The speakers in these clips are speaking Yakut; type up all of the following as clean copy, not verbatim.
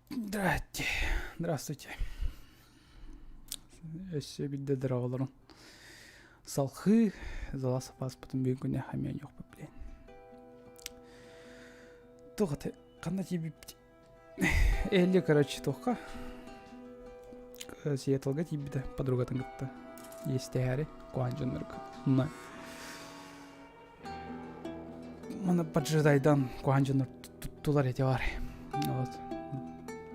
Здравствуйте. Здравствуйте. Өссө биирдэ дороголорун салхыы зала сапааспытын бүгүн күнэ хамианьохпут блин. Туох это ханна тиийбиппит Элли короче туохха Сиэтлга тиийбитэ подругатын кытта иэстэһээри куһаан дьоннорго мына маны поджидайдан куһаан дьоннор туттулар эти бар вот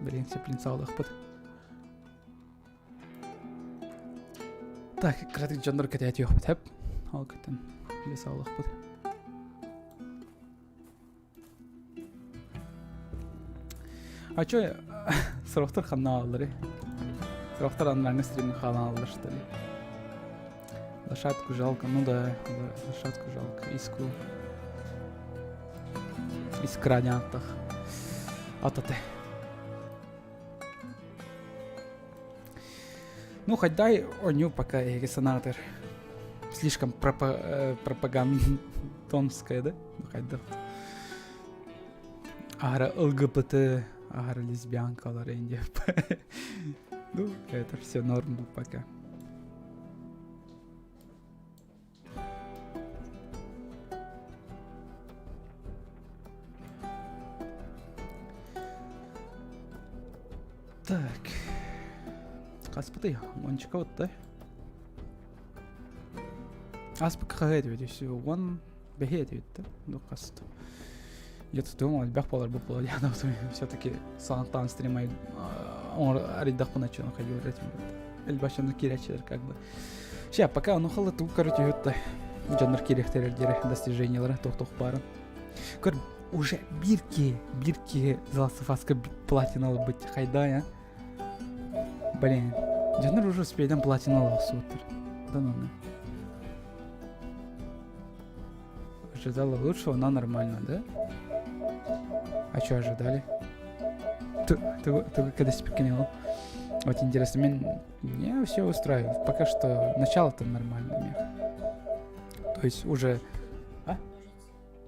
блин сеплин саалыахпыт так кыратык дьоннор кэтээтиэхпит хэп ол кытын биле саалыахпыт А чё, сорохтор ханна ааллары? Сорохтор аннарҥы стримҥэ хаалан ааллар что ли? Лошадку жалко, ну да, лошадку жалко, искру. Искра диэн Ататы. Ну, хоть оню пока эһиги санаатыр. Слишком пропа пропагандонская, да? Ну, хайдах. Аһара ЛГБТ, аһара лесбиянкалар инде. Ну, это все норм пока. Так. Хаспытый, ончика вот Аспык хаһыат эбит все уон бэһиэт эбит да ну хаст Я-то думал, элбэх буолар бу буолар я все-таки саантаан стримай арыйдахпына чуон хайыыр этим элбэх дьоннор киирээччилэр как бы Ща, пока ону халытуу короче үһүт дьоннор киириэхтэрэр диэри достижениялара туох-туох баарын. Көр, уже биир киһи, биир киһи Златофаска платина ылбыт хайда, а? Блин, дьоннор уже успейдан платина ыла охсубуттар. Да ну ну. Ожидала лучшего, но нормально, да? А что ожидали? Ты когда спикнул? Вот интересно, меня все устраивает. Пока что начало-то нормально, мех. То есть уже... А?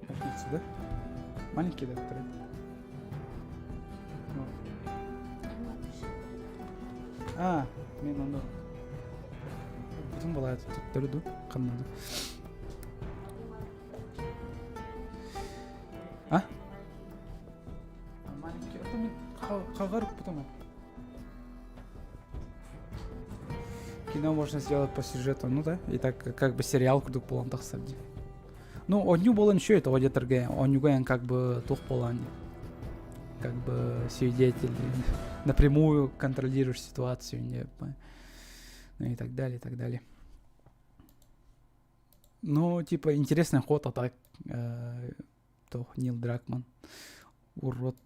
Ножницы, да? Маленькие, да, которые? А, мен ону бүтүн балай туттарыду, каннады. Хагар потом. Кино можно сделать по сюжету, ну да, и так как бы сериал курдук буолан тахсар дии. Ну, онньу буолан еще это одетарга, онньуга как бы туох буолан как бы свидетель, напрямую контролируешь ситуацию, не, ну и так далее, и так далее. Ну, типа, интересный ход, а так, э, то Нил Дракман, урод,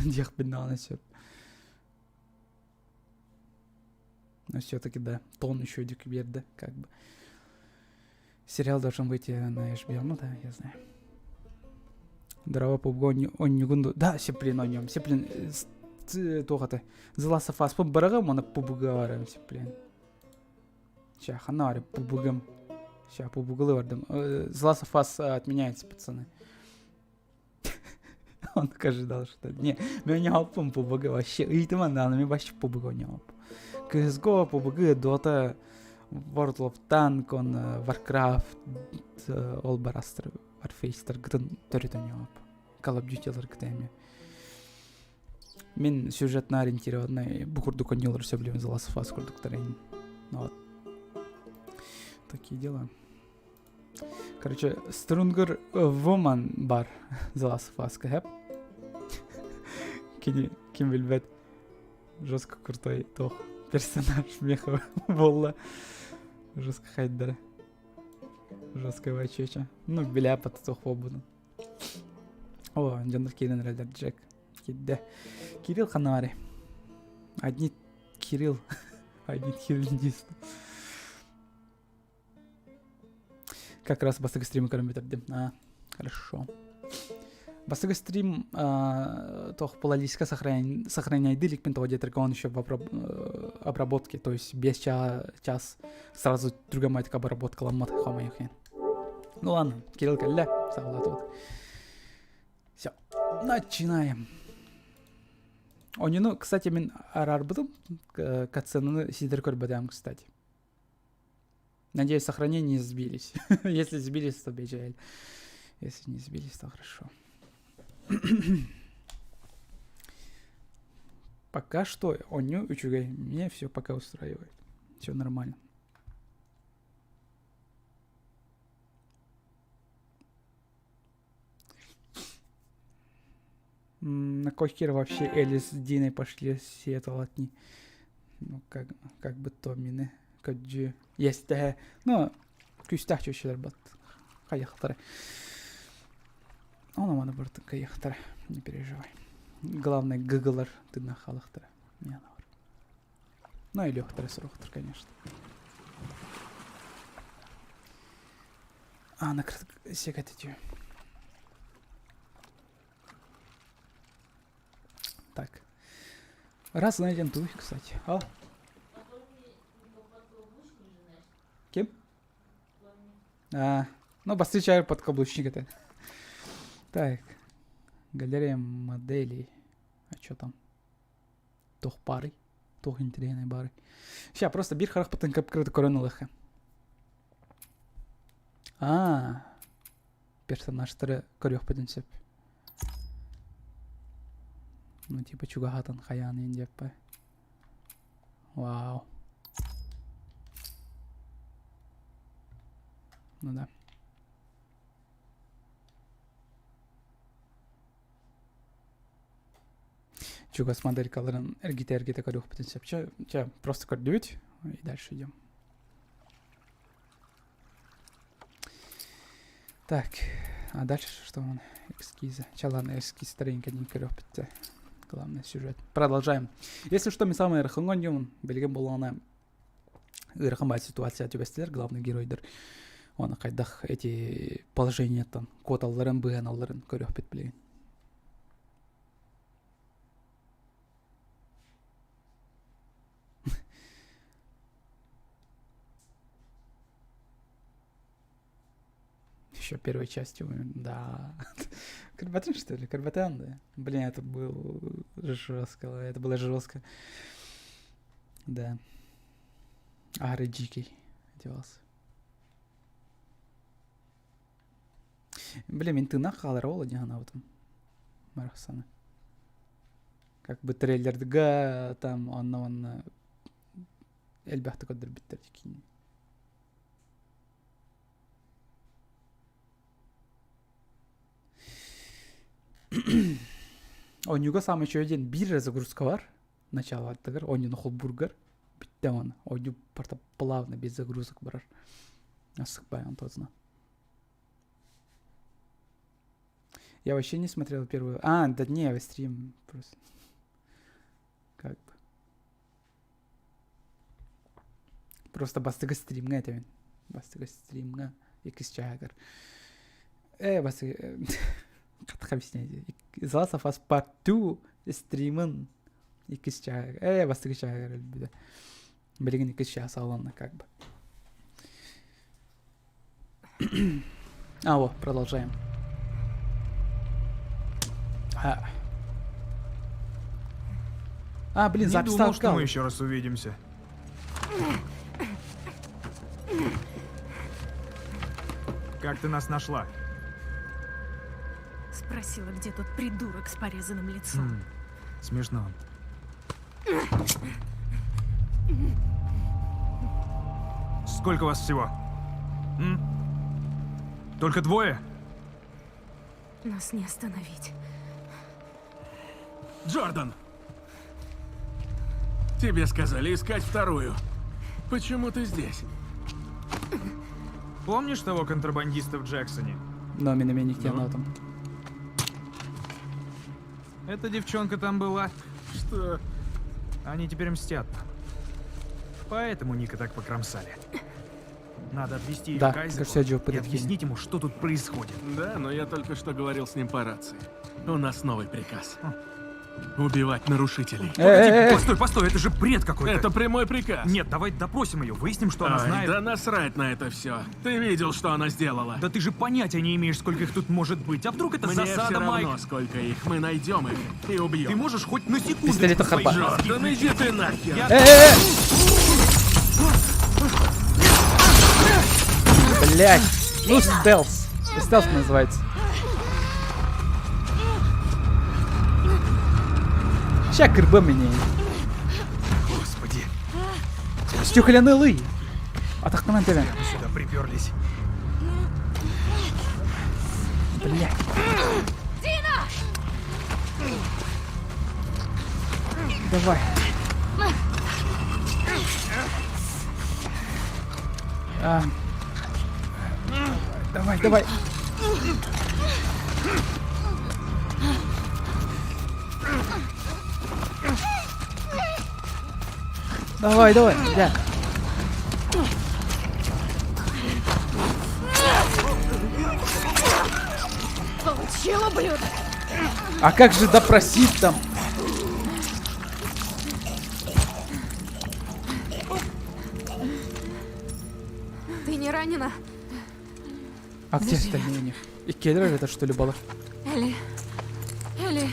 диэхпин даҕаны сөп. Но все-таки, да, тон еще биэрдэ, как бы. Сериал должен выйти на HBO, ну да, я знаю. Здорово, PUBG онньугун Да, сеплин онньом, сеплин туох это? The Last of Us бараҕым, оны PUBG барым, сеплин. Ща, хана барым, PUBG-ым. Ща, PUBG-лы бардым. The Last of Us отменяется, пацаны. Он ожидал, что... Не, мен оонньообоппун PUBG вообще. Ыйтыман даҕаны мен вообще PUBG оонньообоппун. CSGO, PUBG, Dota, World of Tank, он Warcraft, ол барастыр, Warface-таргытын төрүт оонньообоппун. Call of Duty-ларгыта эмиэ. Мин сюжетно ориентированный бу курдук оонньуулары сөбүлүүбүн The Last of Us курдуктар Вот. Такие дела. Короче, Stronger Woman бар The Last of Us хэп. Кини ким билбэт жестко крутой туох персонаж меха буолла. Жестко хайдара. Жестко вачеча. Ну, бля, туох буолбутун. О, дьоннор киирэн эрэллэр Джек. Киирдэ. Кирилл ханна Одни Кирилл. Одни Кириллист. Как раз бастакы стрим көрөн бүтэрдим. А, хорошо. Бастакы стрим туох плейлистка сохраняйды иликпин тоҕо диэтэргэ он еще в обработке, то есть без час сразу түргэн майтык обработкаламмат хомойох Ну ладно, Кирилл кэллэ, саҕалаатыбыт. Все, начинаем. Онюну, кстати, мин араарбытым, катсценаны сидер көрбөтөм, кстати. Надеюсь, сохранения не сбились. Если сбились, то бежали. Если не сбились, то хорошо. Пока что оонньуу үчүгэй. Мне все пока устраивает. Все нормально. На кой хер вообще Элли с Диной пошли в Сиэтл от них? Ну, как, как бы то мины. Кадьи. Есть Ну, күүстээх чүчүлэр бат. Хайахтары. Оны маны бартын кайахтары. Не переживай. Главное, гыгылар тына халахтары. Не бар. Ну, или охтары сорохтар, конечно. А, накрыт секать Так. Раз найден туй, кстати. А? Кем? А, ну, встречаю подкаблучник это. Так. Галерея моделей. А что там? Туох баарый. Туох интэриэһинэй баарый. Сейчас просто биир харахпытын кып-кырата көрөн ылыахха. А, персонажтары көрүөхпүтүн сөп. Ну, типа чугаһатан хайаан диэппэ. Вау. Ну да. Чугас моделькаларын эргитэ-эргитэ көрүөхпүтүн сөп. Чэ, чэ, просто көрдүбүт и дальше идем. Так, а дальше что он? Эскизы. Чэ, ладно, эскиз старенький көрүөхпүт Главный сюжет. Продолжаем. Если что, мен самый ыарахан диэмин, билигин буоллаҕына ыарахан баар ситуация түбэстилэр главный геройдар. Оны хайдах эти положениеттан куоталларын, быыһаналларын көрүөхпүт билигин. Еще первой частью, да. Карбатин, что ли? Карбатан, да? Блин, это был жестко, это было жестко. Да. Ары дикий одевался. Блин, мин тыыннаах хаалар ол дии санаабытым. Барахсаны. Как бы трейлерга там онно-онно элбэхтик көрдөрбүттэр киинэ. Оонньууга саамай үчүгэй диэн биир эрэ загрузка бар. Начало аттыгар, оонньууну холбуургар бүттэ оны. Оонньуу барыта плавно без загрузок барар. Асыкпай онтуотуна. Я вообще не смотрел первую. А, да не, стрим просто. Как бы. Просто бастакы стримҥа этэбин. Бастакы стримҥа иккис чааһыгар. Э, бастакы... Хатых объясняйте. The Last of Us Part 2 стримын иккис чааһыгар. Э, бастакы чааһыгар өлбүтэ. Билигин иккис чаас саҕаланна как бы. А, вот, продолжаем. А, а блин, Не запись думал, что стала. мы еще раз увидимся. Как ты нас нашла? Спросила, где тот придурок с порезанным лицом. М, Смешно. Сколько вас всего? М? Только двое? Нас не остановить. Джордан! Тебе сказали искать вторую. Почему ты здесь? Помнишь того контрабандиста в Джексоне? Но мин эмиэ никтиэн Ну? отом. Эта девчонка там была. Что? Они теперь мстят нам. Поэтому Ника так покромсали. Надо отвезти ее Да, к Айзеку кажется, я и Джо подоткинь. объяснить ему, что тут происходит. Да, но я только что говорил с ним по рации. У нас новый приказ. Убивать нарушителей. Э-э-э! Постой, постой, это же бред какой-то. Это прямой приказ. Нет, давай допросим ее, выясним, что она Ай, знает. да насрать на это все. Ты видел, что она сделала. Да ты же понятия не имеешь, сколько их тут может быть. А вдруг это Мне засада, все равно, Майк? сколько их. Мы найдем их и убьем. Ты можешь хоть на секунду Пистолета харба. Джордан, иди ты нахер! Я- Э-э-э! Блять! Ну, стелс. Стелс называется. Ща кырба меня. Господи, Стюхляны лый. Атахтанан тебен. мы сюда приперлись. Блять. Давай. А. Давай, давай. Давай, давай, бля. Получил, ублюдок! А как же допросить там? Ты не ранена? А где остальные у них? И Кедров это что ли было? Элли. Элли.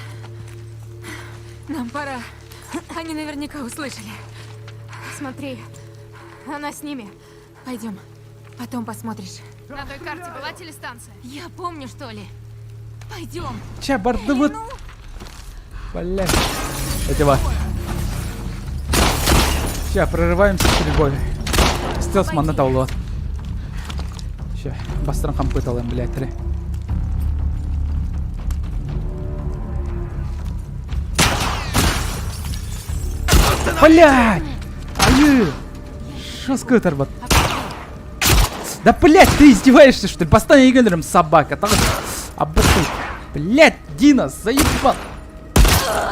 Нам пора. Они наверняка услышали. Смотри, она с ними. Пойдем. Потом посмотришь. На той карте была телестанция? Я помню, что ли. Пойдем. Че, бардыбыт? Блять. Эти ва. Ща, прорываемся стрельбой. Стелс манна таулуот. Ща, бастыран хампыталым, блядь, три. Блядь! Аю! Шо скытарбат? Да, блядь, ты издеваешься, что ли? Бастан игнорим, собака. Там... Абасты. Блядь, Дина, заебал.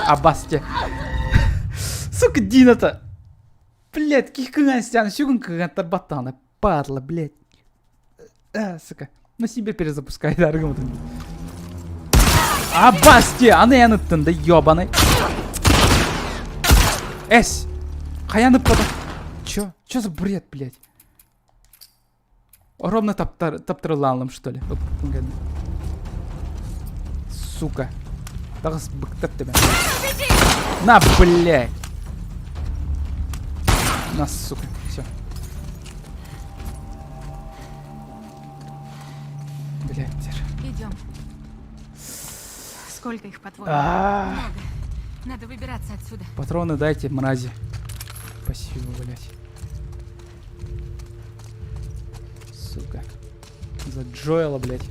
Абасте. Сука, Дина-то. Блядь, кихкыган стян, сюгун кыган тарбаттана. Падла, блядь. А, сука. Ну себе перезапускай, да, Абасте, аны яныттын да ёбаный. Эс! Хаяны пода. Чё? Чё за бред, блядь? Ровно таптар, таптырылалым, что ли? Оп, гадно. Сука. Тағыс быктап тебя. На, блядь! На, сука. Все. Блядь, Идем. Сколько их, по-твоему? А. Много. Надо выбираться отсюда. Патроны дайте, мрази. Спасибо, блядь. Сука. За Джоэла, блядь.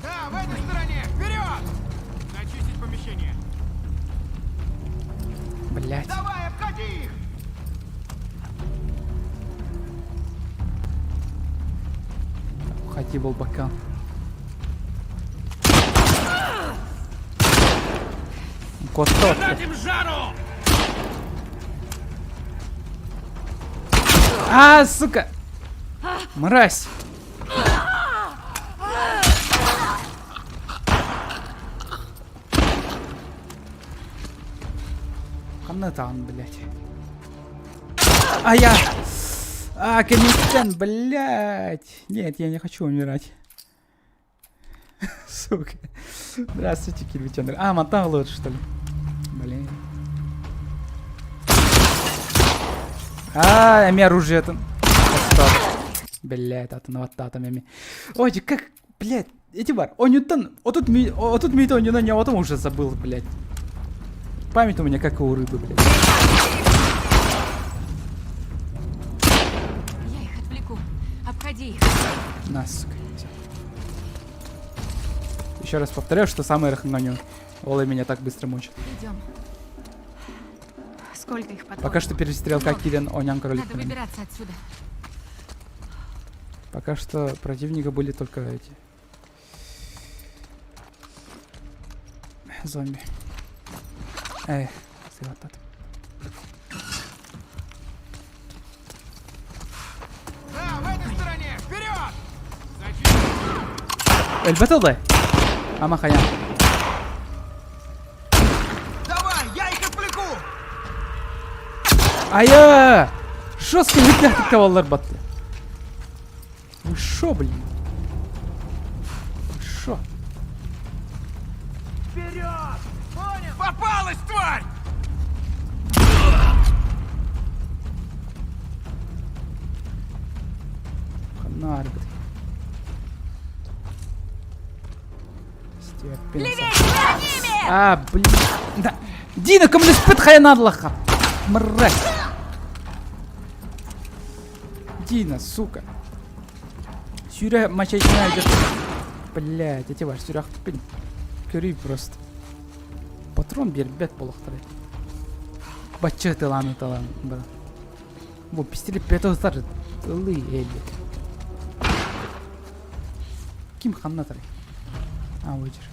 Да, в этой стороне! Вперед! Зачистить помещение. Блядь. Давай, обходи их! Уходи, Болбакан. Кот-тот. Дать им жару! А, сука! Мразь! Ханна таан, блядь. А я... А, Камистен, блядь! Нет, я не хочу умирать. Сука. Здравствуйте, Кирвитенер. А, Монтан лучше, что ли? Блин. А, эми оружие там. Блядь, атын ваттатам эми. Ой, как, блядь, эти бар. Онютан, отут ми, отут ми то не а потом уже забыл, блядь. Память у меня как у рыбы, блядь. Я их отвлеку. Обходи их. На, сука. Всё. Еще раз повторяю, что самый рахнаню. Олы меня так быстро мучит. Идем. Сколько их потом? Пока что перестрелка Кирен Онян кролик. Надо выбираться отсюда. Пока что противника были только эти. Зомби. Эх, сыгатат. Да, в этой стороне! Вперед! Зачистить! Эльбет да? Ама хаян. Давай, я их отвлеку! Ая! Жестко выдохнуть кавалар батты. Вы шо, блин? Вы шо? Вперед! Понял! Попалась, тварь! Хана, ребят. А, блин. Да. Дина, кому спит хаянадлаха. Мразь. Дина, сука. Сюря мочать найдет. Блять, эти ваш сюрях тупень. Көрүй просто. Патрон бербет болохтары. Бачча тыланы талан. Бу пистолет петостар. Ылы эли. Ким ханна тарай? А, выдержи.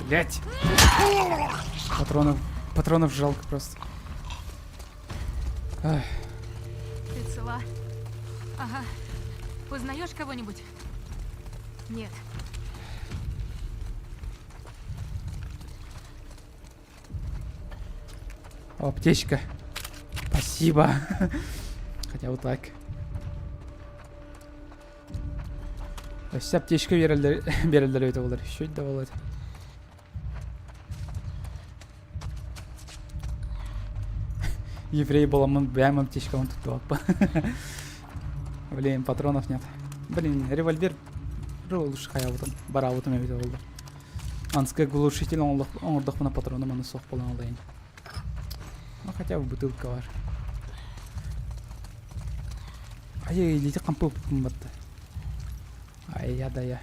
Блять. Патронов, патронов жалко просто. Ах, Ты цела? Ага. Узнаешь кого-нибудь? Нет. О, аптечка. Спасибо. Хотя вот так. Өссө аптечка берелдер берелдер өтө болар. Еще да болот. Еврей боламын, бэм аптечка он тут Блин, патронов нет. Блин, револьвер лучше хаябытым. Барабытым эбите болду. Анска глушитель оңордохпуна патроны маны сох болан алайын. Ну хотя бы бутылка бар. Ай, илити кампы батты. Ай, я да я.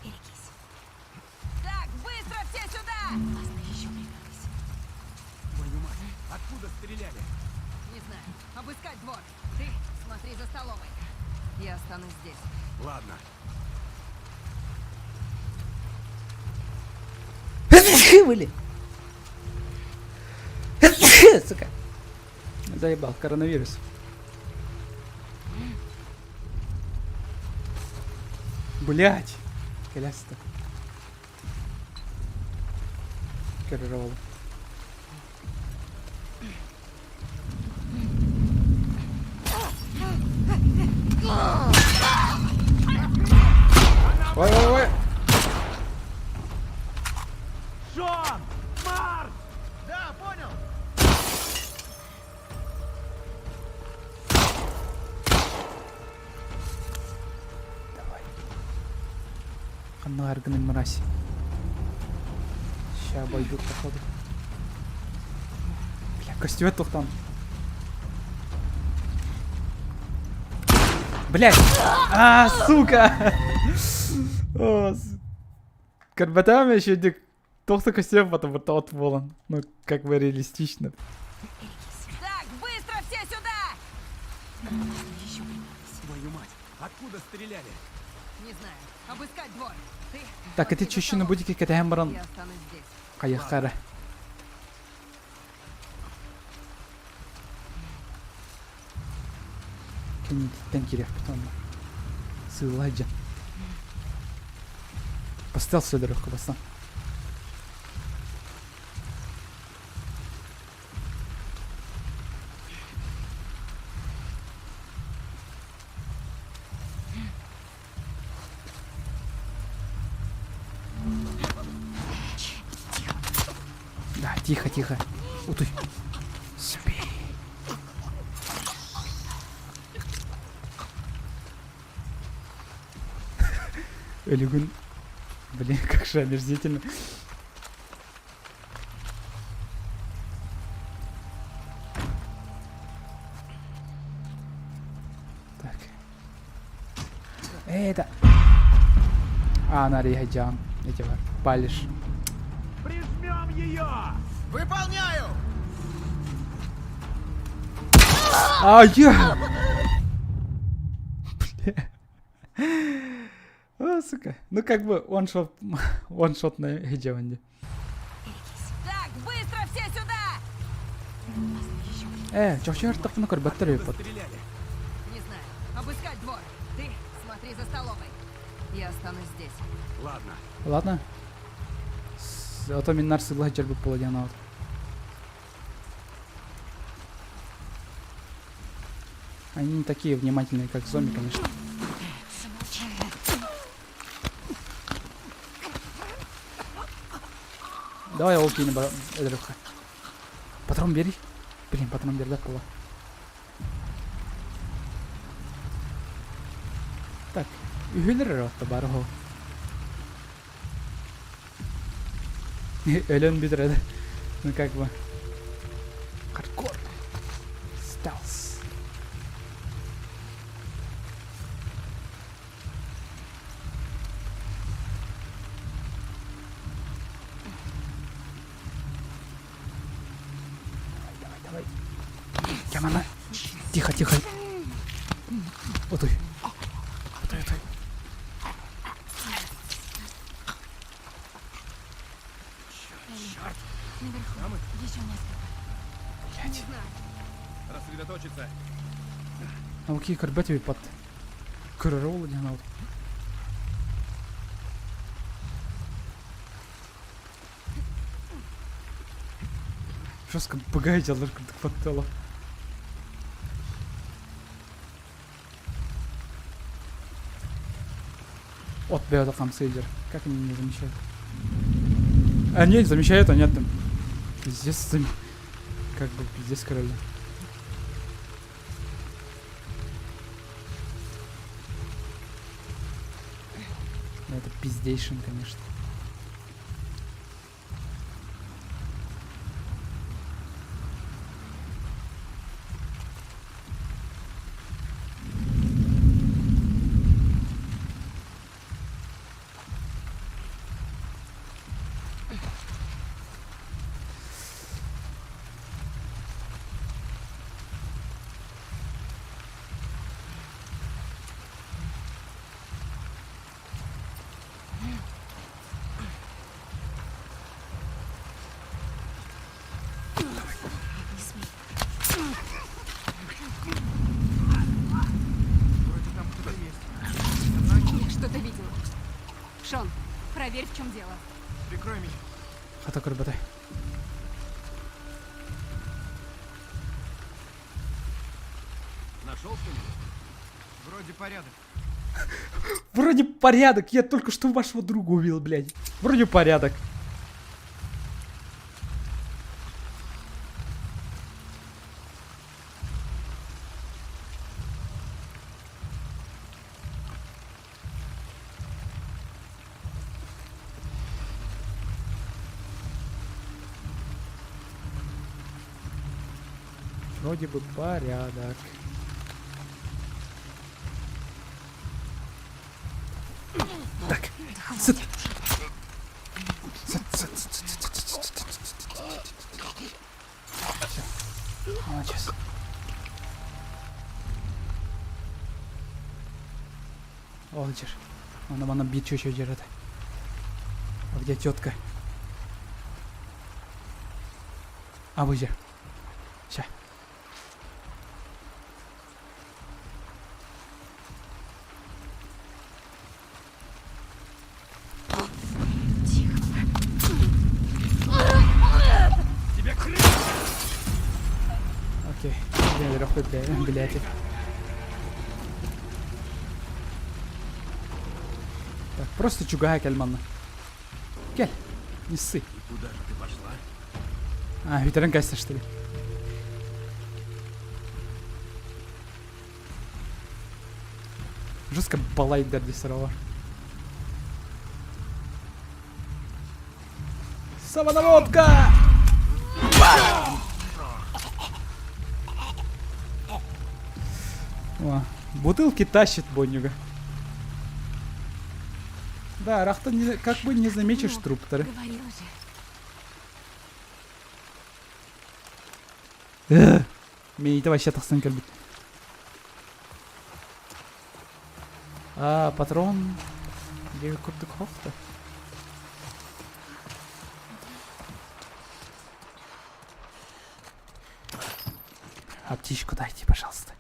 Берегись. Так, быстро все сюда! Опасно еще прибилась. Твою мать, откуда стреляли? Не знаю. Обыскать двор. Ты смотри за столовой. Я останусь здесь. Ладно. Были. Сука. Заебал, коронавирус. Блять. Коляска. Көрөр Ой, ой, ой. Ханна гынын мразь. Ща обойдут, походу. Бля, костюмет тохтан. Блять! А, сука! О, Көрбөтөм еще дик. Тохта костюм потом вот от болан. Ну, как бы реалистично. Так, быстро все сюда! Еще прятались. Твою мать, откуда стреляли? Не знаю. Обыскать двор. Ты Так, смотри ити за чущину столом. будики кэтэһэн баран Я останусь здесь. хайахара. Кэнниттэн кириэхпит онно. Сыылла сылдьан. Бастал сөдөрөххө бастан. Да, тихо, тихо. Утуй. Спи. Өлүгүн. Блин, как же омерзительно. Так. Эй, это... А, на Джан. Эти бар. Палишь. Прижмем ее! Выполняю! А, я! Бля. А, сука. Ну, как бы, one-shot, one-shot на Хиджаванде. Так, быстро все сюда! Э, чохчор тахтана көрбөттөр Откуда эбит. стреляли? Не знаю. Обыскать двор. Ты смотри за столовой. Я останусь здесь. Ладно. Ладно. А то миннар сылла жербит буола диэн аут. Они не такие внимательные, как зомби, конечно. Давай ол кини өлөрүөххэ. Патрон бери. Блин, патрон биэрбэт буола. Так, үһүлэр эрэ отто бары оһо. Өлөн бүтэр Ну как бы. Хардкор. Стелс. Давай, давай, давай. Ямана. Тихо, тихо. Отой. Отой, отой. Черт! Наверху. Еще несколько. Блять. Рассредоточиться. Окей, көрбөт эбит Көрөр ол диэн аут. Жестко быгай дьаллар курдук баттала. От бэйэтэ хамсыыр. Как они не замечают? А нет, замечают, а нет там. Пиздец, зам... как бы пиздец короли. Это пиздейшин, конечно. Не смей. Вроде там кто-то есть. Я что-то видела. Шон, проверь, в чем дело. Прикрой меня. Хата көрбөтө. Нашел что-нибудь? Вроде порядок. Вроде порядок, я только что вашего друга убил, блядь. Вроде порядок. Вроде бы порядок. Так, сыт. Сыт, сыт, сыт, сыт, сыт, сыт, сыт, сыт, сыт. Все. Молодец. Ол дьэр. Аны мана биир чүөчэ дьэр этэ. А где тетка? А вы же. Ща. Окей. Блядь. Так, просто чугаһа кэл манна. Кэл. Не ссы. И куда же ты пошла? А, ветеран касса, что ли? Жестко балайдар десерова. Самонаводка! О, бутылки тащит Бонюга. Да, Рахта не, как бы не замечешь Ну, труп-то. Говорила же. Миитэ вообще тахсан кэлбит. А, патрон диэки курдук хохто. Аптечку дайте, пожалуйста.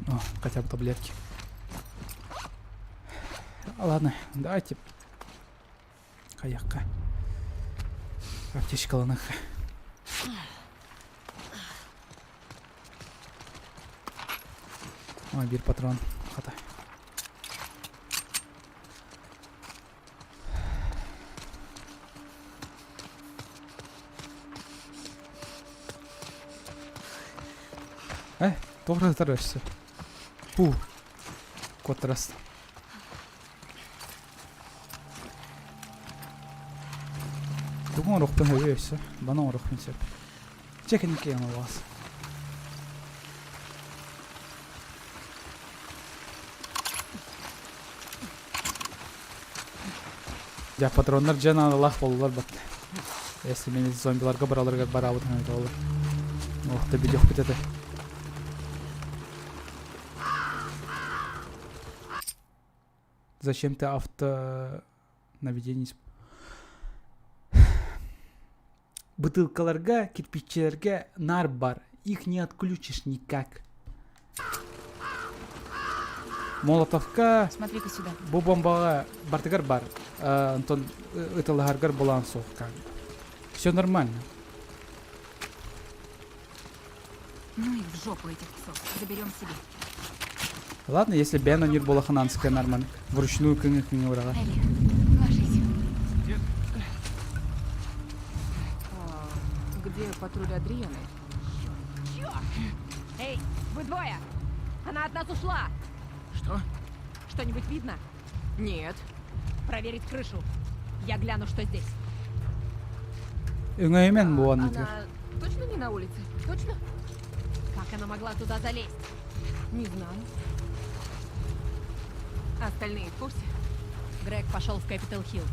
О, хотя бы таблетки. Ладно, давайте. Хайахха. Аптечкаланыхха. Ой, биир патрон. Хата. Э, туох сытар өссө? Пу. Куоттарас. Тугу оҥоруохпун сөбүй өссө? Баны оҥоруохпун сөп. Чэ кэнники оҥоруоҕас. Дьэ, патроннар дьэ наадалаах буоллулар бат. Если мин зомбиларга бараларыгар бараабытын эбитэ Ох, да билиэхпит этэ. Зачем ты авто наведение Бытыылкаларга, кирпиччилэргэ наар бар. Их не отключишь никак. Молотовка Смотри-ка сюда. бу бомбаҕа бартыгар бар. Антон ытылаһаргар булаан суох как Все нормально. Ну и в жопу этих псов. Заберем себе. Ладно, если Бен Анир Болохананская нормально. Вручную кыңы кыңы ураға. Элли, ложись. А, где патруль Адрианы? Черт! Эй, вы двое! Она от нас ушла! Что? Что-нибудь видно? Нет. Проверить крышу. Я гляну, что здесь. Өҥөйүмэн буолан Она точно не на улице? Точно? Как она могла туда залезть? Не знаю. Остальные в курсе? Грег пошел в Капитал Хилл.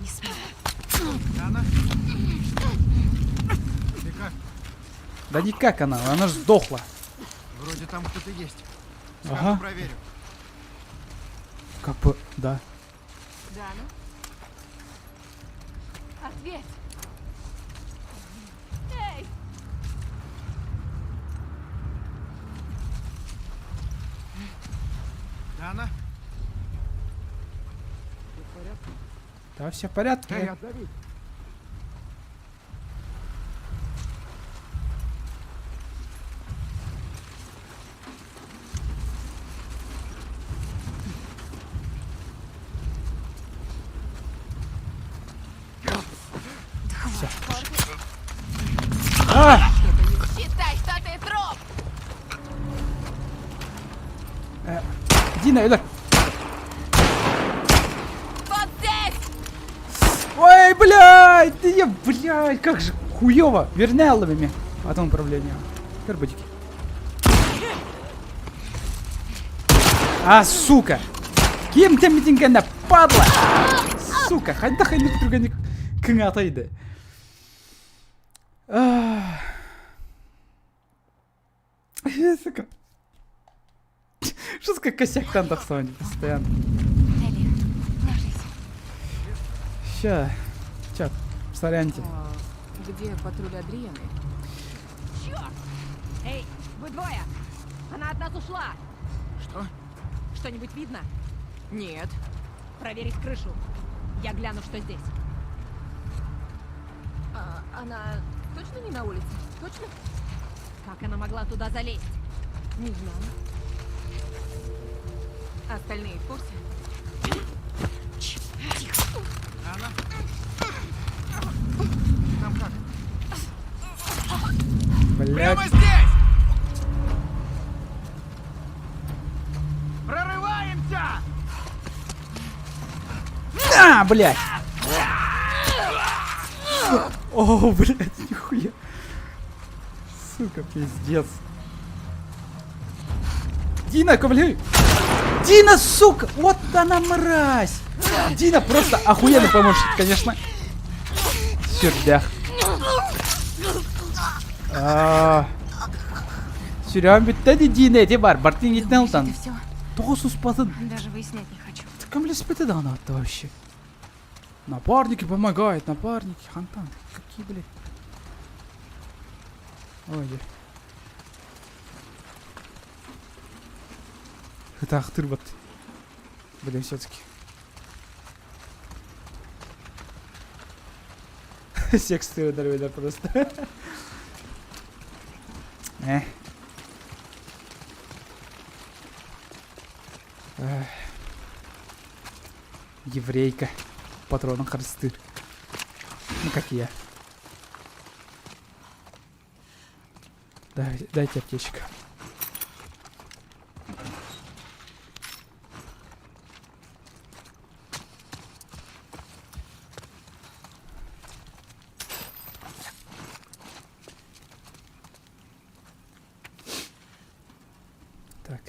Не смей. Дана? Ты как? Да никак она, она ж сдохла. Вроде там кто-то есть. Ага. проверю. Как бы, да. Дана? Ответь! Эй! Дана? Да, все в порядке. Эй, отзови. Все. А! Считай, что ты труп! Дина, өлөр. Вот здесь! Ой, блядь, да я, блядь, как же. Хуёво! Верняллами ме. Атын управление. Көр бутики. А, сука! Ким тэммитин кэннэ, падла! Сука, хайдах инник түргэнник кыҥаатайды. Сука. Что за косяктан тахсаҕын постоянно? Элли, ложись. Ща. Чат, соряньте. А, где патруль Адрианы? Черт! Эй, вы двое! Она от нас ушла! Что? Что-нибудь видно? Нет. Проверить крышу. Я гляну, что здесь. А, она точно не на улице? Точно? Как она могла туда залезть? Не знаю. Остальные в курсе? Анна? Там как? Блядь. Прямо здесь! Прорываемся! А, блядь! О, блядь, нихуя. Сука, пиздец. Дина, ковли! Дина, сука! Вот она мразь! Дина просто охуенный помощник, конечно. Сүрдээх. А. Сүрэн бүттэ дии Дина эти бар. Бартын гиттен алтан. Это все. Тоҕо суспатын. Даже выяснять не хочу. Кім леспеті да аны вообще? Напарники помогают, напарники. Хантан. Какие, блядь? Ой, де. Это Ахтырбат. Блин, все-таки. Секс ты просто. Э. Эх. Еврейка. Патроном харыстыыр. Ну, как и я. Дай, дайте аптечку. Так.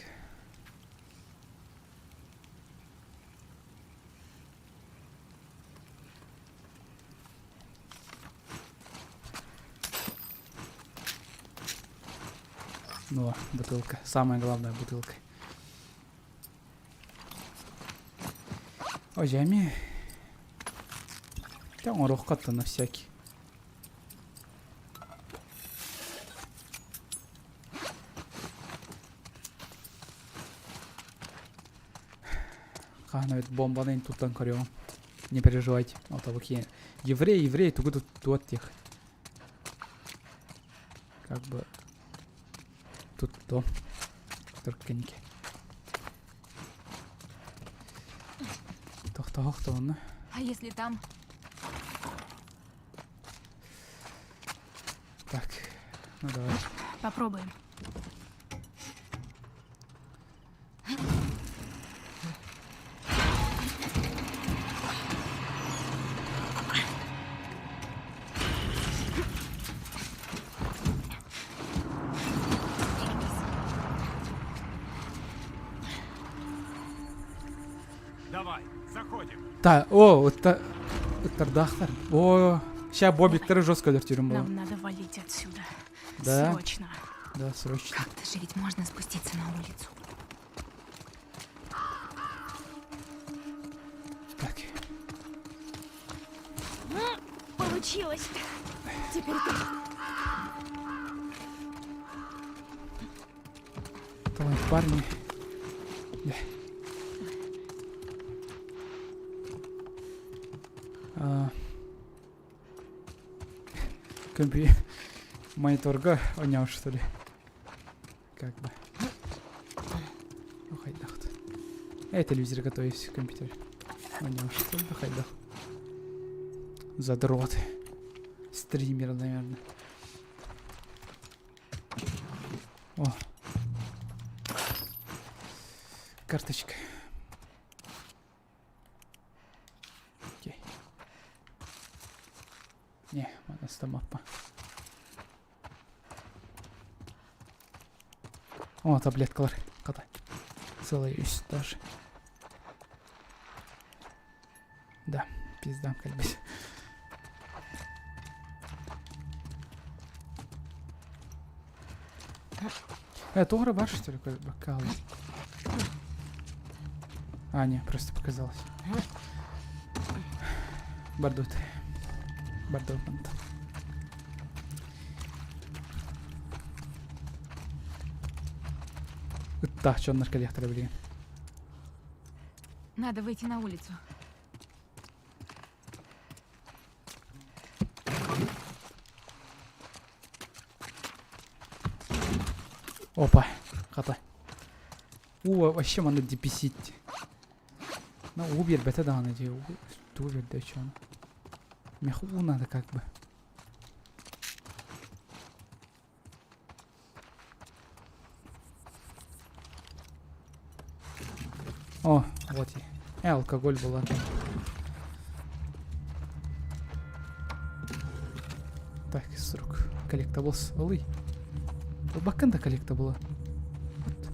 Ну, бутылка. Самая главная бутылка. Ой, Жами. Там то на всякий. Хаһан бомбаны туттан көрүөм. Не переживайте. Вот окей. Еврей, еврей, тугу тут туот тех. Как бы тут то. Туркеники. Тохто-хохто онно. А если там? Так. Ну давай. Попробуем. Давай, заходим. Та, о, это Тардахтар. О, ща Бобик жестко өлөртүүрүм Нам надо валить отсюда. Да. Срочно. Да, срочно. Как-то же ведь можно спуститься на улицу. Так. Получилось. Теперь ты. Давай, парни. Да. А. Компи... Мониторга онял, что ли? Как бы. Ну, хайдах. Эй, телевизор готовись, компьютер. Онял, что ли? Да хайдах. Задроты. Стример, наверное. О. Карточка. Окей. Не, манна ыстаммаппын. О, таблеткалар. Хата. Целый үс даже. Да, пизда кэлбит. Э, туох эрэ бар что ли, бокалы? А, не, просто показалось. Бардут. Бардут. Ыттаах дьоннор кэлиэхтэрэ билигин. Надо выйти на улицу. Опа, хата. Уу, вообще манна деписит. Ну, уу биэрбэтэ даҕаны дии. Тугу биэрдэ чё Мех уу надо как бы. О, вот и. Алкоголь была. Так, сурук. Collectibles. Ылый. Баккан да collectible. Вот.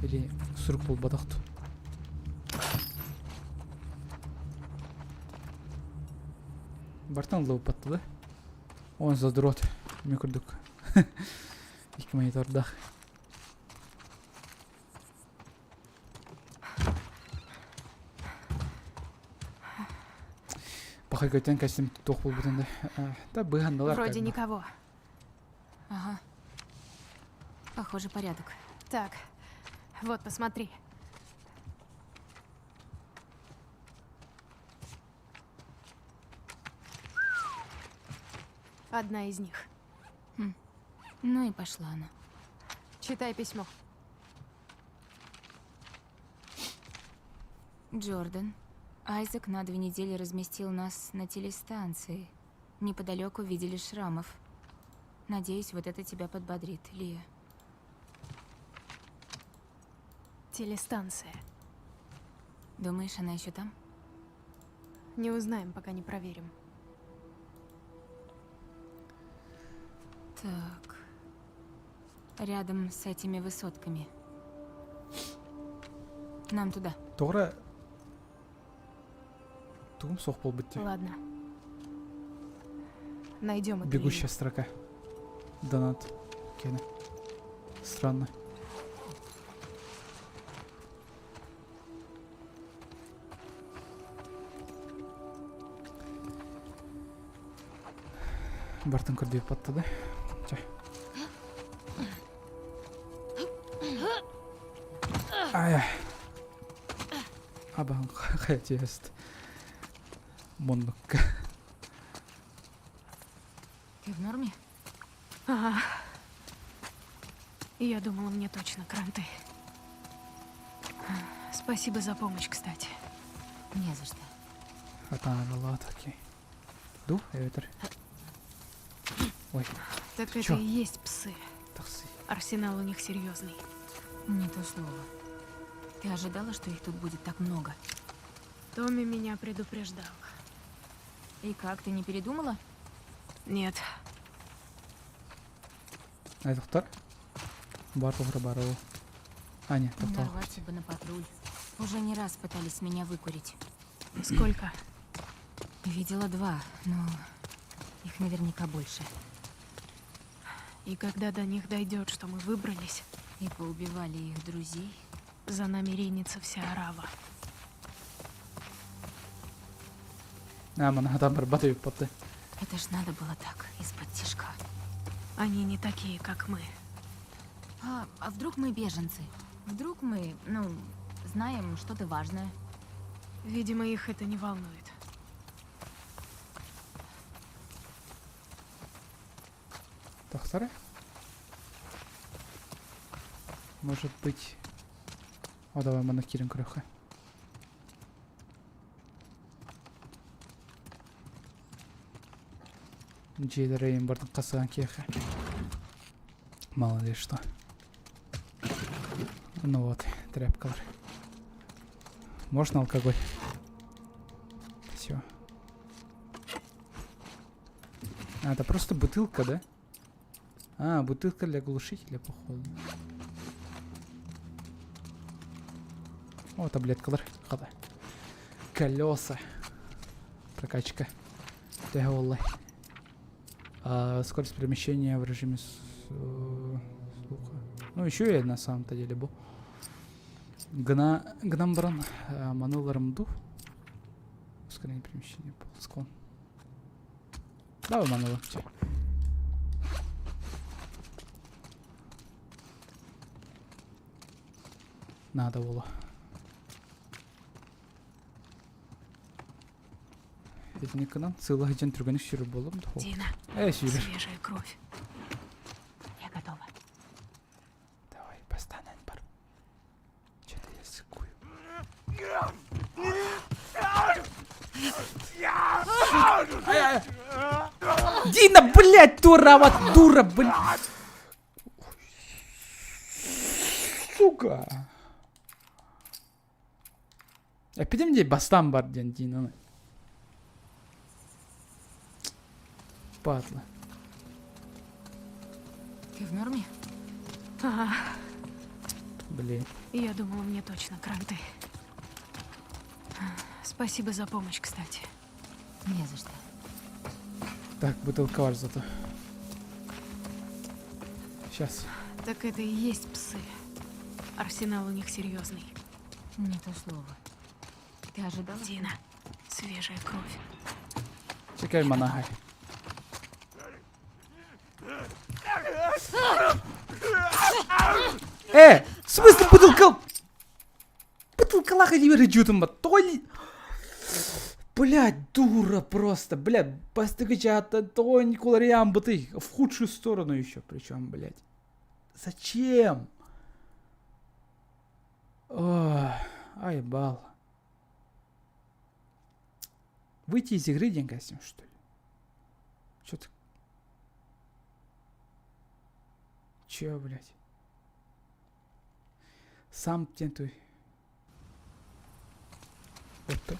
Или сурук буолбатах Бартан лоупатты да? Он задрот. Мен курдук. Икки монитордаах. Пахай көтөн кэстим туох буолбутун да. Да быһаннылар Вроде никого. Ага. Похоже, порядок. Так, вот, посмотри. Одна из них. Хм. Ну и пошла она. Читай письмо. Джордан. Айзек на 2 недели разместил нас на телестанции. Неподалеку видели шрамов. Надеюсь, вот это тебя подбодрит, Лия. Телестанция. Думаешь, она еще там? Не узнаем, пока не проверим. Так. Рядом с этими высотками. Нам туда. Тоҕо тугум суох буолбут дии. Ладно. Найдем эту Бегущая Лию. строка. Донат. Кена. Странно. Бартын көрдүү паттады. Чэ. Ай. Абан хайа Муннукка. Ты в норме? Ага. Я думала, мне точно кранты. Спасибо за помощь, кстати. Не за что. Хатан окей. Ду, эбэтэр. Ой, Так Чё? это и есть псы. тахсы. Арсенал у них серьезный. Не то слово. Ты ожидала, что их тут будет так много? Томми меня предупреждал. И как, ты не передумала? Нет, Ай, доктор. Бар туһура бар ол. А, нет, доктор. Нарваться бы на патруль. Уже не раз пытались меня выкурить. Сколько? Видела два, но их наверняка больше. И когда до них дойдет, что мы выбрались, И поубивали их друзей. за нами ринется вся орава. А, манна хатан барбат эбит Это ж надо было так, исподтишка. Они не такие, как мы. А вдруг мы беженцы? Вдруг мы, ну, знаем что-то важное? Видимо, их это не волнует. Тахсары? Может быть... О, давай манна киирэн көрүөххэ. Дьиэлэрин бардын хасыһан киэхэ. Мало ли что. Ну вот, тряпкалар. Можно алкоголь? Все. А, это просто бутылка, да? А, бутылка для глушителя, походу. О, таблеткалар. Хата. Колеса. Прокачка. Төһө а, скорость перемещения в режиме э, слуха. Ну, еще и на самом-то деле был. Гна, гнам баран э, маны ду. Ускорение перемещения полсклон. Давай маны Все. Надо было. Итинникынан сыла дьэн түргэнник сүрүр буоллум да. Дина, Э, сүүрэр. свежая кровь. Я готова. Давай, постанан бар. Что-то я сыкую. Дина, блядь, дура, вот дура, блядь. Сука. Эпидем дии бастаан бар диэн Динаны. Падла. Ты в норме? Ага, Блин. я думала, мне точно кранты. Спасибо за помощь, кстати. Не за что. Так, бутылка бар зато. Сейчас. Так это и есть псы. Арсенал у них серьезный. Не то слово. Ты ожидала? Дина, свежая кровь. Чекай манагай. Э, в смысле бутылка? Бутылкалаах илиибэр дьуутум ба. Тоҕо Блядь, дура просто, блядь, бастакы чаата тоҕо Николариан бытый в худшую сторону еще причем, блядь. Зачем? Ой, ай, бал. Выйти из игры день костюм, что ли? Чё ты? Чё, блядь? Сам тентуй. Это.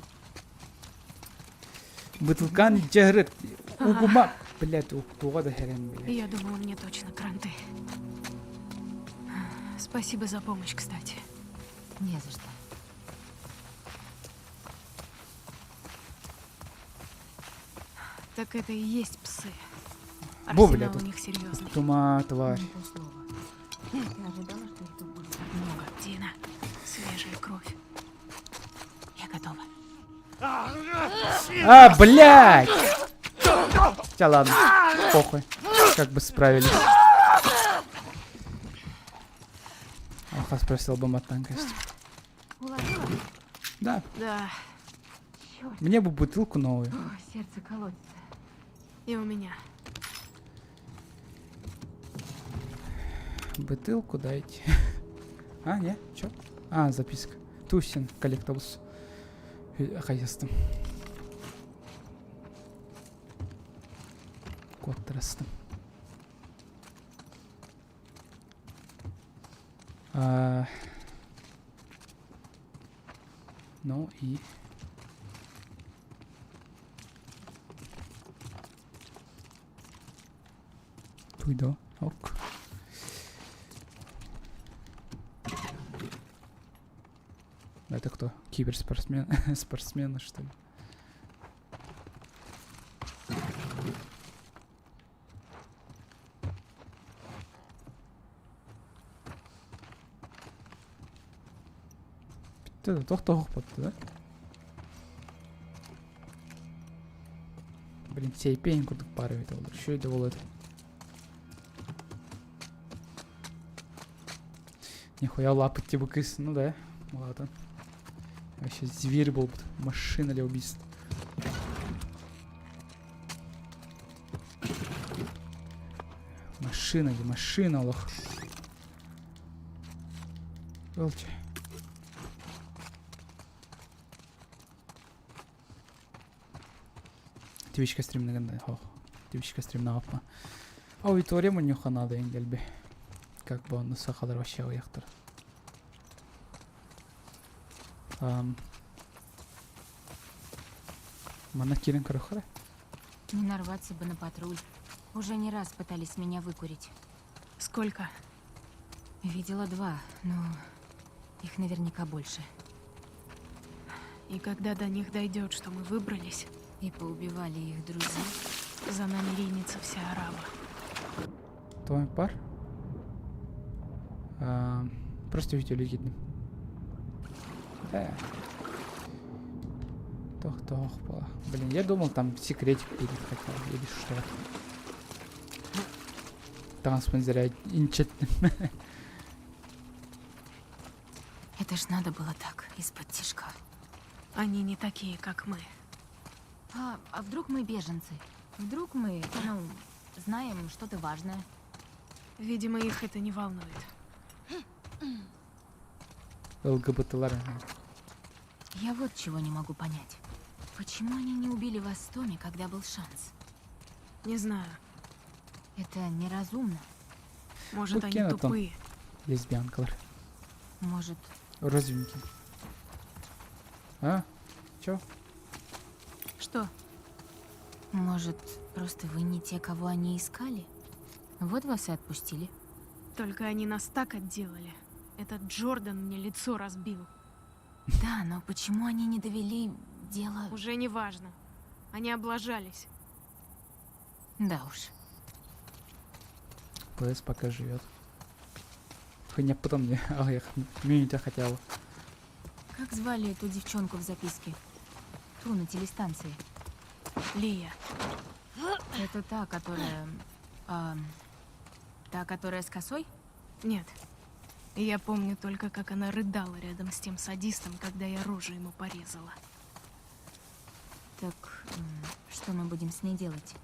Бытылкан дьэрит. Угума. Блядь, туга да херен, блядь. Я думала, мне точно кранты. Спасибо за помощь, кстати. Не за что. Так это и есть псы. Бо, бля, Арсенал тут у них серьезный. Тума, тварь. Не то слово. Ты ожидала, что их тут будет так много? Дина, свежая кровь. Я готова. А, блядь! Хотя ладно, похуй. Как бы справились. Алхас спросил бы матанкость. Уложила? Да, Да, Черт. мне бы бутылку новую. О, сердце колотится. и у меня. Бутылку дайте. А, не, чё? А, записка. Тусин, коллектаблс. Хайастым. Куоттарастым. А, ну и... Туйдо, ок. Это кто? Киберспортсмен? Спортсмены, что ли? Бүттэ туох батта да? Блин, сейпейн курдук баар эбит ол. Үчүгэй да буолуо этэ. Нихуя лапы типа кыс, ну да, ладно. Вообще зверь был, машина для убийств. Машина, где машина, лох. Волчи. Твичка стримна хох. Твичка стримна апма. Аудитория мунньуха надо ингельби. Как бы он сахалар вообще уехтар. Манна киирэн көрүөххэ. Не нарваться бы на патруль. Уже не раз пытались меня выкурить. Сколько? Видела два, но их наверняка больше. И когда до них дойдет, что мы выбрались, И поубивали их друзей. за нами ринется вся арава. Твой пар? А, просто видели киирдим. Да. Тох-тох была. Блин, я думал, там секретик будет хотя бы, или что-то. Таҥаспын зря инчеттим. Это ж надо было так, исподтишка. Они не такие, как мы. А вдруг мы беженцы? Вдруг мы, ну, знаем что-то важное? Видимо, их это не волнует. ЛГБТлар. Я вот чего не могу понять. Почему они не убили вас с Томми, когда был шанс? Не знаю. Это неразумно. Может, они Букена там. тупые. Лесбиянкалар. Может, Розовенький. А? Чё? Что? может, просто вы не те, кого они искали? Вот вас и отпустили. Только они нас так отделали. Этот Джордан мне лицо разбил. Да, но почему они не довели дело... Уже не важно. Они облажались. Да уж. ПС пока живет. Хуйня потом мне, а я меня хотела. Как звали эту девчонку в записке? Ту на телестанции. Лия. Это та, которая... та, которая с косой? Нет. Я помню только, как она рыдала рядом с тем садистом, когда я рожу ему порезала. Так что мы будем с ней делать?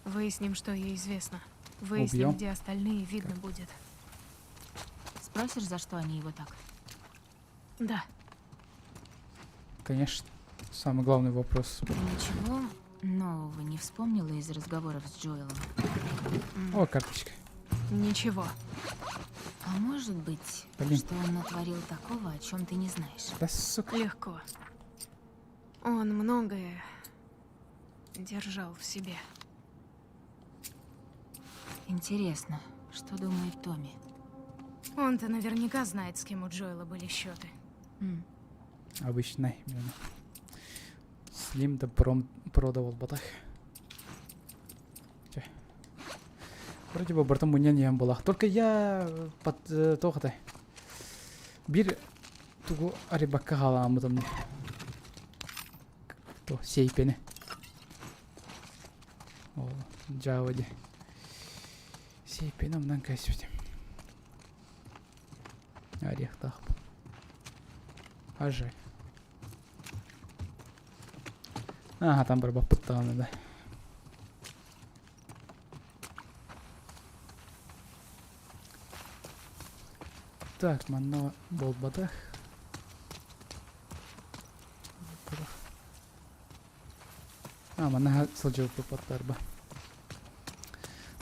Выясним, что ей известно. Выясним, Убьем. где остальные, видно будет. Спросишь, за что они его так? Да. Конечно. Самый главный вопрос. Ничего нового не вспомнила из разговоров с Джоэлом. О, карточка. Ничего. А может быть, Блин. что он натворил такого, о чем ты не знаешь? Да сука. Легко. Он многое держал в себе. Интересно, что думает Томми? Он-то наверняка знает, с кем у Джоэла были счеты. М, Обычный именно. Слим да пром продавал батах. Чэ. Вроде бы бартон не была. Только я под тоқтай. Биир тугу арыйбакка хаалбытым. То сейпени. О, Java дии. Сейпени умнан кээспитим. Арыйыахтаах. А жаль. Ага, там барбаппыт да. Так, манна буолбатах. А, манна сылдьыбыппыт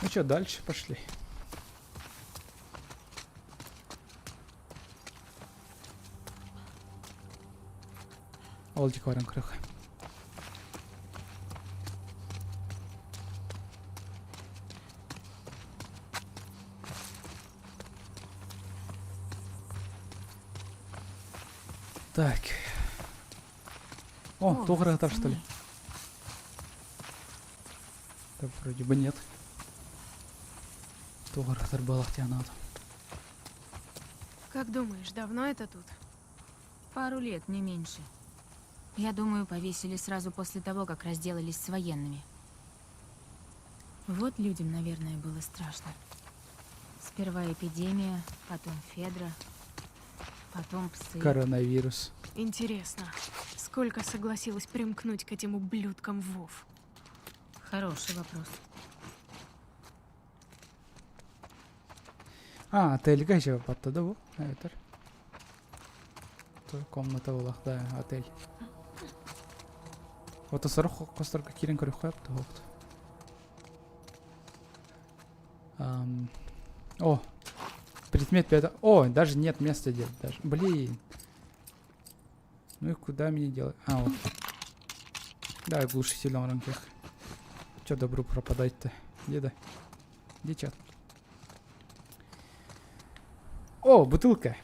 Ну что, дальше пошли. Ол диэки баран көрүөх. Так. О, О, туох эрэ что ли? пацаны. Да вроде бы нет. Туох эрэ надо. Как думаешь, давно это тут? Пару лет, не меньше. Я думаю, повесили сразу после того, как разделались с военными. Вот людям, наверное, было страшно. Сперва эпидемия, потом Федра, потом псы. Коронавирус. Интересно, сколько согласилась примкнуть к этим ублюдкам Вов? Хороший вопрос. А, отельга же баттада бу. Это. Комната была, да, отель. Вот сорох хосторго киирэн көрүөххэ вот. О, предмет 5. О, даже нет места делать даже. Блин. Ну и куда мне делать? А, вот. Да, глушитель на рамках. Че добру пропадать-то? Где да? Где чат? О, бутылка.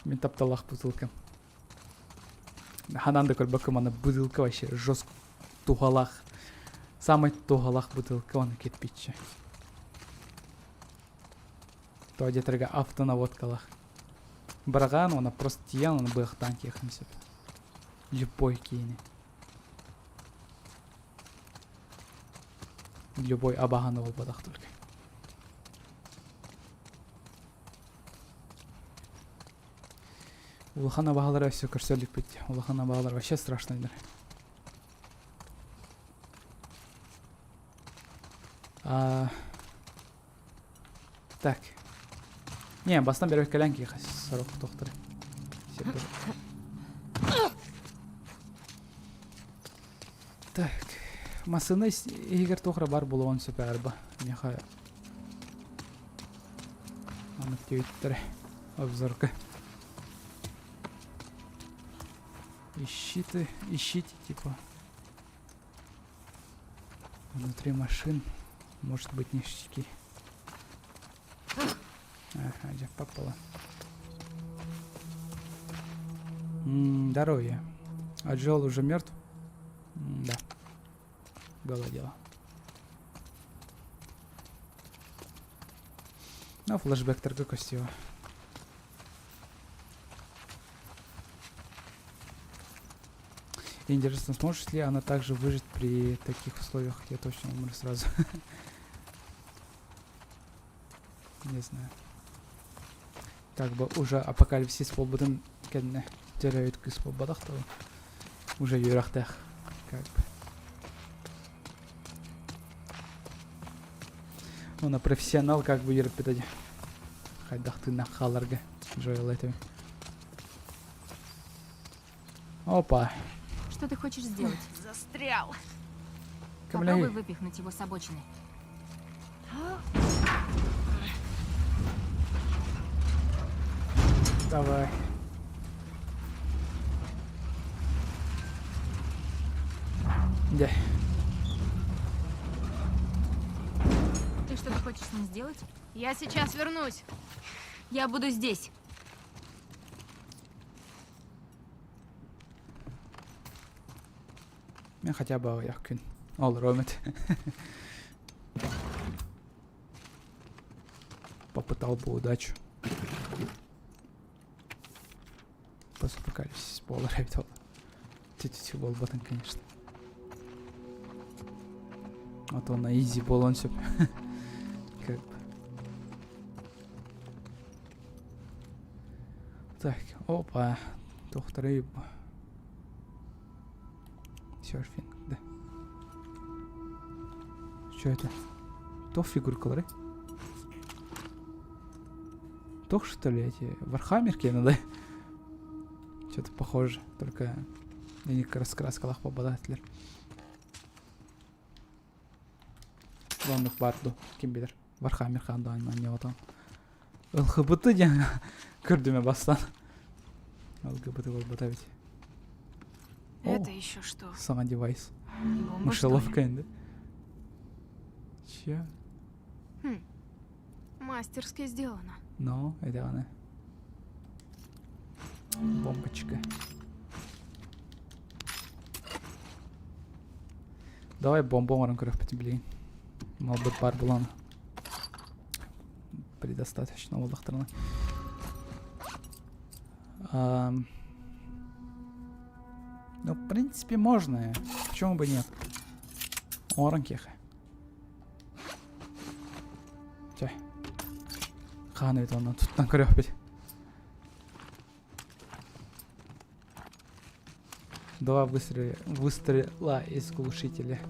Мин тапталлаах бутылкам. Ханан да көрбөккө маны бутылка вообще жестко туһалаах. Самый туһалаах бутылка оны кирпиччи. То где-то автонаводкалах. Быраҕаан уонна просто тиийэн оны быахтаан киэхин сөп. Любой киини. Любой абаһаны буолбатах только. Улахан абаһалары өссө көрсө иликпит. Улахан абаһалар вообще страшныйдар. А, так. Не, бастан бері кэлэн киэхэ сорох тохтор. Так, массыына иһигэр туох эрэ баар буолуон сөп арба. Миэхэ маннык диэбиттэрэ обзорга. Ищите, ищите, типа. Внутри машин может быть ништяки. Ага, где попало. Здоровье. А Джоэл уже мертв? Да. Было дело. Ну, флешбэк торга красиво. Интересно, сможет ли она также выжить при таких условиях? Я точно умру сразу. Не знаю. Как бы уже апокалипсис буолбутун кэннэ төрөөбүт кыыс буолбатах то уже үөрэхтээх как бы. Она профессионал как бы үөрэппит adi. Хайдах тыыннаах хааларга Джоэл этим. Опа. Что ты хочешь сделать? Застрял. Попробуй выпихнуть его с обочины. Давай. Да. Ты что-то хочешь с ним сделать? Я сейчас вернусь. Я буду здесь. Мен хотя бы аҕыйах күн олоруом этэ. Попытал бы удачу. Постапокалипсис буолар эбит ол. Тю-тю-тю буолбатын, конечно. А то на изи буолуон сөп. Как бы. Так, опа. Туохтарый Серфинг, да. Что это? То фигуркалары? Тох, что ли, эти Вархаммерки, да? Что-то похоже, только не раскраскалах попадателер. Оннук баар дуу, ким билэр. Вархаммер хаан анньаҕытан. ЛХБТ диэн көрдүмэ бастаан. ЛГБТ буолбата эбит. Это еще что? Саҥа девайс. Бомба, Мышеловка енді. Че? Хм. Мастерски сделано. Ну, это она. Бомбочка. Давай бомба оҥорон көрүөхпүт билигин. Малбыт баар булан. Предостаточно буоллахтарына. Ну, в принципе, можно. Почему бы нет? Оҥорон киэхэ. Чэ. Хаан эбит онно туттан көрүөхпүт. Два выстрела из глушителя.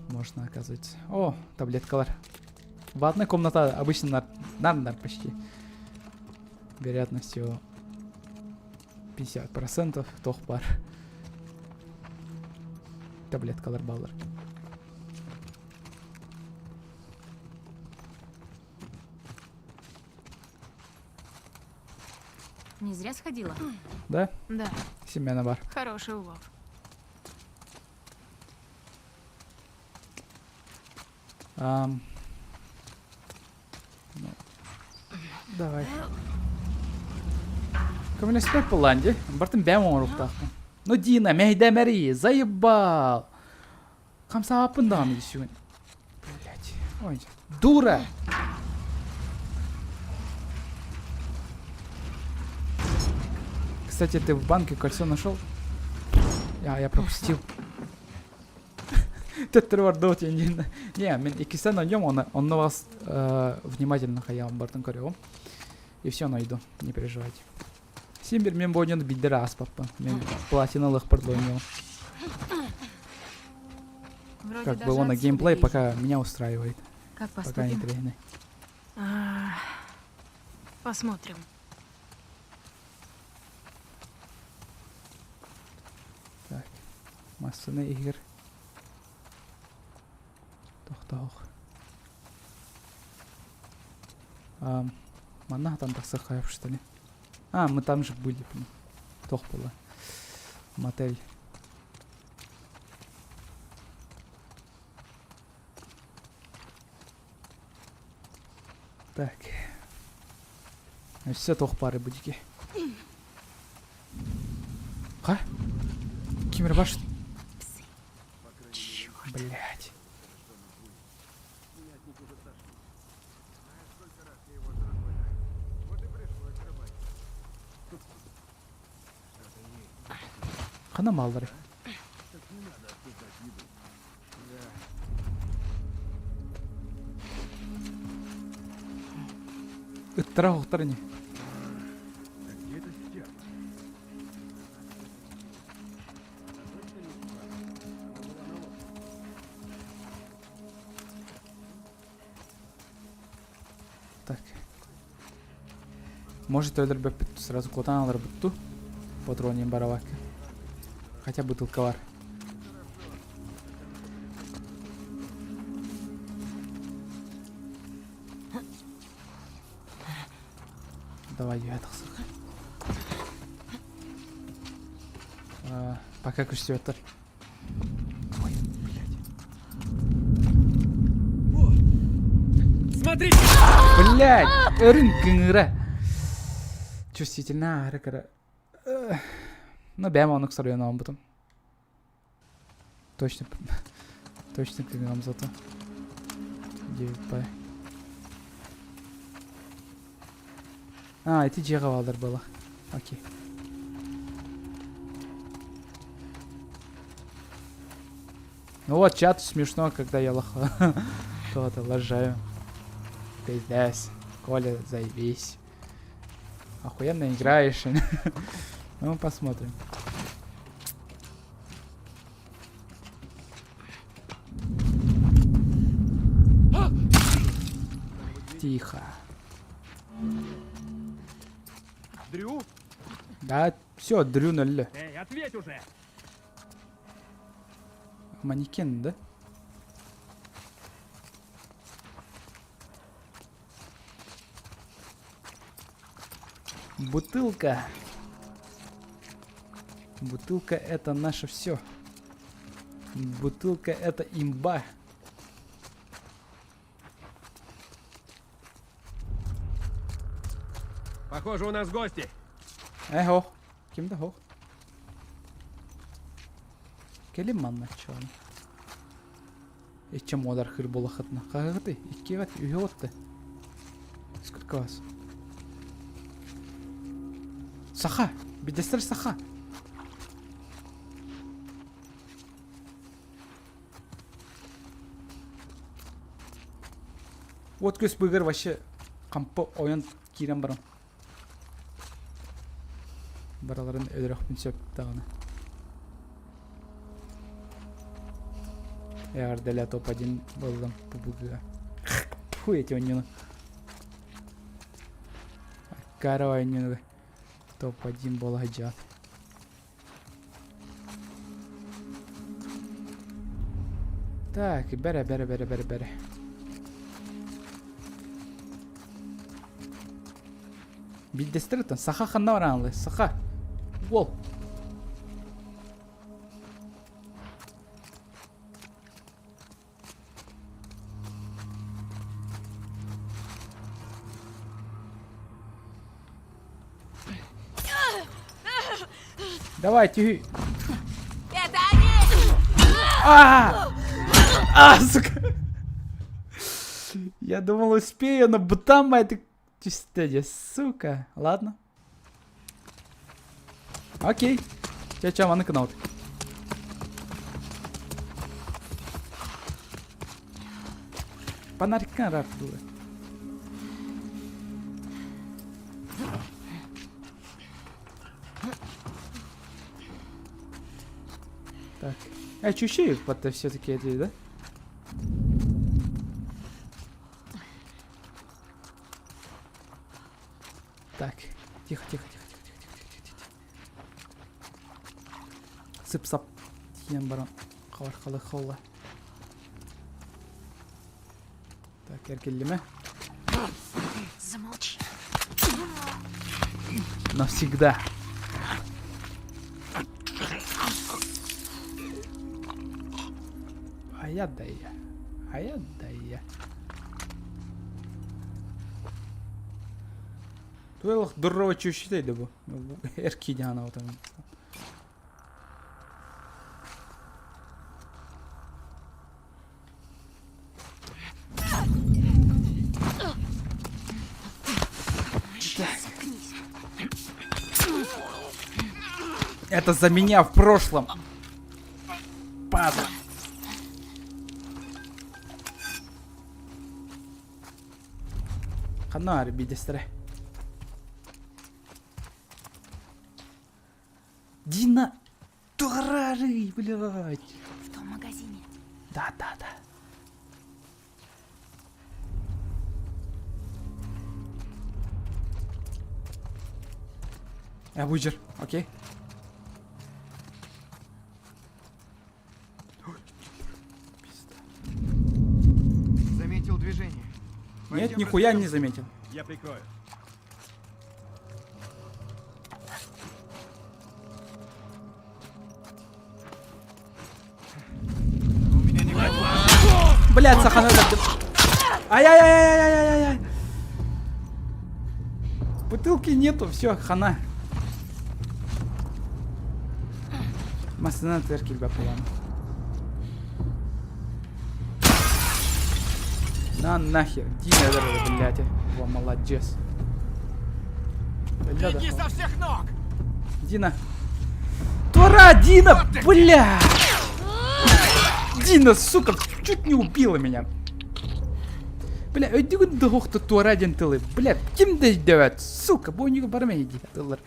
Можно, оказывается. О, таблеткалар. Ватная комната обычно нар, нар, нар почти. Вероятностью 50% туох баар. Таблеткалар бааллар. Не зря сходила? Да? Да. Семена бар. Хороший улов. Um, ну, давай. Көмөлөспөт буоллаан дии. Бартын бэйэм оҥоруохтаахпын. Ну, Дина, мэйдэмэри, заебал! Хамсааппын даҕаны сүгүн. Блять. Ой, дура! Кстати, ты в банке кольцо нашел? Я, я пропустил. Төттөрү бардыбыт диэн. Не, мин иккисен найдем, он, он на вас э, внимательно хаям бартын көрөҕүм. И все найду, не переживайте. Син бир мен бойнуну билдер ааспаппын. Мен платиналых продолжил. Вроде Как бы даже он на отсюда геймплей видно. пока меня устраивает. Как Пока не поступим? тренер. А, Посмотрим. Так. Массыны игр. Тохтоох. Манна хатан тахсаххайып что ли? А, мы там же были, блин. Тох было. Мотель. Так. Все тох пары будики. Ха? Кимер баш. Блять. Хана маллары? Ыттара оһохтор ини. Так. Может өлөрбөппүт сразу куотан аларбыт Патронин барабакка. Хотя бутылка бар. Давай, я тахсык. Пока күстүөттөр. Ой, блядь. Смотрите! Блядь, өрүн кыҥыра. Чувствительно, ары Ну, бэм онук соруйан оонбутум. Точно, точно кыҥырам зато. 9 А, ити дьиэҕэ бааллар буола. Окей. Ну вот, чат смешно, когда я лоха. Кого-то лажаю. Пиздец. Коля, заебись. Охуенно играешь. Ну, посмотрим. Тихо. Дрю? Да, все, Дрю ноль. Эй, ответь уже! Манекен, да? Бутылка. Бутылка это наше все. Бутылка это имба. Похоже, у нас гости. Эхо. Ким да хох. Кэлин манна чоон. Иччэ муодархыыр буолаххытына хаһыгытый? Иккиэҕит, үһүө Сколько вас? Саха! Бидэстэр саха! Вот көс быгыр вообще хампы ойон киирэн баран бараларын өлөрөхпүн сөп даҕаны. Эҕэрдэлээ топ-1 буоллум ПБГ. Фу, эти оонньууну. Аккара оонньууну топ-1 буола сылдьаҕыт. Так, бэрэ, бэрэ, бэрэ, бэрэ, бэрэ. Билдэстэр оттон саха ханна бараанлы? Саха. Уол. Давай, тюхи. Это они! А! А, сука! Я думал, успею, но бутам моя ты чистеде, сука. Ладно. Окей. Ча-ча, маны канал. Фонарик рад было. Так. А чуть-чуть под все-таки эти, да? Так. Тихо, тихо, тихо, тихо, тихо, тихо, тихо, тихо. Сып-сап. Тиен баран. Хабар холла. Так, эргиллимэ. Замолчи. Навсегда. А я да я. А я да я. Туэлах дурова чущитэй да бу. Эрки диана вот Это за меня в прошлом. Падла. Ханна бидестре. Дина Турары, блядь. В том магазине. Да, да, да. Я выжер, окей. Пизда. Заметил движение. Нет, Пойдем нихуя не разберемся. заметил. Я прикрою. У меня не хватит. Блядь, сахана. Ай-яй-яй-яй-яй-яй-яй. Бутылки нету, все, хана. Масына теркил бапалан. На нахер, Дина, блядь. Во, молодец. Бля, Беги да. со всех ног! Дина. Тура, Дина, бля! Дина, сука, чуть не убила меня. Бля, өйдүгүн дохохто туора диэн тылы. Бля, ким да өйдөбөт, сука, бу ойнуга бары мен тыллар.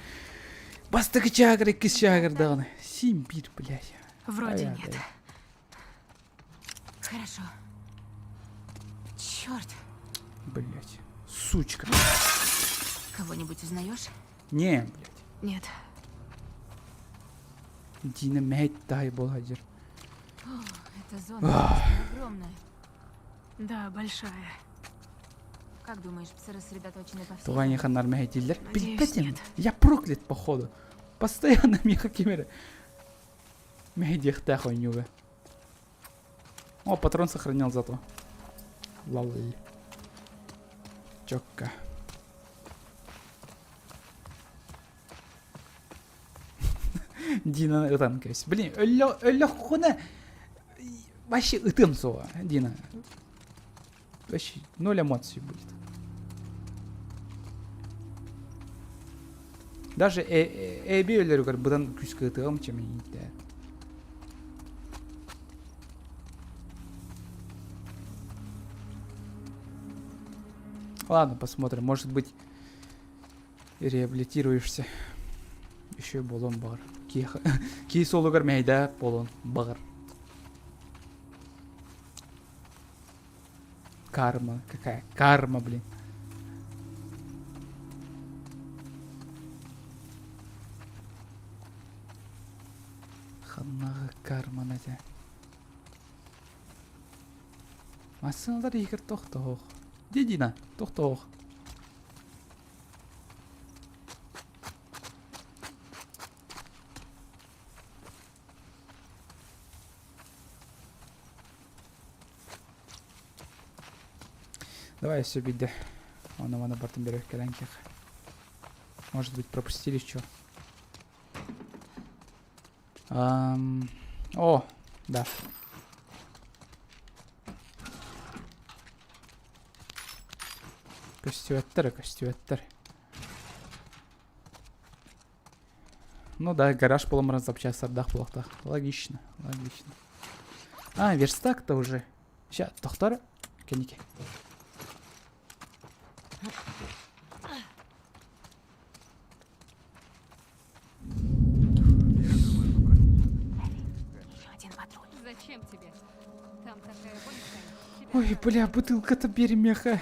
Бастакы чаагыр, иккис чаагыр даҕаны. Син биир, блядь. Вроде Ай, нет. ай. Хорошо. Черт. Блядь, сучка. Кого-нибудь узнаешь? Не, блядь. Нет. Дина мэйт дай буолар. Эта зона просто огромная. Да, большая. Как думаешь, псы рассредоточены по всей Тугани ханнар мэйдиллер. Надеюсь, Билбэтим. нет. Я проклят, походу. Постоянно миэхэ ким эрэ. Мэйдиэхтээх ойнуга. О, патрон сохранил зато. Лол. Чётко. Дина ытан кэбис. Блин, өллө өллөххүнэ вообще ытым суоҕа, Дина. Вообще ноль эмоций будет. Даже эби өлөрүгэр быдан күүскэ ытыам чем иитэ. Ладно, посмотрим. Может быть, реабилитируешься. Еще и буолуон баҕар. Киһи суолугар мэһэйдээ буолуон баҕар. Карма. Какая карма, блин. Ханнаҕа карман этэ. Массыыналар иһигэр тохтоох. Дидина, тохтоох. Давай все биде. Оны маны бартын берек кэлэн Может быть, пропустили что? О, да. Көстүбэттэр, көстүбэттэр. Ну да, гараж буолан запчастардаах буолуохтаах. Логично, логично. А, верстак-то уже. Ща, тохтор. Кэнники. Зачем тебе? Там такая вонь Ой, бля, бутылка-то беремеха.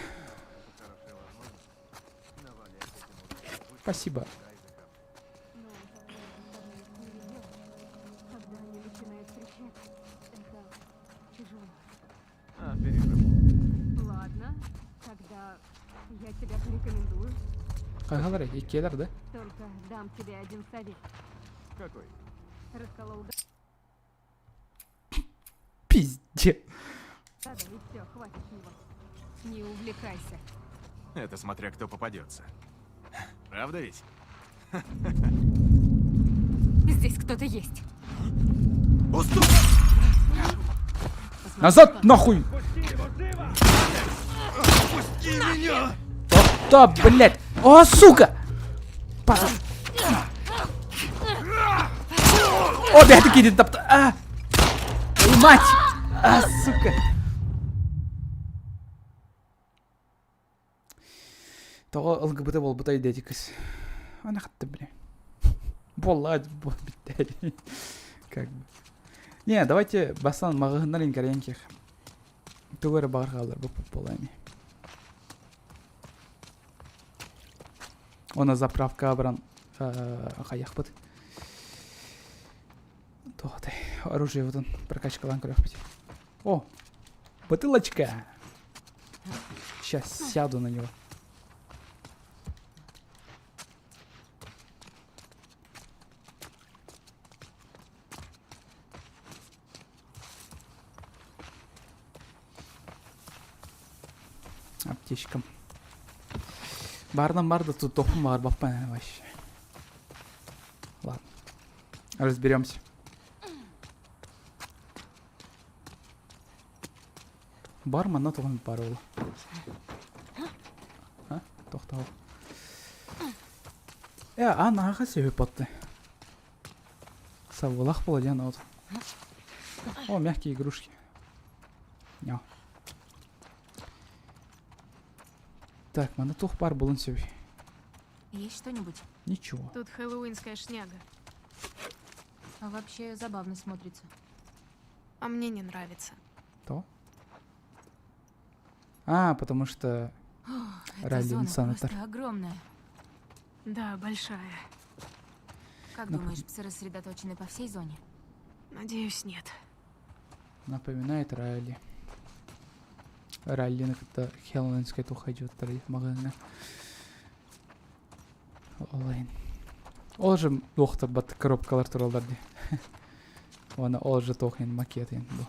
Спасибо. Ладно, тогда я тебя порекомендую. Хайгалар, иккиэлэр да? Только дам тебе один совет. Какой? Расколол Пиздец. гада, и все, хватит с него. Не увлекайся. Это смотря кто попадется. Правда ведь? Здесь кто-то есть. Назад, нахуй! Пусти меня! Да, блядь! О, сука! Паша! О, блядь, такие тапта. А! Твою мать! А, сука! Тоҕо ЛГБТ буолбутай диэти кыс. Ана хатты, бля. Буолла, бүттэ. Как бы. Не, давайте бастан маҕаһыннар иҥкэрийэн киэх. Тугу эрэ баҕар хаалар бу буолла ини. Оны заправка баран хайахпыт. Туохтай оружиебытын прокачкалаан көрүөхпүт. О, бутылочка! Сейчас сяду на него. Аптечкам. Бардан бар да тут топум бар баппа вообще. Ладно. Разберемся. Бар манна тугун бар ол. А? Тохтоо. Э, а нааха себеп батты. Савылах була диэн от. О, мягкие игрушки. Няу. Так, манна тух бар булун сөбүй. Есть что-нибудь? Ничего. Тут хэллоуинская шняга. А вообще забавно смотрится. А мне не нравится. То? А, потому что Эта Ралли зона Санатор. просто огромная. Да, большая. Как Ну, думаешь, псы рассредоточены по всей зоне? Надеюсь, нет. Напоминает Райли. Райлины кытта Хэллоуинскай тухайдьуттар маҕаһыыҥҥа. Ол иһин. Ол же туохтар бат коробкалар тураллар дии. Уонна ол же туох иһин макет иһин бу.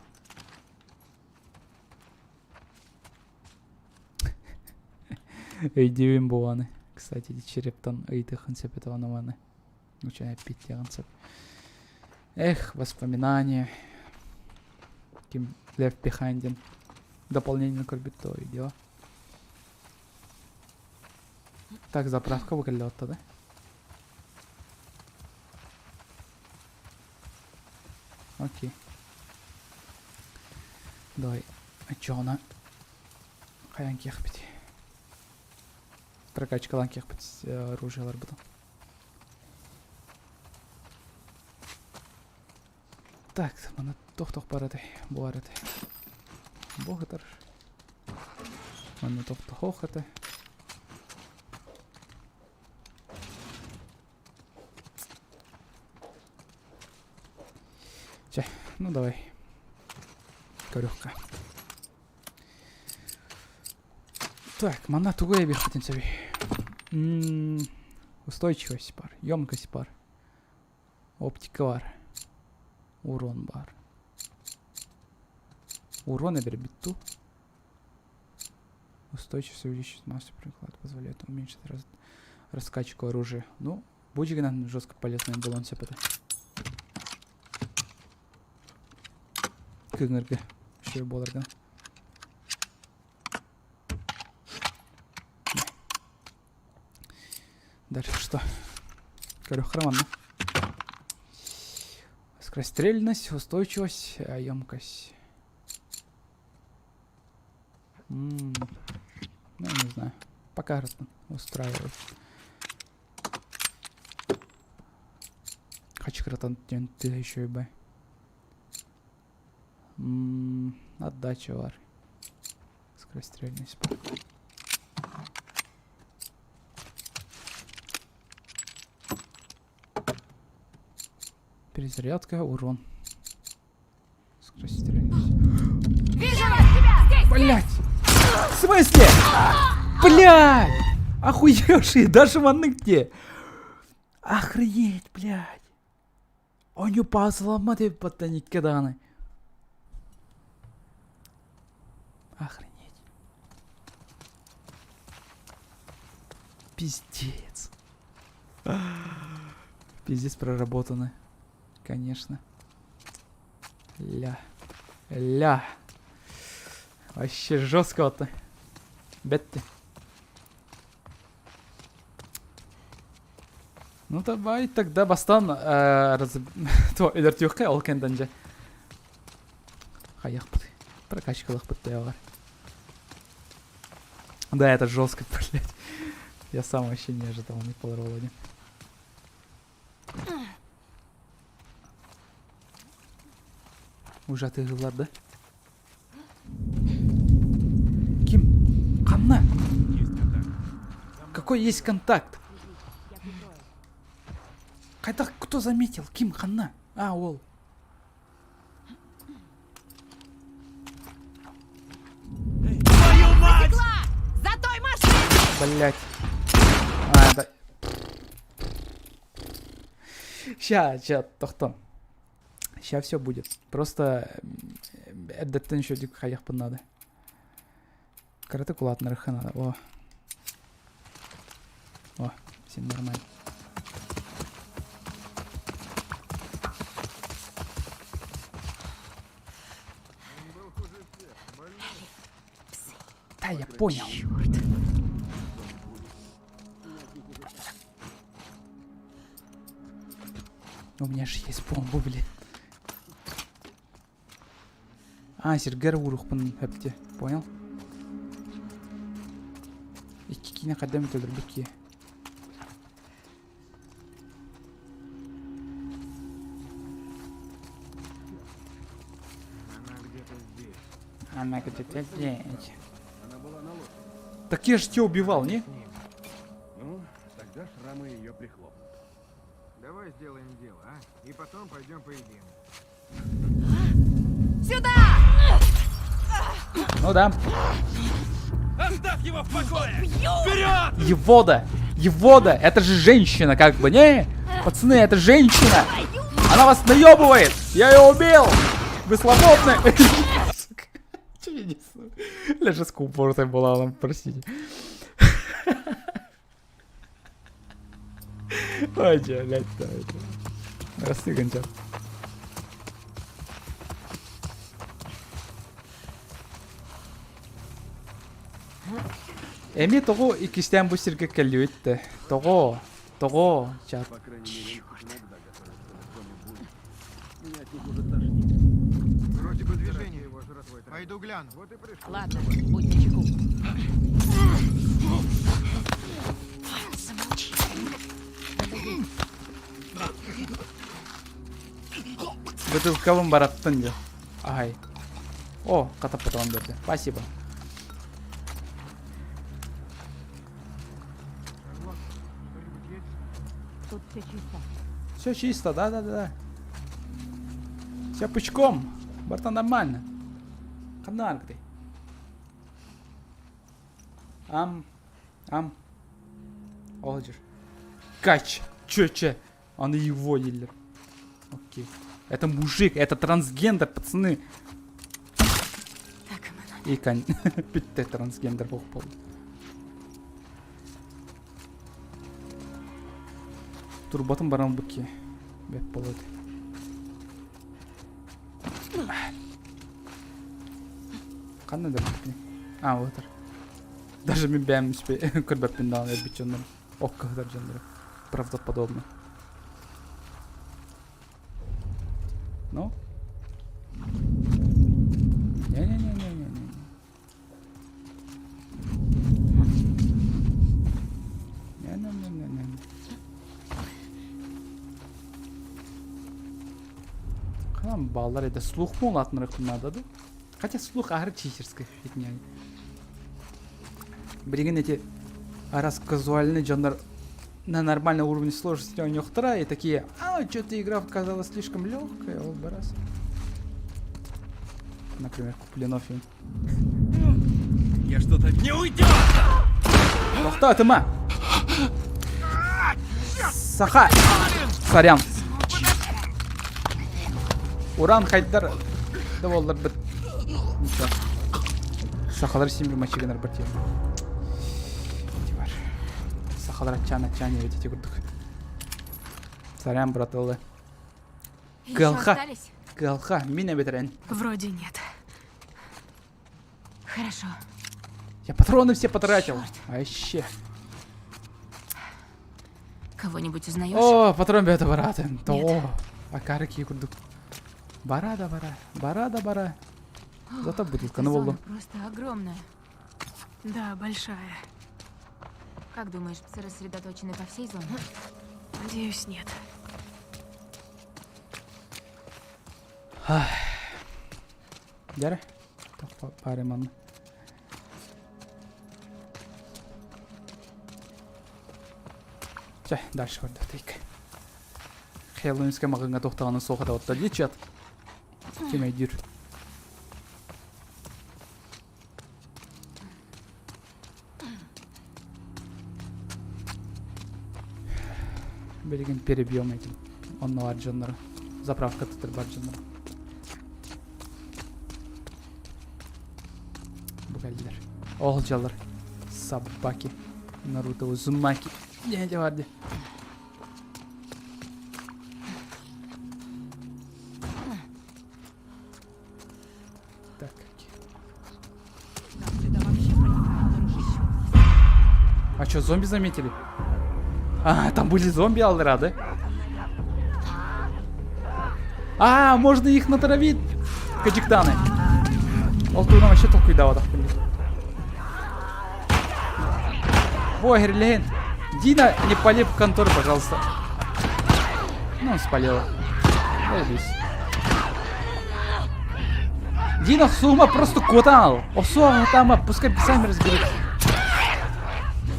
Өйдүүбүн бу аны. Кстати, черептан ыйытыаххын сөп этэ ону маны. Уча эппиттиэҕин сөп. Эх, воспоминания. Ким Left Behind диэн дополнение көрбүт то видео. Так, заправка бу кэллэ да? Окей. Давай, очоҕуна хайаан киэхпит. Прокачкалаан киэхпит оружиеларбытын. Так, маны тох-тох бар этэй, буолар этэй. Бу сытар. Манна тох-тохох этэ. Чэ, ну давай. Көрүөххэ. Так, манна тугу эбиэхпитин сөбүй? Устойчивость бар, емкость бар. Оптика бар. Урон бар. Урон эбэрбит дуу? Устойчивость увеличить массу приклад позволяет уменьшить раз... раскачку оружия. Ну, бу дьиҥинэн жестко полезный буолуон сөп этэ. кыҥырга үчүгэй буолар гына. Дальше что? Көрүөххэ манна. Скорострельность, устойчивость, емкость. М -м ну, не знаю. Пока устраивает. Хачкратан ты еще и бай. Отдача бар. Скорострельность. Перезарядка, урон. Скорострельность. Вижу тебя! Здесь! Блять! В смысле? Блять! Охуевшие, даже маннык где? Охренеть, блядь! Оонньуу паасыламмат эбит икки даҕаны. Охренеть. Пиздец. Пиздец проработано. Конечно. Ля. Ля. Вообще жестко-то. Бетти. Ну давай тогда бастан раз... То өлөртүөххэ ол кэнтэн дьэ. Хайахпыт. Прокачкалахпыт бар. Да, это жестко, блядь. Я сам вообще не ожидал, не Володя. Уже атыылар да? Ким? Ханна? Какой есть контакт? Хайдах кто заметил? Ким ханна? А, ол. Твою мать! За той машиной! Блять. А, да. Ща, ща, тохтоо. Ща все будет. Просто эрдэттэн еще хайахпын надо. Караты кулаатынарыхха надо. О. О, всем нормально. Да, я понял. У меня же есть бомба, блин. А, сиргэр уурухпун эпти. Понял? Икки киинэ хайдам өлөрбүт киһи. Она где-то здесь. Она где-то здесь. Так я же тебя убивал, не? С ним. Ну, тогда шрамы ее прихлопнут. Давай сделаем дело, а? И потом пойдем поедим. Сюда! Ну да. Оставь его в покое! Вперед! Его да! Его да! Это же женщина, как бы, не? Пацаны, это женщина! Она вас наебывает! Я ее убил! Вы свободны! Сука. Че я несу? Бля, жестко упоротая была, она, простите. Ой, че, блядь, давайте. Рассыган Эмиэ тоҕо иккистээн бу сиргэ кэллибит да? Тоҕо? Тоҕо? Чат. По крайней мере, он иногда готовит, что в доме будет. Меня от них уже тошнит. Вроде бы движение его жратвой. Пойду гляну. Вот и пришел. Ладно, будь начеку. Замолчи. Бытылкабын бараттын дьэ. Ай. О, хата потом берди. Спасибо. Тут все чисто. Все чисто, да-да-да. Все пучком. Братан, нормально. Ханна ты. Ам. Ам. Олдер. Кач. Че, че? Он его елер. Окей. Это мужик, это трансгендер, пацаны. Так им и надо. И кань. Бүттэ трансгендер буох буолла. Турбатын баран быки. Бэт болот. Ханна өлөрбүппүнүй? А, отыр. Даже мин бэйэм көрбөппүн даҕаны өлбүт дьоннору. Окко сытар дьоннору. Правдоподобно. Ну? Не-не-не-не-не-не. Не-не-не-не-не. Ханан баллар это слух муолатынырык надо да? Хотя слух аһары читерская фигня. Билигин эти раз казуальный дьоннор на нормальном уровне сложности у них и такие, а, что-то игра казалась слишком легкая, ол раз. Например, Куплинов им. Я что-то не уйдет! Тохтоо, Саха! Сорян. Уран хайдар да буоллар бит. Ничего. Сахалар син bir мачыгынар бір тем. Бар. Сахалар ачан ачан ебет эти курдук. Сорян, браталы. Кылха. Кылха, мин эбетерен. Вроде нет. Хорошо. Я патроны все потратил. Вообще. Кого-нибудь узнаешь? О, патрон бэйэтэ бараатын. Тоҕо? Акары кии курдук. Бара да бара, бара да бара. Зато бутылканы Зона булдум. просто огромная. Да, большая. Как думаешь, псы рассредоточены по всей зоне? Надеюсь, нет. Дьэ баар манна. Чэ, дальше көрдөтейік. Хэллоуинская маҕаҥҥа туохтаҕына суох этэ дии чат. Ким өйдүүр? Билигин перебьем этим. Онно дьоннору. Заправка тутар бар дьоннору. Бу кэллилэр. Ол дьаллар. Собаки. Наруто Узумаки. Не бар дии. Так. А что, зомби заметили? А, там были зомби аллара, да? А, можно их натравить. Кадиктаны. Ол туһунан вообще толкуйдаабатахпын. Ой, Герлейн. Дина, не пали в контору, пожалуйста. Ну, он спалила. Заебись. Дина Сума просто кутал. Осуа там, пускай сами разберутся.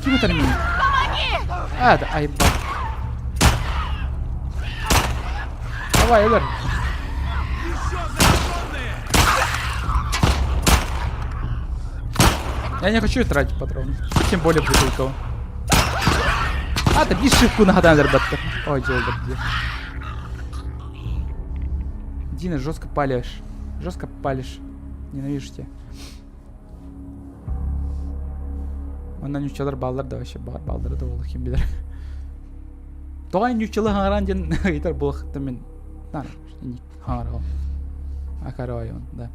Ким это меня? А, да, ай, ба. Давай, Элер. Я не хочу тратить патроны. Тем более бутылку. А, ты бишь шибку нагадан, ребятка. Ой, где Дина, жестко палишь. Жестко палишь. Ненавижу тебя. Онно нууччалар бааллар да вообще баар бааллара да буолуох ким билэр. Тоҕо нууччалыы хаҥараан диэн ыйытар буолуохтан мин хаҥараҕым. Акарайон, да.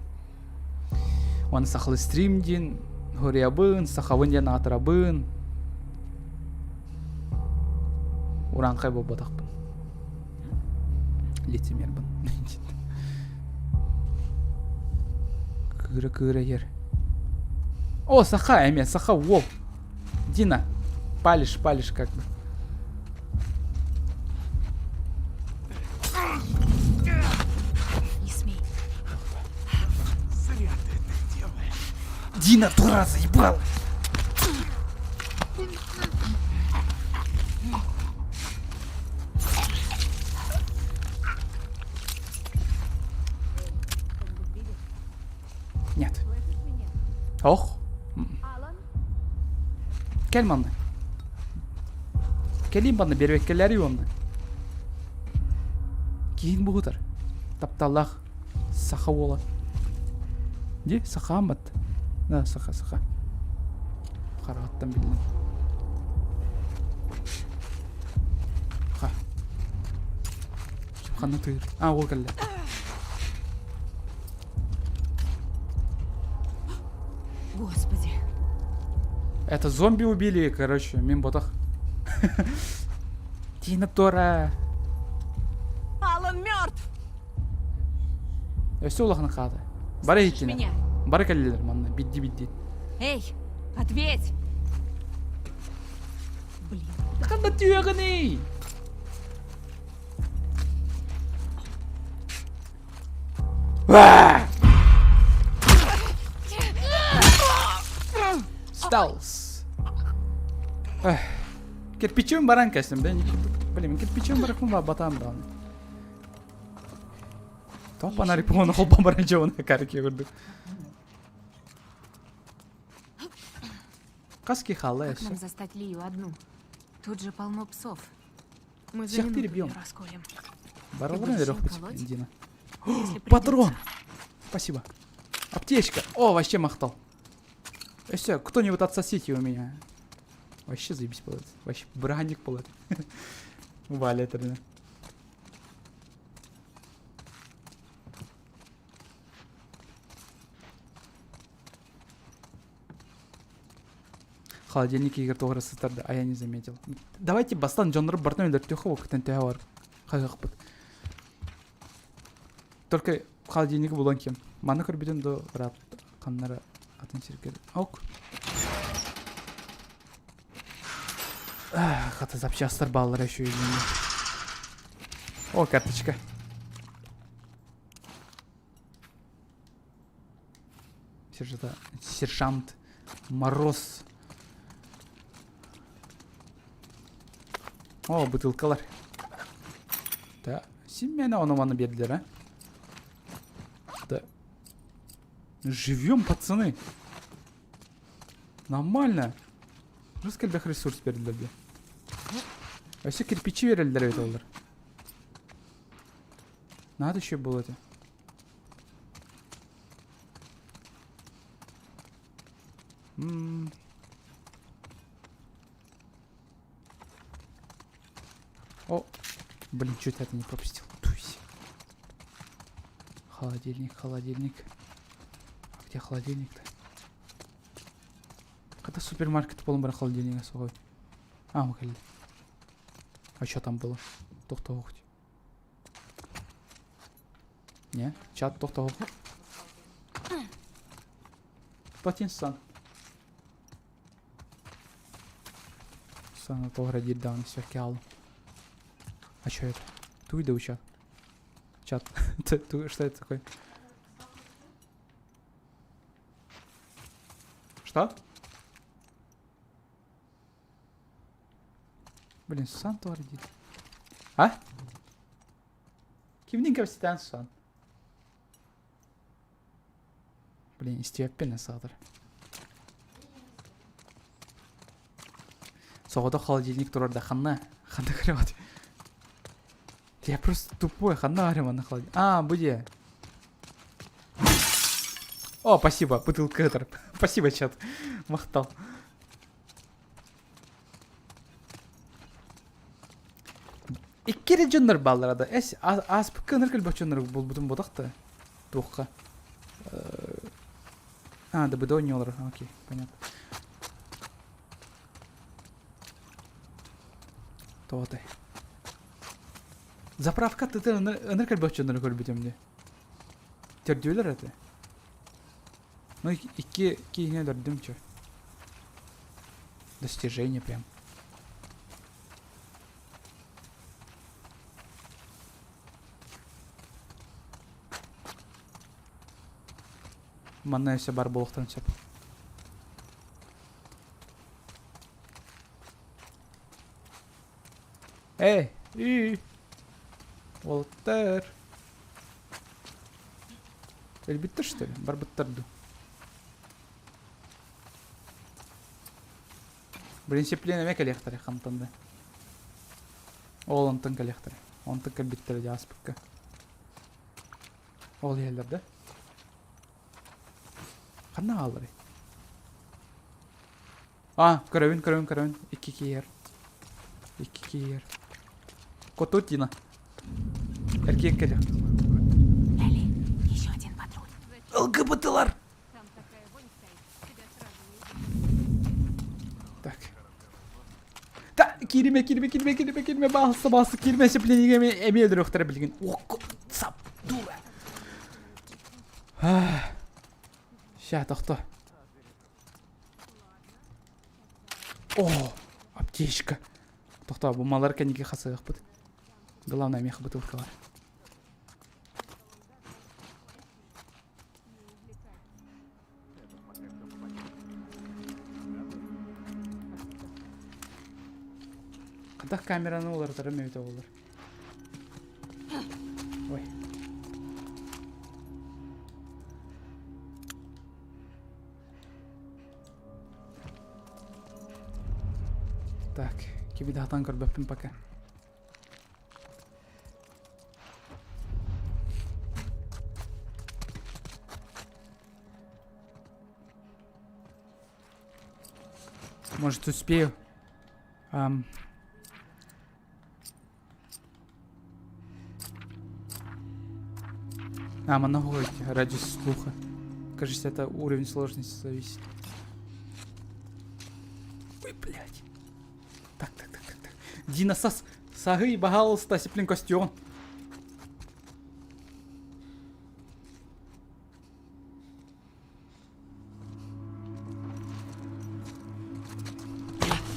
Уонна сахалыы стрим диэн хоруйабын, сахабын диэн аатырабын. Урааҥхай буолбатахпын. Лицемербин. Кыыра-кыыра иһэр. О, саха эмиэ, саха уол. Дина, палишь, палишь как бы. Не смей. Зря ты это делаешь. Дина, дура, заебала! Нет. Ох. Кэл манна. Кэлиим манна биэрбэккэлээри уонна. Киһин буһутар. Тапталлаах саха уола. Ди сахааммат. Да, саха, саха. Хараҕыттан биллим. Ха. Ханна тыыр? А, ол кэллэ. Это зомби убили, короче, мин ботах. Тина Тора. Алан мертв! Өссө улахан хаата. Бары Слышишь иһиттинэ. меня? Бары кэллилэр манна, бидди-бидди. Эй, ответь! Блин, Ханна түөҕүнүй? Стелс. Кирпичим баран кэстим да Блин, кирпичим барахым ба батам даҕаны. Топ анари пуону холбон баран дьону карки курдук. Каски хаалла Как нам застать Лию одну? Тут же полно псов. Мы за Всех минуту перебьем. её расколем. Бараларын Ты будешь өрөхпүт колоть? Дина. Если Патрон! придётся. Спасибо. Аптечка. О, вообще махтал. Все, кто-нибудь отсосите у меня. Вообще заебись болады. Вообще браник болады. Валя это, блин. Холодильник егер тоҕо сытар а я не заметил. Давайте бастан дьоннору бартын өлөртүөххэ уокутан төһө бар хаһыахпыт. Только холодильниги булан кем. Маны көрбүтүм до рап ханнара атын сиргер. Ок. Хата запчастар бааллара еще О, карточка. Сержант, сержант Мороз. О, бутылкалар. Да, син мені оны маны бердилер, а? Да. Живем, пацаны. Нормально. Рус элбэх ресурс бердилер бе. Өссө кирпичи береллер эбит олар. Надо еще было это. М. О, блин, чуть это не пропустил. Тусь. Холодильник, холодильник. А где холодильник-то? Когда супермаркет полон бар холодильнига суой. А, мы А что там было? Тохтоохть. Не, чат тохтоох. Платин сан. Сан тоҕо диир даҕаны сөккэ А что это? Туй да чат. Чат. Что это такое? Что? Блин, Сусан тоҕо диир. А? Кимниин кэпсэтэн Сусан? Блин, истиэппин саатар. Соҕотох холодильник турар да ханна? Ханна көрөҕүт? Я просто тупой, ханна арым на холодильник. А, буде. О, спасибо, бутылка это. Спасибо, чат. Махтал. Икки дьоннор бааллара да. Эс ааспыкка ынырык элбэх дьоннор булбутум ботах да. Туохха. А, да быдо олор. Окей, понятно. Тоҕотой. Заправка тыты ынырык элбэх дьоннору көрбүтүм дии. Төрдүөлэр этэ. Ну, икки киһини өлөрдүм чё. Достижение прям. Манна өссө бар буолуохтарын сөп. Эй, үй! Уолаттар. Өлбүттэр что ли? Барбыттар дуу? Блин, эмэ кэлиэхтэрэ хантан да. Ол онтон кэлиэхтэрэ. Онтон кэлбиттэрэ дьэ ааспыкка. Ол иһэллэр да? Ханна хаалларый? А, көрөбүн, көрөбүн, көрөбүн. Икки киһи Икки киһи Котутина. Эркиэн кэлэ. Элли, еще один патруль. ЛГБТлар! Там такая вонь стоит, тебя сразу не узнать. кииримэ, кииримэ, кииримэ, кииримэ, кииримэ, баалса, баалса, кииримэ, сцеплениеге эми эми өлөрүөхтэрэ билигин. Ох, сап, дура. Ща, тохто. О, аптечка. Тохто, бу малар кэнники хасыахпыт. Главное, меха бутылкалар. Хайдах камераны уларытарым эбитэ буоллар. Ой. Так, кибидахтан көрбөппүн пока. Может, успею. Ам... А, много радиус слуха. Кажется, это уровень сложности зависит. Ой, блядь. Так, так, так, так, так. Дина, сас, сагы, пожалуйста, сеплин костюм.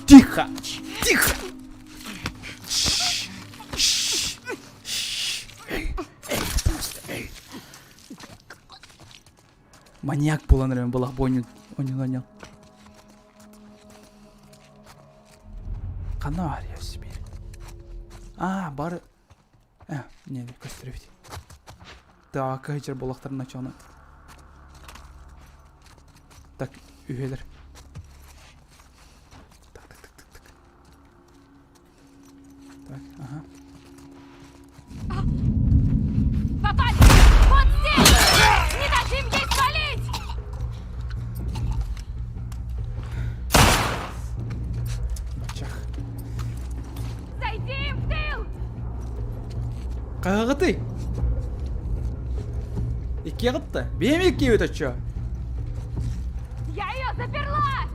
Тихо! Тихо! Маньяк буолан эрэн былах бойнун онял. Ханна баар я себе? А, бары... Э, не, көстөр эбит. Так, кыһычыр буолахтарын началны. Так, үһүөлэр. Так, так, так, так, так. Так, ага. Попали! Вот здесь! Не дадим ей свалить! Бачах. Зайди им в тыл! Хаһаҕытый? Иккиэҕит Биэм иккиэбит оччо. Я ее заперла!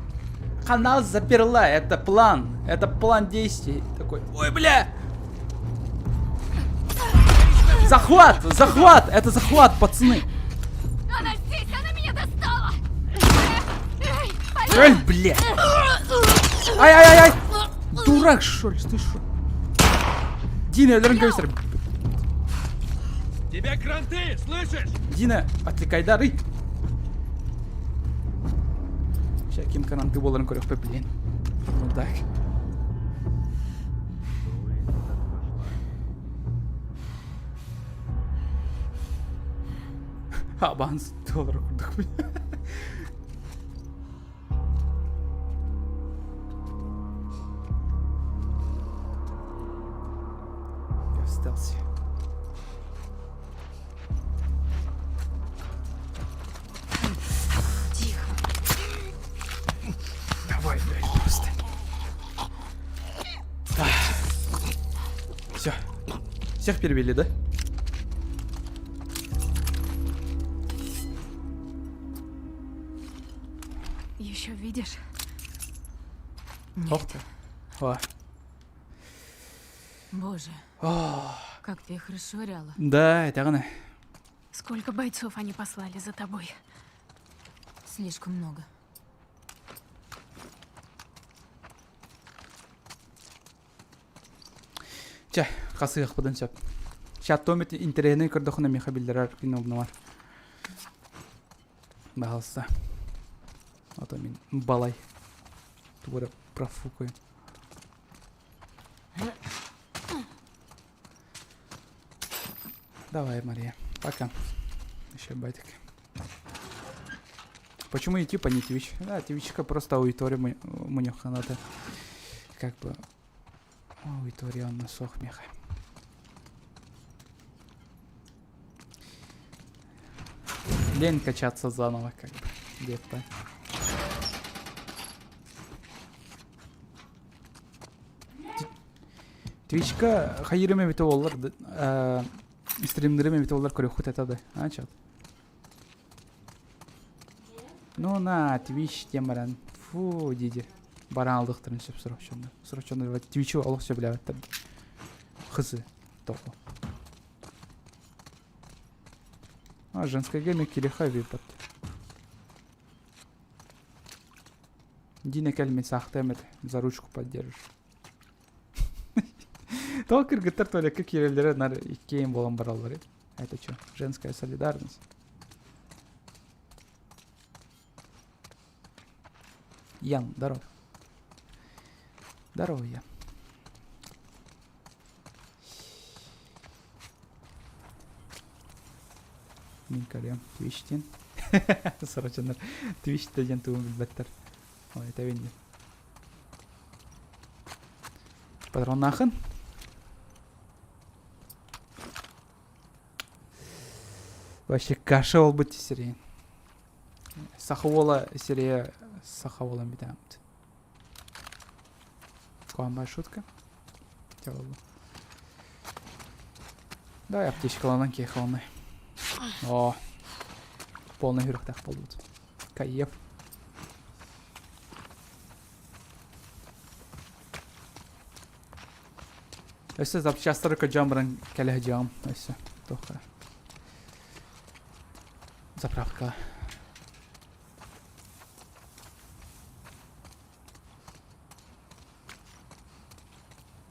Канал заперла, это план. Это план действий. Такой, ой, бля! Захват! Захват! Это захват, пацаны! Она здесь! Она меня достала! Эй, бля! Ай-ай-ай-ай! Дурак, что ли? Ты что? Дина, өлөрөн кэбистэр. Тебе кранты, слышишь? Дина, отвлекайдарый. Сейчас ким кранты буоларын көрүөхпүт, блин. Ну так. Абанс доллар курдук. Я в стелсе. Тихо. Давай, блядь, просто. Все. Всех перевели, да? Еще видишь? Нет. О. Боже. Как ты их расшвыряла. Да, это она. Сколько бойцов они послали за тобой? Слишком много. Чэ, хасыахпытын сөп. Чаттом интэриэһинэй көрдөххүнэ миэхэ биллэрэр кинобнолар. Баһалса. А то мин балай. Тугу профукаю. Давай, Мария. Пока. Еще байтик. Почему YouTube, а не Twitch? Да, Twitch просто аудитория муньоханата. Как бы аудитория онно суох миэхэ. Лень качаться заново, как бы, где-то. Твичка хайырым эбите олар стримнерим эбите олар көрөхүт это да. А, чат. Ну на, Twitch тем баран. Фу, диди. Баран алдыктарын сөп сорох дьоннор. Сорох дьоннор Твичи олох сөбүлээбэттэр. Хызы тоҕо. А, женская гейминг килиха випат. Дина кэл мин саахтыам этэ, за ручку поддержишь. Тоҕо кыргыттар туалекка киирэллэрэ нар иккиэн буолан бараллар. Это что, женская солидарность? Ян, здоров. Здорово, Ян. Мин көрүөм Twitch диэн. Сорочоннор Twitch да диэн тугун билбэттэр. Ой, этэбин диэн. Патроннаахын. Вообще каша болбут сирейин. Саха уола сирэйэ саха уолан бүтээммит. Куһаҕан шутка. Давай аптечкаланан киэхэ О, полный хүрөхтээх буолбут. Кайф. Өссө запчастары көрдьөөн баран кэлэ сылдьыаҕым өссө туохха заправка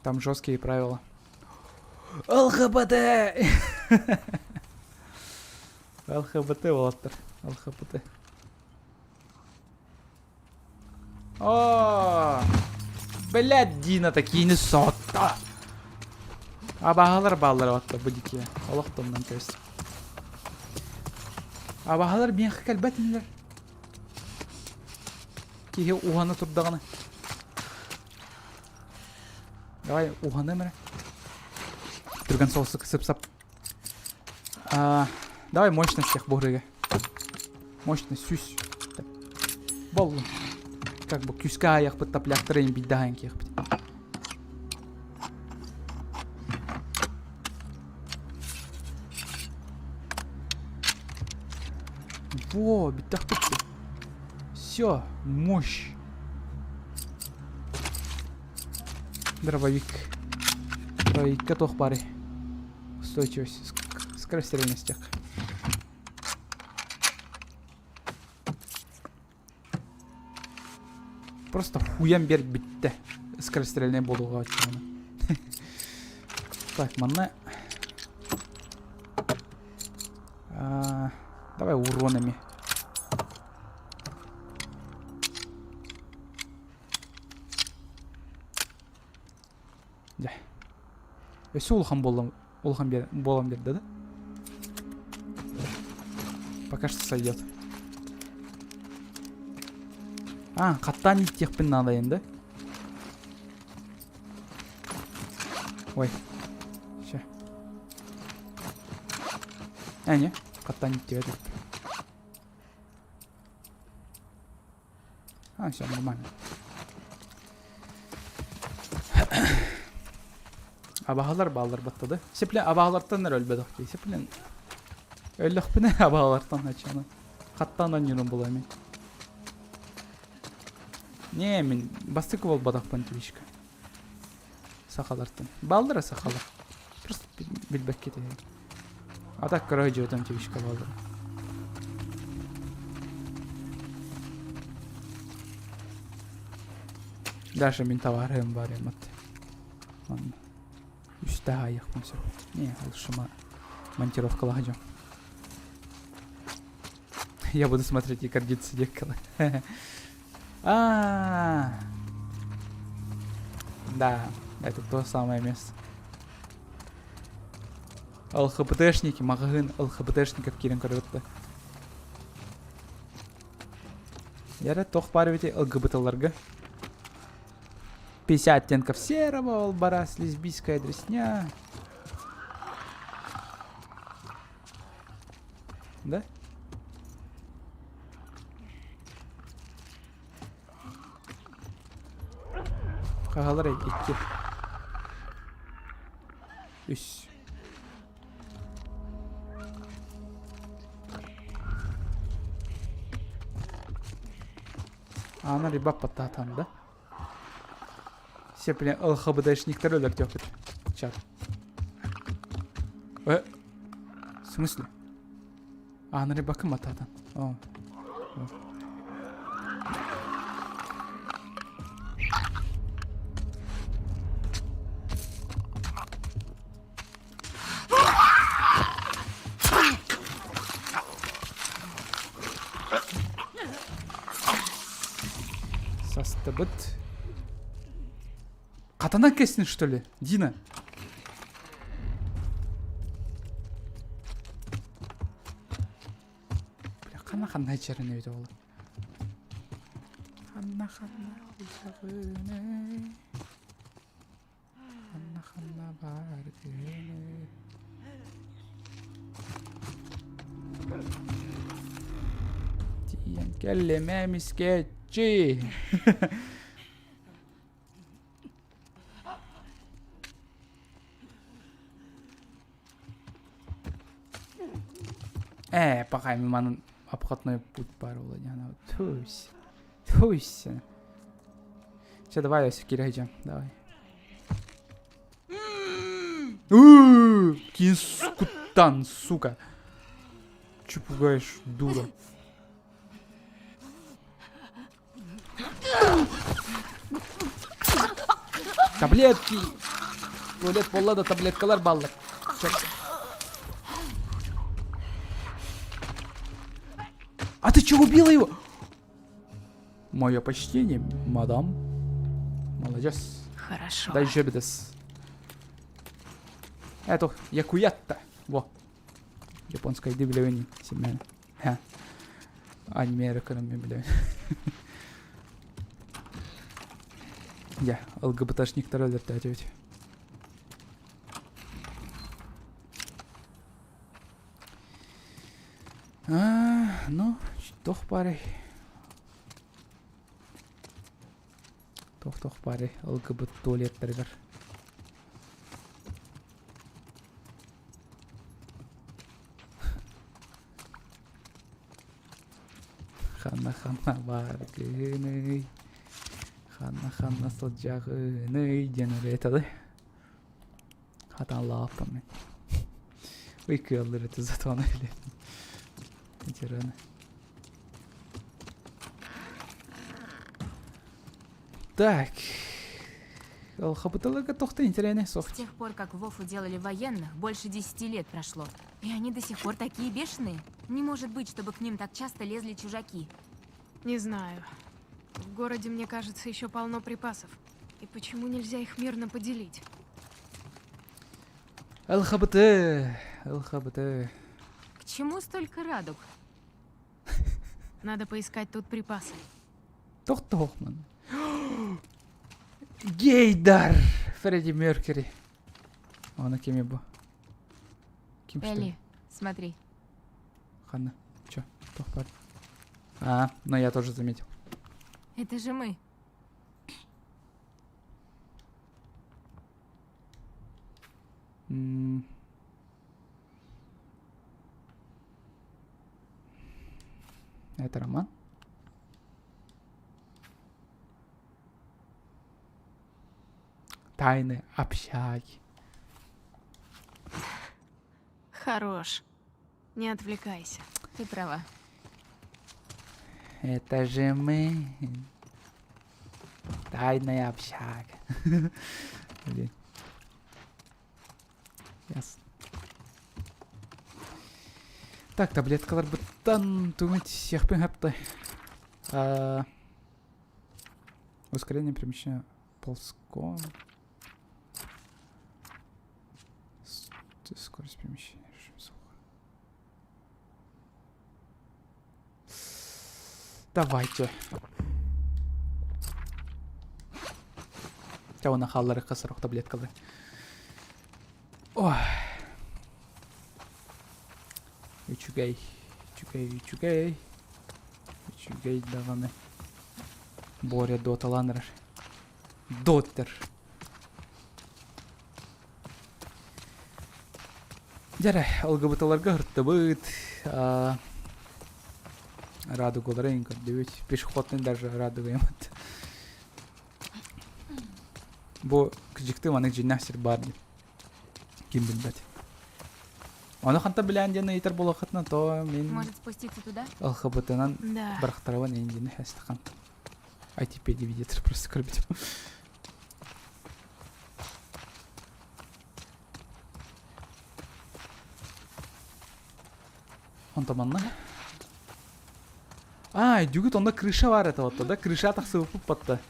Там жесткие правила. ЛХБТ! ЛХБТ уолаттар. ЛХБТ. О! Блядь, Дина такие сотта. Абаһалар бааллар батта бу дикие. Олох тоннан көс. Абаһалар миэхэ кэлбэтинилэр. Киһи уһана турдаҕына. Давай уһаныам эрэ. Түргэн соҕустук сып-сап. А, давай мощность тех буһарыга. Мощность сүүс. Боллун. Как бы күүскэ аайахпыт тапляктарын биирдэһэн киэхпит. Во, бүттэхпит. Все, мощь. Дробовик. Дробовикка туох баарый? Устойчивость, скорострельность. Просто хуям беріп бітті. Скорострельный болуға очуна. Так, манна... А, давай уронами. Дьэ. Өссө улахан буоллам, улахан биэр, буолан биэрдэ да? Пока что сойдет. А, хаттаан ииттиэхпин наада енді. Ой. Все. А, не, хаттаан ииттибэт А, все, нормально. Абаһалар бааллар баттады. Сепле абаһалартан эрэ өлбөтөх дии. Сеплен өллөхпүнэ абаһалартан ачана. Хаттаан анньырым була мин. Не, мин бастакы буолбатахпын твичка. Сахалартан. Бааллара сахалар. Просто билбэккэ А так көрө дьиэтэн твичка бааллара. Даже мин товарым бар емат. Манна. Үстэ аайыахпын сөп. Не, лучше монтировкалаах дьон. Я буду смотреть и гордиться диэккала. А, Да, это то самое место. ЛХБТшники, маҕаһыын ЛХБТшников киирэн көрөбүт да. Яры туох баар эбитий ЛГБТларга? 50 оттенков серого, ол барас, лесбийская дресня. Да? Хаһалар икки. Үс. Аана рибап баттаатаан да? Все, ЛХБДшниктер өлөртүөхпүт. Чат. Э, в смысле? А, на рыбака мататан. О. Састыбыт. Катана кестин, что ли? Дина. Бля, ханна ханна ичэрин эбит ол. Ханна ханна ичэрин Ханна ханна баар күнү. Тиийэн кэллим эмискэччи. Э, пока манан обходной путь баар буолла диэн Туйся. Туйся. Все, давай, я киирэ давай. Кискутан, сука. Че пугаешь, дура? Таблетки! Туалет буолла да таблеткалар баллар. А ты че убила его? Мое почтение, мадам. Молодец. Хорошо. Дай жебедес. Это якуятта. Во. Японская дивлевени. Семен. Ха. Аниме экономия, бля. Я, ЛГБТшниктар өлөртөөтүбүт. А, ну, туох баарый? Туох-туох баарый ЛГБТ туалеттарыгар? Ханна-ханна бааргыный, ханна-ханна сылдьаҕыный диэн ырыа этэлэ. Хатан лааппам мен. Ой, кыаллар это зато она или ветераны. Так. Ол хабыталарга тохта интересно С тех пор, как Вофу делали военных, больше десяти лет прошло. И они до сих пор такие бешеные. Не может быть, чтобы к ним так часто лезли чужаки. Не знаю. В городе, мне кажется, еще полно припасов. И почему нельзя их мирно поделить? ЛХБТ, ЛХБТ. К чему столько радуг? Надо поискать тут припасы. Тохтохман. Гейдар! Фредди Меркьюри. Она кем бу? Ким что? Элли, смотри. Ханна. Чё? Тохпар. А, но я тоже заметил. Это же мы. М. Это роман? Тайны общаги. Хорош. Не отвлекайся. Ты права. Это же мы. Тайная общага. Блин. Ясно. Так, таблеткаларбыттан түмүт сиэхпин хапты. Ускорение перемещения ползком. Скорость перемещения. Давайте. Чэ уонна хаалларыахха сорох таблеткалары. Ой. Үчүгэй, үчүгэй, үчүгэй. Үчүгэй даҕаны. Боря доталаан эрэр. Доттер. Дьэ ЛГБТларга ыртыбыт. Радугалары көрдүбүт. Пешеходный даже радуга. Бу кыдьыктыы маннык дьиҥнээх сир баар диэн. Ким билбэт. Ону хантан билээн диэн ыйытар буолаххытына, то мин Может, спуститься туда? ЛХБТ-нан Да. бырахтарабын индини эстахан. ITP DVD просто көрбүтүм. Онто манна. А, дьүгүт онно крыша бар это вот да? Крыша тахсыбыппыт батта.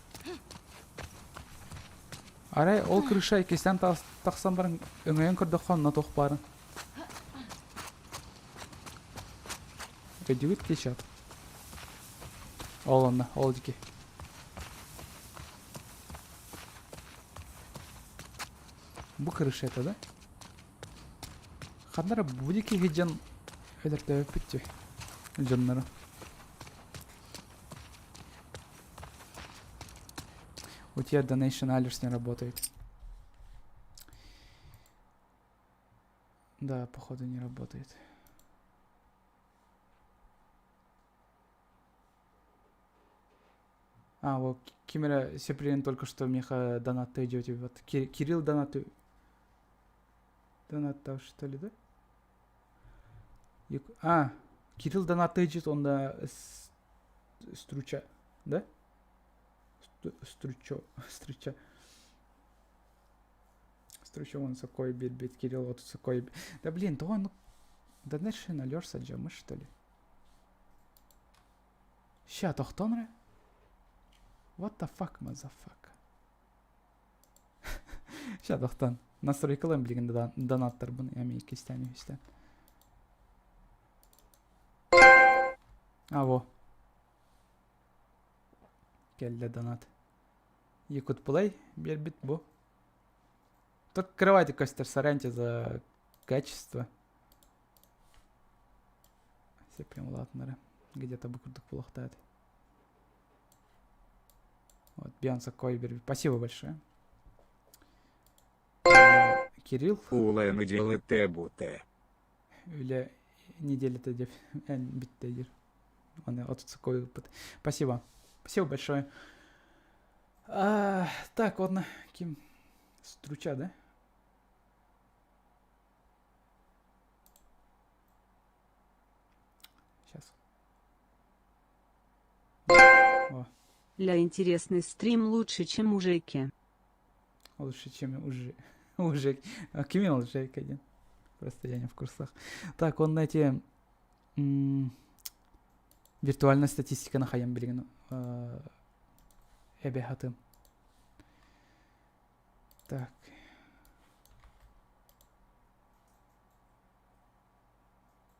Арай ол крыша иккистээн тахсан баран өҥөйөн көрдөххө онно туох баарын. Өйдүгүт дии Ол онно, ол дики. Бу крыша это, да? Ханна эрэ бу диэки сылдьан өлөртөөбүппүт дии дьоннору. У тебя Donation Alerts не работает. Да, походу не работает. А, вот ким эрэ Сеприн только что миэхэ донаттыы диэбит вот Кирилл донаты донаттаах что ли да? А, Кирилл донаттыы онда струча, да? Стручо, струча. Стручо он сокой биэрбит, Кирилл вот сокой. Да блин, то он Donation Alerts садьамы что ли? Ща, тохтон эрэ? What the fuck, motherfucker? Ща, тохтон. Настройкалыам билигин донаттарбын эми иккистээн үһүстээн. А, во. Кэллэ донат. Якутплей биэрбит бу. Только кровати көстөр, соряньте за качество. Сеппин улаатыннара. Где-то бу курдук буолуохтаах Вот, Бьянса Койбер. Спасибо большое. Кирилл. Улэ неделя буте. Үлэ неделята деп эн битте дир. Он отцукой Спасибо. Спасибо большое. А, так, ладно, ким струча, да? Сейчас. О. Ля интересный стрим лучше, чем мужики. Лучше, чем уже. Уже. А ким Жек один? Просто я не в курсах. Так, он эти виртуальная статистика на хайам билигин эбэ хатым. Так.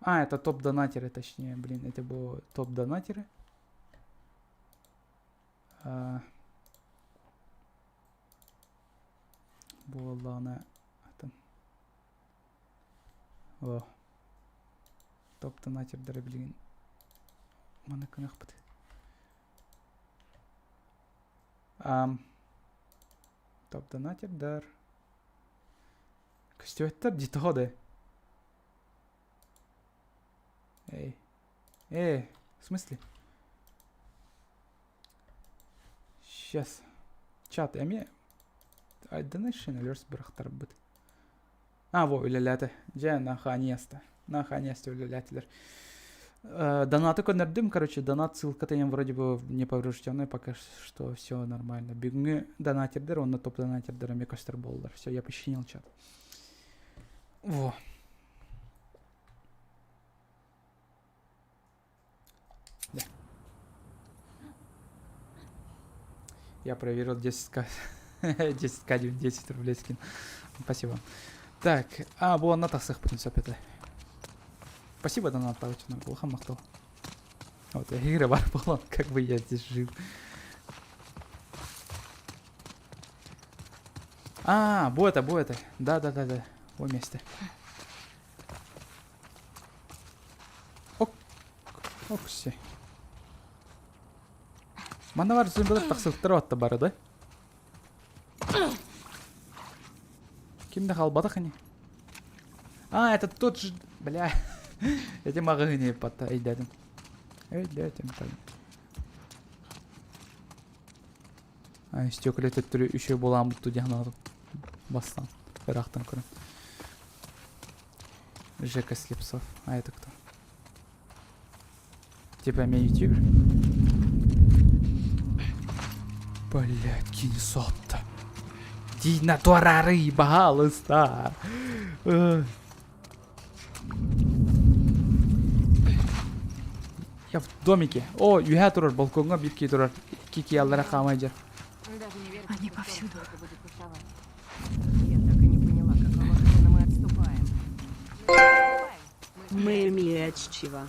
А, это топ-донатеры, точнее, блин, это было топ-донатеры. А... Буоллаҕына атын. О. Топ-донатердары билигин маны гыныахпыт. Ам. Топ-донатердар. Көстүбэттэр дии тоҕо да? Эй. Эй, в смысле? Сейчас. Чат эмиэ Donation Alerts бырахтарбыт. А, во, үлэлээтэ. Дьэ, наконец-то. Наконец-то үлэлээтилэр. Донаты көннөрдүм, короче, донат ссылката им вроде бы не поврежденная, пока что все нормально. Бүгүҥҥү донатердер, онно топ донатердер эмиэ көстөр буоллар. Все, я починил чат. Во. Да. Я проверил 10к. 10к 10 рублей скин. Спасибо. Так, а, бу онно тахсыахпытын сөп этэ. Спасибо, донат получено. Улахан махтал. Вот, я игры бар буолан, как бы я здесь жил. А, бу это, бу это. Да, да, да, да. Бу месте. Ок. Окси. Манна бар зомбилар тахсыбыттара отта бары да? Ким да хаалбатах ини? А, это тот же... Бля. Эти маҕаһыыны патта өйдөөтүм. Өйдөөтүм. Стекля төттөрү үчүгэй буолаан бутту диэн санаатым. Бастаан ыраахтан көрөн. Жека Слепцов. А это кто? Типа мен ютубер. Блять, кини сотта. Дина туорары, баһаалыста. Я в домике. О, үһэ турар, балкоҥҥа биир киһи турар. Икки киһи аллара хаамай дьэр. Они повсюду. Я так и не поняла, какого хрена мы отступаем. Мэмиэччива.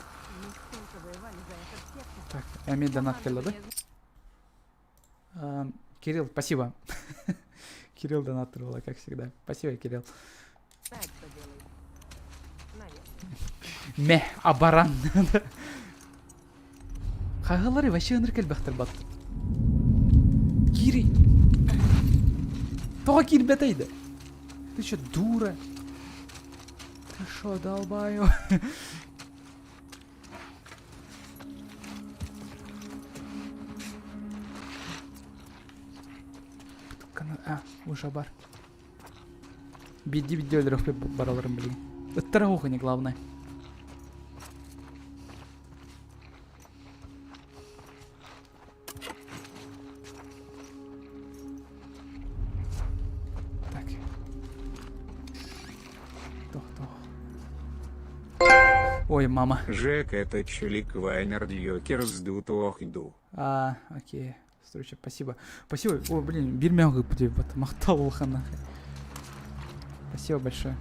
Так, эмиэ донат кэллэ да? Кирилл, спасибо. Кирилл донат турбула, как всегда. Спасибо, Кирилл. Мэ, абаран. Хаһалары вообще ыныр кэлбэхтэр бат. Кири. Тоҕо киирбэтэй да? Ты что, дура? Ты шо, долбаю? А, уже бар. Бидди-бидди өлөрөхпүт бараларын билигин. Ыттара оһох не главное. Так. Тох, тох. Ой, мама. Жек это чулик Вайнер Дьокер сдут охду. А, окей. Струча, спасибо. Спасибо. О, блин, биир мягы вот махтал улахана. Спасибо большое.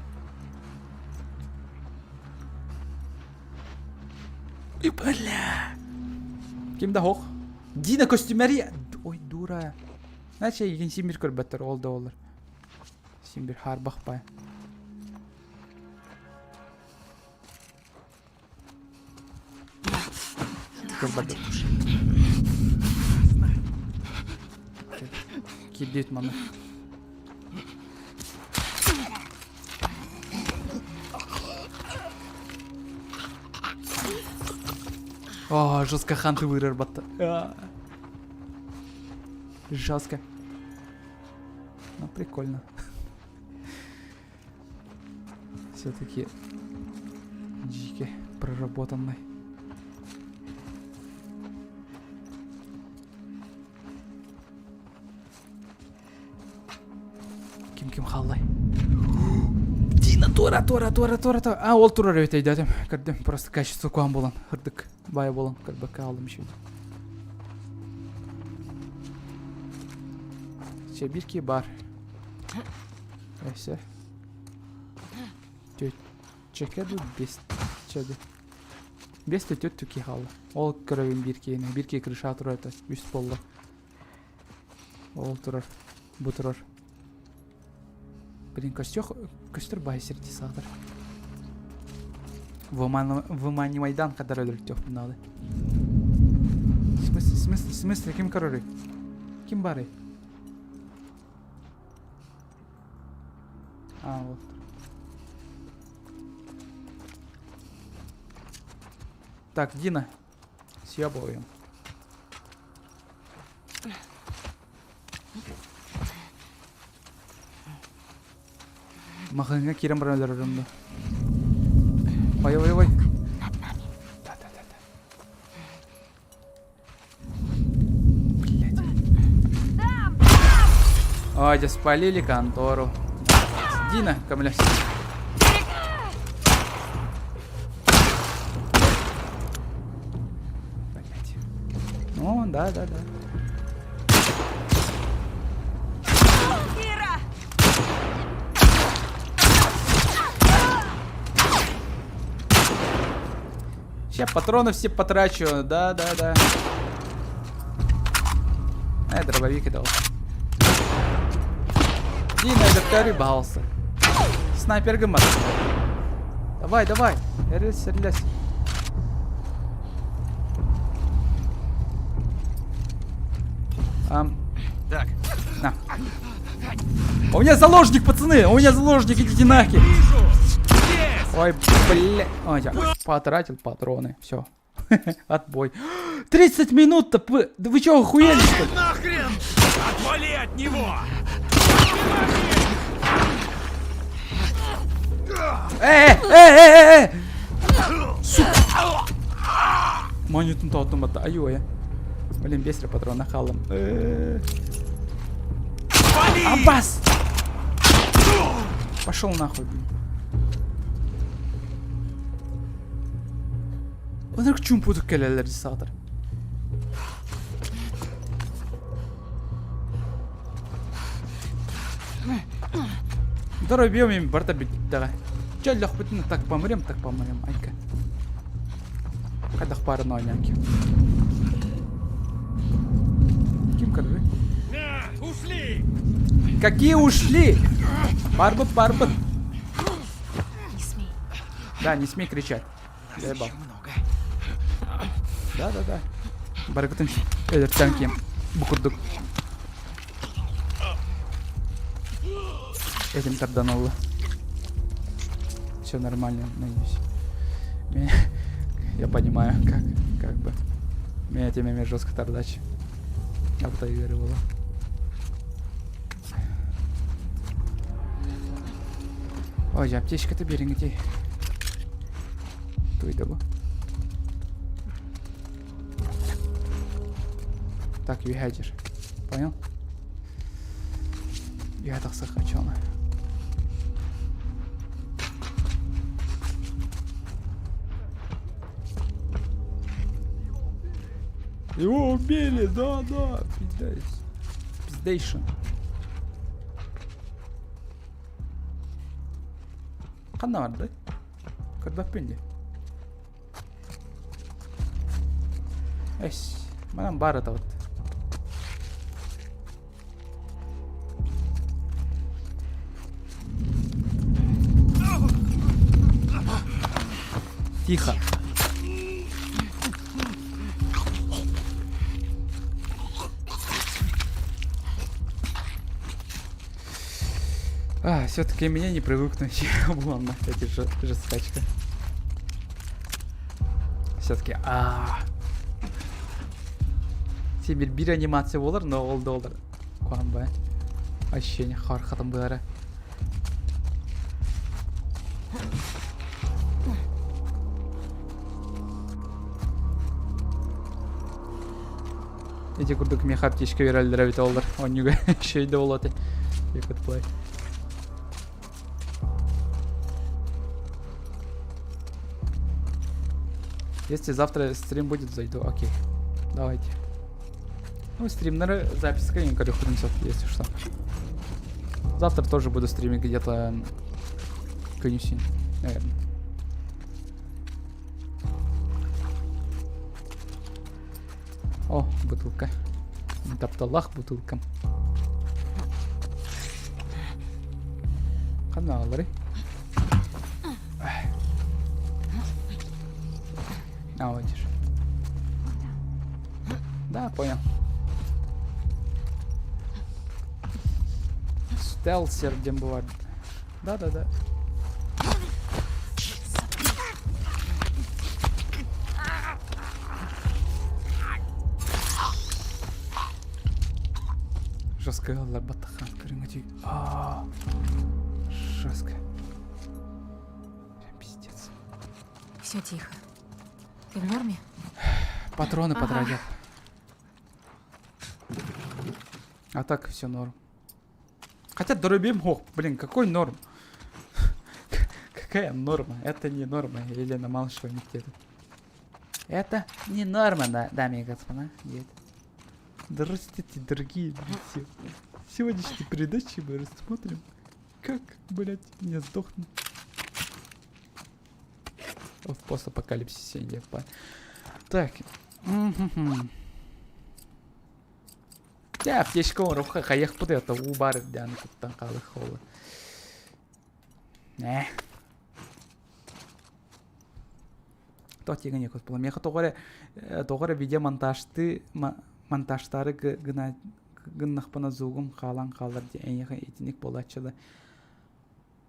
И бля. Ким да хох? Дина костюмери. Ой, дура. Значит, егин симбир көрбөттөр, ол да олар. Симбир харбах бай. Көрбөттөр. Кирдит маны. О, жестко ханты вырыр батты. Жестко. Ну, прикольно. Все-таки дикий проработанный. Ким ким халлай. Дина тура тура тура тура тура. А ол турар эбит өйдөөтүм. Көрдүм просто качество куан болан ырдык бай болан көрбөккө алдым еще. Че бир бар. Өссө. Чеке ду бес чеди. Бес төт түки хаалла. Ол көрөбүн биир киһини. Биир киһи крыша турар этэ. Үс буолла. Ол турар. Бу турар. Блин, костер, көстөр бай сирди саатар. Выманивайдан кадар өлөртүөх надо. В смысле, в смысле, в смысле, ким көрөрүй? Ким барый? А, вот. Так, Дина. Съебываем. Маҕаһыыҥҥа киирэн баран өлөрөрүм да. Ой, ой, ой. Да-да-да-да. Блять. Ой, дьэ, спалили контору. Дина, көмөлөс. Блять. Ну, да, да, да. Кира! Сейчас патроны все потрачу. Да, да, да. Э, дробовик дал. Дина, өлөртөөрү баҕалса. Снайпер гыммат. Давай, давай. Эрилс, эрилэс. Ам. Так. На. У меня заложник, пацаны! У меня заложник, идите нахер! Ой, бля. Ой, я потратил патроны. Все. Отбой. 30 минут-то! Вы, да вы чё, охуели, что ли? Нахрен! Отвали от него! Э, э, э, э, э! Сука! Монитын тоғыттым батта. Аю, я. Блин, бесре патрона халым. Аббас! Пошел нахуй, блин. Ынырык чуумпутук кэлэллэр дии саатар. Здоровьем им барда бүттэҕэ. Чэ өллөхпүтүн так помрем, так помрем, айка. Хайдах баарын оонньоон ким. Ким көрдү? Ушли! Какие ушли? Барбыт, барбыт. Не смей. Да, не смей кричать. Заебал. Да, да, да. Барыгытын өлөртөн ким. Бу курдук. Этим тардан ылла. Все нормально, надеюсь. Меня... Я понимаю, как, как бы. Меня тем эмиэ жестко тардач. Алта ыары буолла. Ой, аптечката биэриҥ Туйда бу. Так, үөһээ Понял? Үөһээ тахсыахха чуона. Его убили, да, да, пиздец. Пиздейшн. Ханна барды? Көрбөппүн дии. Эс, манан баар ытабыт. Тихо. А, все-таки меня не привыкнуть. Ладно, эти же жесткачка. Все-таки, а. Сибир бир анимация болар, но ол да олар. Куанбай. Ощущение хархатым бары. Ити курдук миэхэ аптечка биэрэллэрэ эбитэ буоллар, онньуга үчүгэй да буолуо этэ. Якутплay. Если завтра стрим будет, зайду. Окей. Давайте. Ну, стримнеры записка я если что. Завтра тоже буду стримить где-то конюсин, наверное. О, бутылка. Тапталлаах бутылкам. Ханна аҕалларый? А, вот же. Да, понял. Стелсер диэн бывает. Да-да-да. Жестко ыллар баттахан көрүҥүтүй. Жестко. Прям пиздец. Все тихо. Ты в норме? Патроны Ага. потратил. А так все норм. Хотя дорубим, ох, блин, какой норм? Какая норма? Это не норма, Елена Малышева не Это не норма, да, дамы и господа. Нет. Здравствуйте, дорогие друзья. В сегодняшней передаче мы рассмотрим, как, блядь, не сдохнуть в постапокалипсисе. Я Так. Дьэ, аптечка оҥоруохха хайыахпыт это уу баар ирдээн куттан хаалыах буолла. Ээ. Тоҕо тиэгэн якут буолла. Миэхэ тоҕо эрэ тоҕо эрэ видеомонтажты монтажтары гына гыннахпына звугум хаалан хаалар диэн эйиэхэ итинник буолааччы да.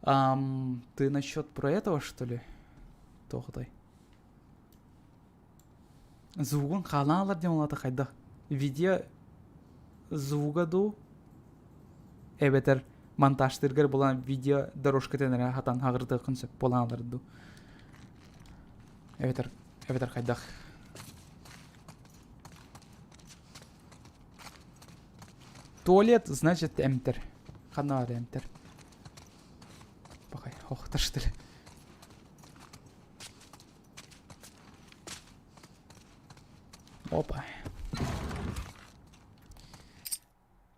Ам, ты насчет про этого, что ли? Тоҕотой? Звугун хаалан ылар диэн улаата хайдах? Видео... звуга дуу эбэтэр монтажтыыргар буолан видео дорожкатын эрэ хатан хаҕырытыаххын сөп буолан алар дуу эбэтэр эбэтэр хайдах Туалет, значит, эмтэр. Ханна баар эмтэр? Пахай, охтар что ли? Опа.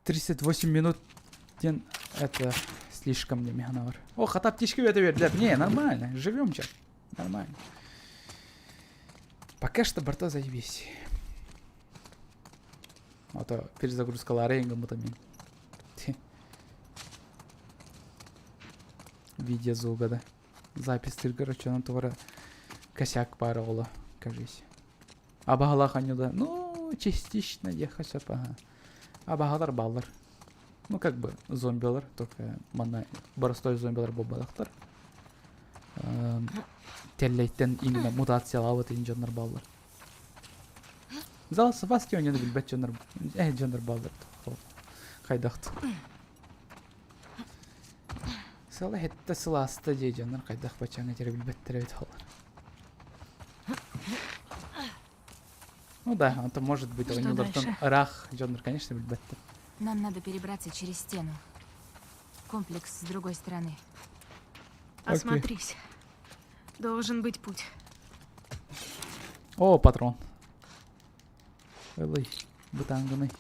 38 минут ден это слишком для меня навар. О, хата птички это вердеп. Не, нормально, живем че. Нормально. Пока что борта заебись. А то перезагрузкалары гыммыта мин. Видео звуга да. Запись короче, она туора косяк пара ола, кажись. Абаһалаах анньыла, ну, частично диэххэ сөп, аха. Абаһалар бааллар. Ну, как бы зомбилар, только манна боростой зомбилар буолбатахтар. Тэллэйтэн именно мутациялаабыт иһин дьоннор бааллар. Зал сыбас дьоннор билбэт дьоннор, э дьоннор бааллар. Хайдахт. Сыла хетте сылааста дии дьоннор хайдах баччааҥҥа диэри билбэттэр эбит олор. Ну да, это может быть Что оонньуулартан дальше? ыраах дьоннор, конечно, билбэттэр. Нам надо перебраться через стену. Комплекс с другой стороны. Окей. Осмотрись. Должен быть путь. О, патрон. Ылый, бытаангыный.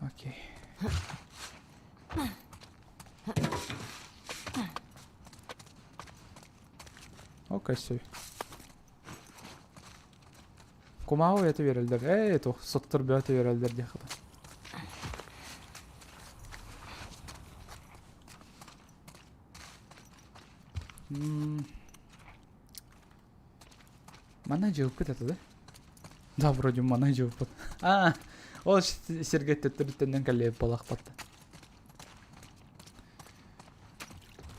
Окей. Окей, все. Кумау это верелдер. Эй, тух, соттор бөтө верелдер диэхэ. Манна дьылпыт это, да? Да, вроде манна дьылпыт. А, ол сиргэ төттөрүттэннэн кэллиэп балахпатта.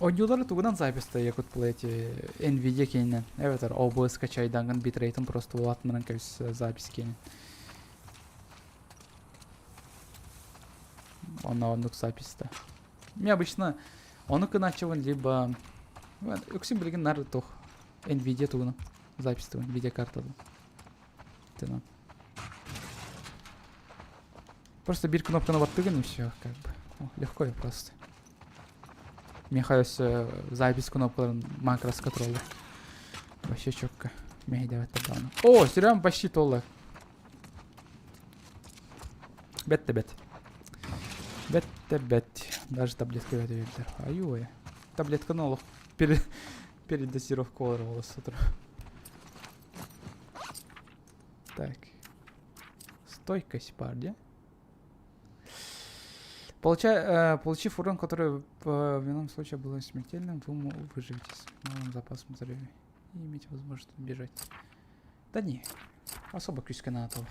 Оонньуулары тугунан записта Якутплay эти Nvidia киининэн эбэтэр OBS скачайдаҥҥын битрейтин просто улаатыннаран кэбис запись киинин. Онно оннук записта. Мне обычно ону кыначчыбын либо үксүн билигин нар туох Nvidia тугунан запись тугун видеокартадан. Тынан. Просто биир кнопканы баттыгын и все как бы. О, легко и просто. Миэхэ өссө запись кнопкаларын макроска тураллар. Вообще четко. Мэһэйдээбэттэр даҕаны. О, Серём почти толла. Бэт да бэт. Бэт да бэт. Даже таблетка бэт эбиттэр. Аюй. Таблетканы олох передозировка олор волос утро. Так. Стойкость парня. Получа, получив урон, который в ином случае был смертельным, вы выживете с малым запасом здоровья и иметь возможность убежать. Да не, особо күүскэ наадалаах.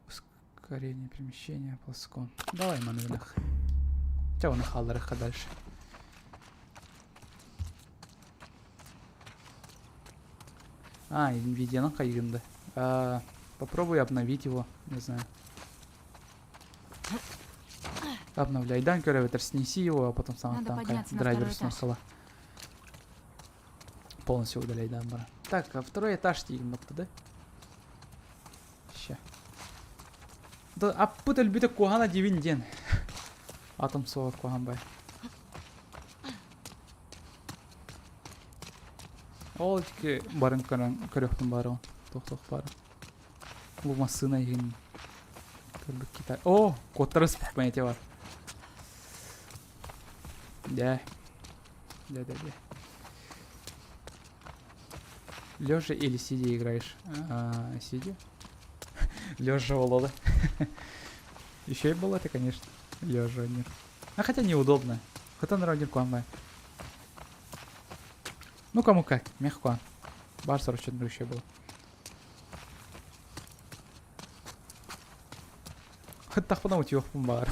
Ускорение перемещения ползком. Давай, манвинах. Чэ, оны хаалларыахха дальше. А, Nvidia-ны хайгында. А, попробуй обновить его, не знаю. Обновляй. Дан көрөбүтэр снеси его, а потом сам Надо там подняться на драйвер второй этаж. сносила. Полностью удаляй дан бара. Так, а второй этаж тиийгин да? Ща. Да, аппыт өлбүтэ куһана дивин диэн. Атом суоҕа куһан бай. Ол ити барын көрөн көрүөхпүн баарыбын. Туох-туох баара. Бу массыына иһин көрбүт Китай. О, куоттара ыспыт понятие бар. Дэ. Дэ, дэ, дэ. Лежа или сидя играешь? А, сидя. Лежа Волода. Еще и было это, конечно. Лежа нет. А хотя неудобно. Хотя на куамбай. Ну кому как, мягко. Барс что еще было. Хыттахпына утуйуохпун баҕар.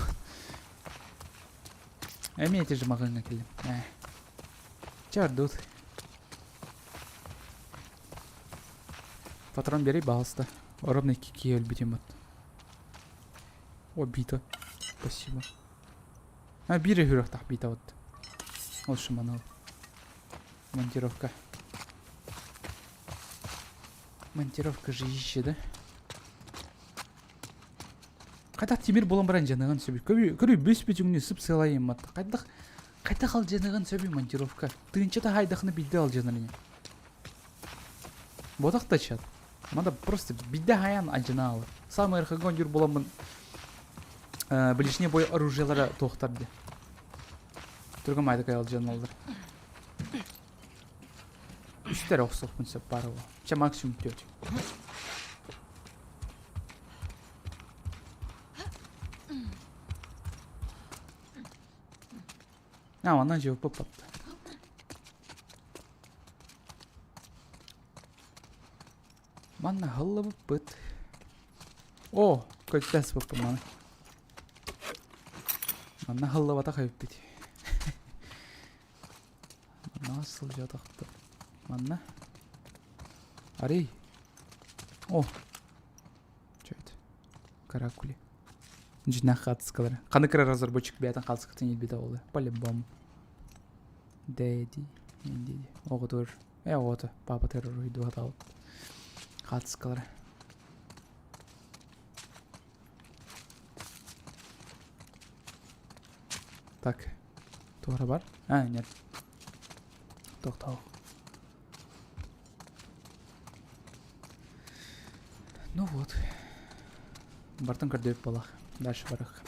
Эмиэ ити же маҕаҥҥа кэллим. Ээ. Чэ ордут. Патрон бери, пожалуйста. Ровно кики өлбүтүм от. О, бита. Спасибо. А, биир өһүрөхтах бита вот. Ол шуманал. Монтировка. Монтировка жилище, да? Хайдах тимир буолан баран дьаныгын сөбүй? Көрүү бүс бүтүҥнүү сып сылайым матта. Хайдах хайдах алдьаныгын сөбүй монтировка? Тыынча да хайдахны билде алдьанар ини. Ботах да чат. Мада просто бидде хаян алдьанаалы. Самый РХГ ондюр буламмын ближний бой оружиелара туохтар ди. Түргөн майдык алдьаналлар. Үстер охсуохпун сөп баар ол. Чэ максимум төрт. А, она же попадта. Манна халлабыппыт. О, көттәс баппын маны. Манна халлабата хайыппыт. Манна сылдьатахпыт. Манна. Арей. О. Что это? Каракули. Дьиҥнээх хаартыскалара. Ханнык эрэ разработчик бэйэтин хаартыскатын иилбитэ буолла. По-любому. Дэди. Диди. Оҕотугар. Э оҕото. Папатыгар уруһуйдуу сатаабыт. Хаартыскалара. Так. Туора бар? А, нет. Тохтоо. Ну вот. Бартын көрдөбүт буолах. Дальше барах.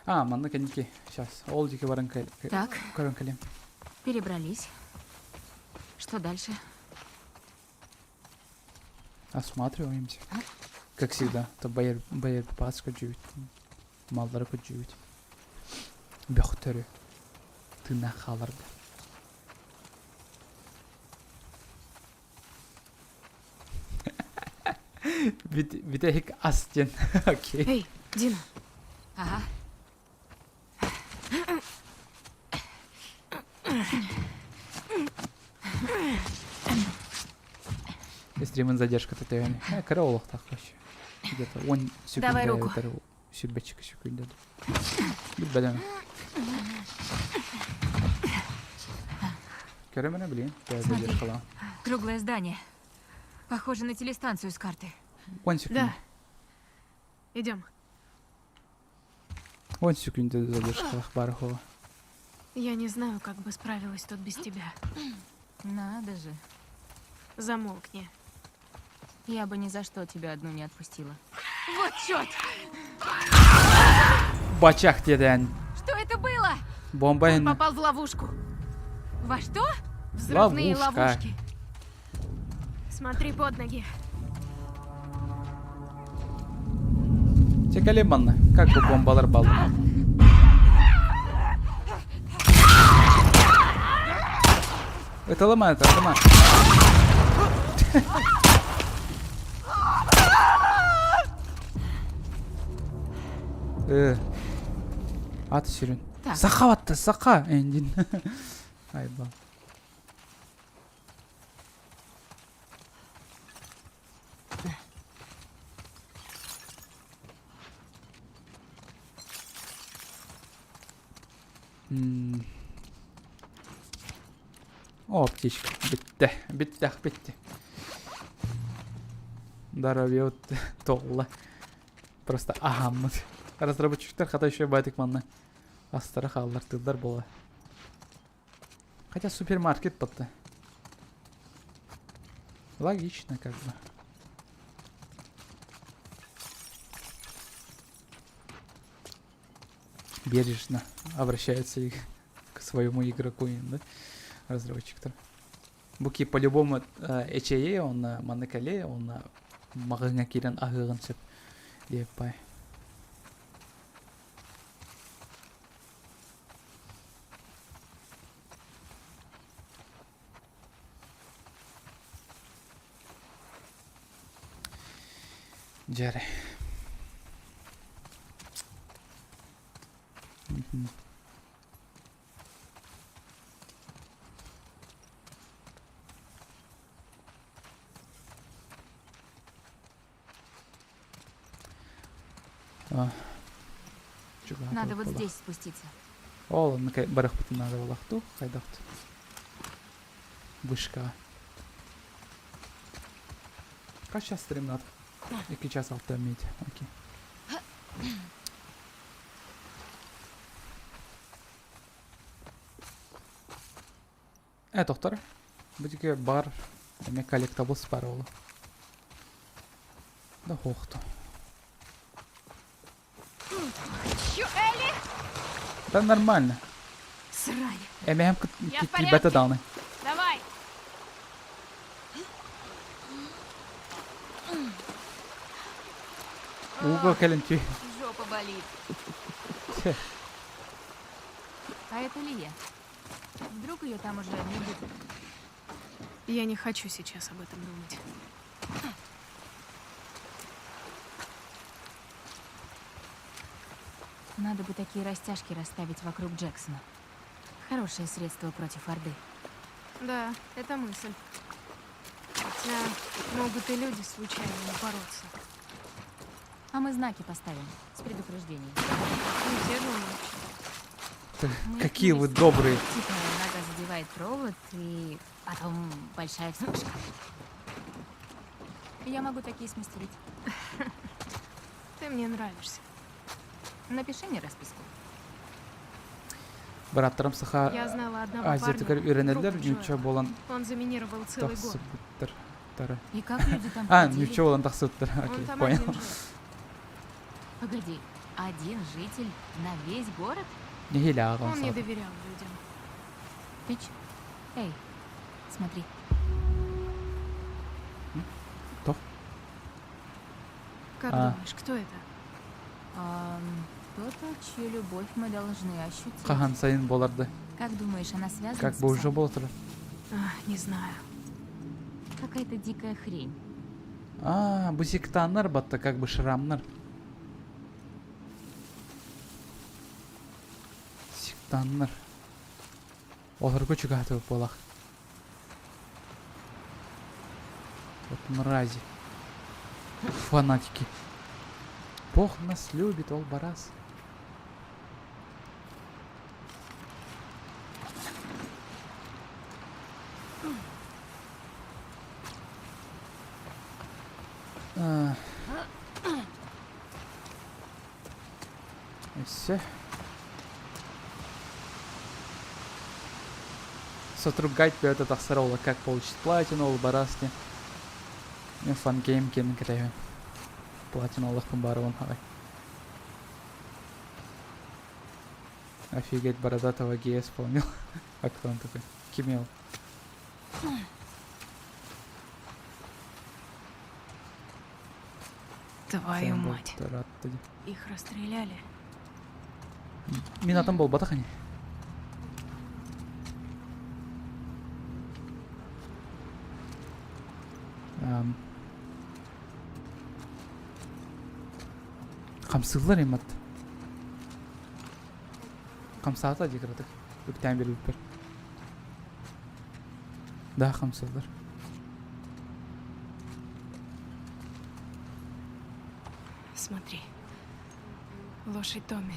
А, манна кэнники. Сейчас. Ол диэки баран Так. көрөн кэлиэм. Перебрались. Что дальше? Осматриваемся. Как всегда. То байер байер пас көдьүүт. Маллары көдьүүт. Бөхтөрү. Тыыннаах хааларга. Бүтэһик ас диэн. Окей. Эй, Дина. Ага. Стримын задержка төһөнү. Кыра олохтаах вообще. Где-то он Давай руку. Сүрбэччик секунда. Билбэдем. Көрөмөнө блин. Смотри. Задержкала. Круглое здание. Похоже на телестанцию с карты. Он секунда. Да. Идем. Он секунда задержкалах бархова. Я не знаю, как бы справилась тут без тебя. Надо же. Замолкни. Я бы ни за что тебя одну не отпустила. Вот черт! Бачах диэн. Что это было? Бомба Он попал в ловушку. Во что? Взрывные Ловушка. ловушки. Смотри под ноги. Чекали манна. Как бы бомбалар баллар. Это ломает, это ломает. Э. Ат сүрүн. Так. Саха батта, саха. Эндин. Айба. О, аптечка. Бүттэ. Бүттэх, бүттэ. Здоровье толла. Просто аһаммыт. Разработчиктар хата еще байтик манна. Астара хааллар тылдар буола. Хотя супермаркет батта. Логично как бы. Бережно обращается к своему игроку, да, разработчиктар. Буки по-любому эчэйэ, он манна кэлиэ, он маҕаһыыҥҥа киирэн аһыаҕын сөп диэппай. Дьэ эрэ. Надо вот здесь спуститься. Ол барыхпытын надо булахту, хайдахту. Вышка. Как сейчас стрим надо? 2 час алта медь. Окей. Э, доктор. Бу бар эме коллектаблс бар ол. Да хохту. Элли! Да нормально. Срань. Эмэһэм Я в киттибэтэ порядке. даҕаны. Давай! Ууга кэлэн тү. Жопа болит. Тьфу. А это Лия. Вдруг ее там уже не будет. Я не хочу сейчас об этом думать. Надо бы такие растяжки расставить вокруг Джексона. Хорошее средство против Орды. Да, это мысль. Хотя могут и люди случайно напороться. А мы знаки поставим с предупреждением. Не все же умеют читать. Мы их Какие вы нарисуем. добрые. Типа нога задевает провод, и потом большая вспышка. Я могу такие смастерить. Ты мне нравишься. Напиши мне расписку. Бырааттарым саха Я знала одного Азиятыгар парня, үөрэнэллэр друга нуучча Джоэла. буолан Он заминировал целый город. тахсыбыттар. Тары. И как люди там А, ходили? нуучча буолан тахсыбыттар. Он Окей, там понял. один жил. Погоди, один житель на весь город? Нэһиилэ ааҕан Он не саҕа. доверял людям. Ты ч- Эй, смотри. Тоқ. Как А. думаешь, кто это? Ам, Кто-то, чью любовь мы должны ощутить. Хаһан сайын буоларды. Как думаешь, она связана Как с бы уже псами? буолар. А, не знаю. Какая-то дикая хрень. А, бу сектаннар батта как бы шрамнар. Сектаннар. Олорго чугаһатыбыт буолах. Вот мрази. Фанатики. Бог нас любит, ол барас. А. Все. Сотру гайд бөтө тахсар ола как получить платину ол барасни. Мен фан гейм кен кэтэһэбин. Платину олохпун баарыбын аҕай. Офигеть, бородатого гея вспомнил. А кто он такой? Кимел. Твою мать. Их расстреляли. Мин атым буолбатах ини. Эм. Хамсыыллар имат. Хамсаата дии кыратык. Үктээн биэрбиппэр. Да, хамсыыллар. Смотри. Лошадь Томми.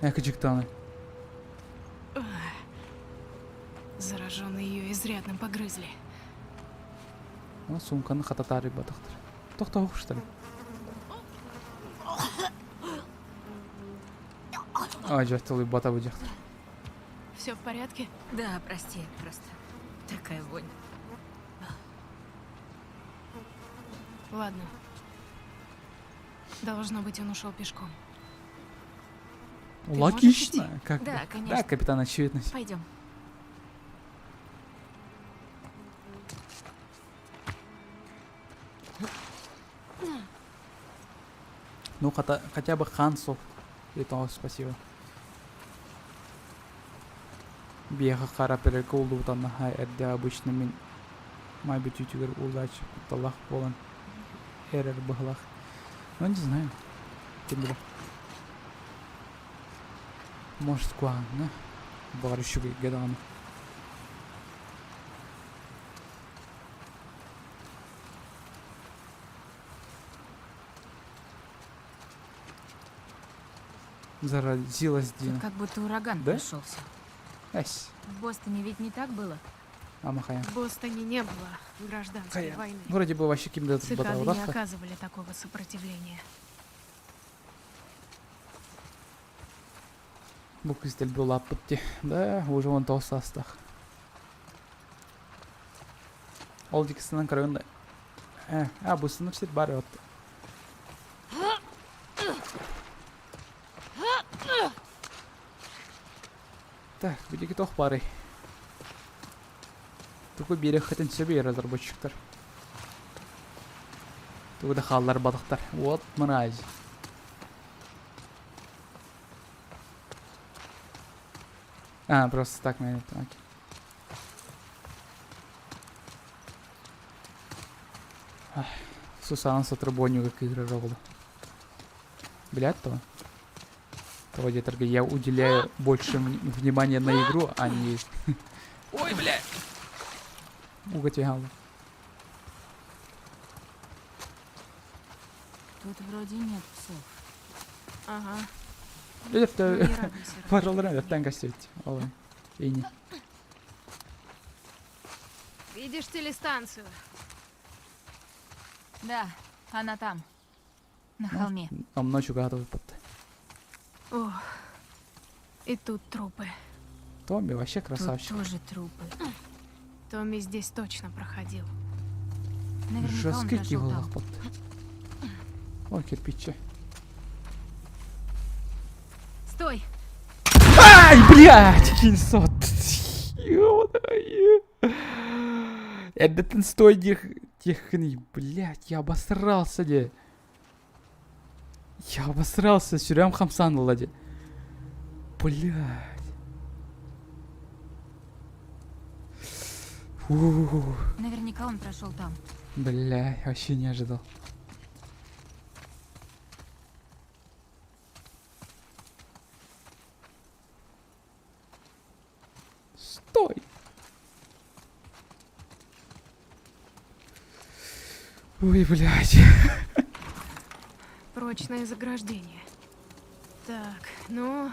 Ээ, кыдьыктааны. Зараженные ее изрядно погрызли. Ол суумканы хата таарыйбатахтар. Тохтоох что ли? А, дьэ, тулуйбата бу дьахтар. Все в порядке? Да, прости, просто такая вонь. Ладно. Должно быть, он ушел пешком. Ты можешь Логично, идти? как Да, бы. конечно. Да, капитан очевидность. Пойдем. Ну, хотя, хотя бы Хансу. И то спасибо. Биэхэ хара перекул улуутан наһаа эрдэ обычно мин май бүтүүтүгэр уулааччы кутталлаах буолан эрэр быһылаах. Ну, не знаю. Ким билэр. Может куһаҕаҥҥа, баҕар үчүгэйгэ даҕаны. Заразилась Тут Дина. как будто ураган Да? прошелся. Эсь, В Бостоне ведь не так было? амахая. В Бостоне не было гражданской Хайа. войны. Вроде бы вообще ким да Цикады не баталдахта. оказывали такого сопротивления. Бу кыз дэлби улааппыт дии. Да, уже он тоҕус саастаах. Ол дикисынан көрөбүн да. Э, а, бу сынып сир бар вот. Так, билиги туох баарый? Тугу биэриэххитин сөбүй разработчиктар? Тугу да хаалларбатахтар. Вот мразь. А, просто так, наверное, окей. Сусанан сотрубонньуга кыыһырар оҕоло. Блядь, то. Того диэтэргэ я уделяю больше внимания на игру, а не... Ой, бля! Уга тягала. Тут вроде нет псов. Ага. Өлөптө Ну, не радуйся раньше Паралар времени. өлөптөн кастебит. Ол ини. Видишь телестанцию? Да, она там. На холме. Номно чугаатыбыт. Ох. И тут трупы. Томми вообще Тут красавчик. тоже трупы. Томми здесь точно проходил. Наверняка он Жесткий прошел там. киһи Ой, кирпичи. Стой! Ай, блядь, кинсот. Ё-моё. Эрдэттэн стой диэххиний, блядь, я обосрался де. Я обосрался, сүрэҕим хамсаан ылла де. Блядь. Фу. Наверняка он прошел там. Бля, я вообще не ожидал. Стой! Ой, блядь. Прочное заграждение. Так, ну,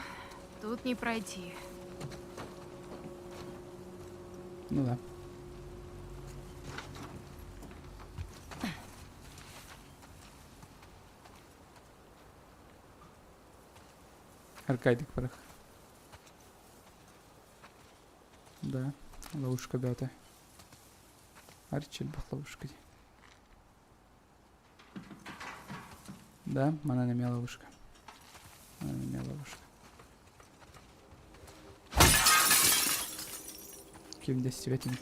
тут не пройти. Ну да. Аркадик барах. Да, ловушка бята. Арчил ловушка. Да, манан эмиэ ловушка. Манан эмиэ ловушка. Ким дэстибэтин.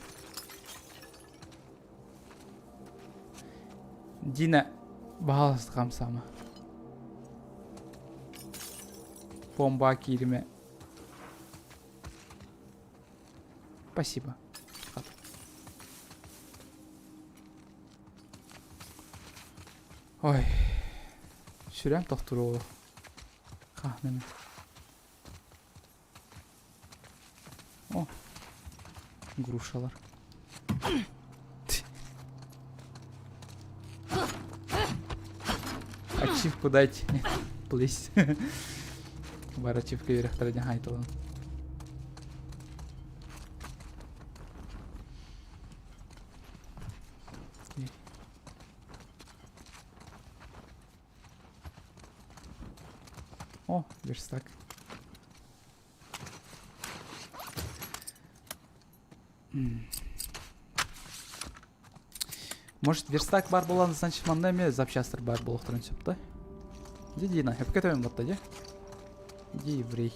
Дина баһаалыста хамсаама. Бомба кииримэ. Спасибо. Ой. Сүрэм тохтуур уолу. Хаһан О. Грушалар. Ачивку дайте. Please. Бар ачивка үөрэхтэрэ диэн хаайталан. О, верстак. Может верстак бар буолан значит манна эмиэ запчастар баар буолуохтарын сөп да? Ди Дина, эпке төбөм батта дии. Ди еврей.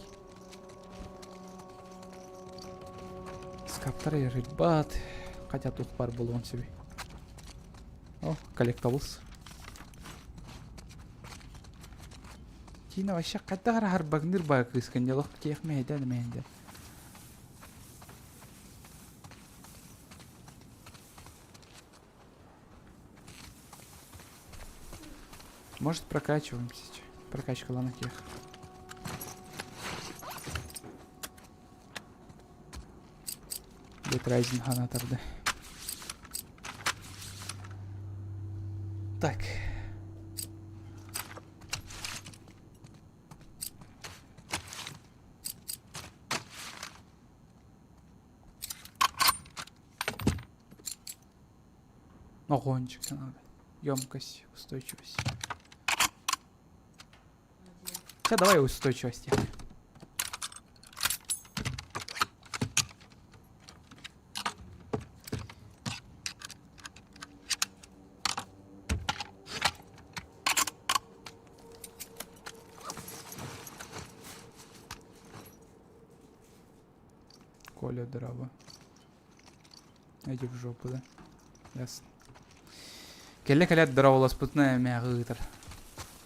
Скаптар рыбат. Хотя тух бар буолуон сөбүй. О, collectibles. Тина вообще хайдах эрэ харбаҥныыр баа кыыскын дьэ олох киэх мэһэйдээн мэһэйдээн. Может прокачиваемся? Прокачка лана тех. Dead Rising санатарды. Так. Огончик надо. Емкость, устойчивость. Хотя давай устойчивости. Коля драба. Иди в жопу, да? Ясно. Кэллэ кэлээт дорооболоспутуна эмээҕи ыытар.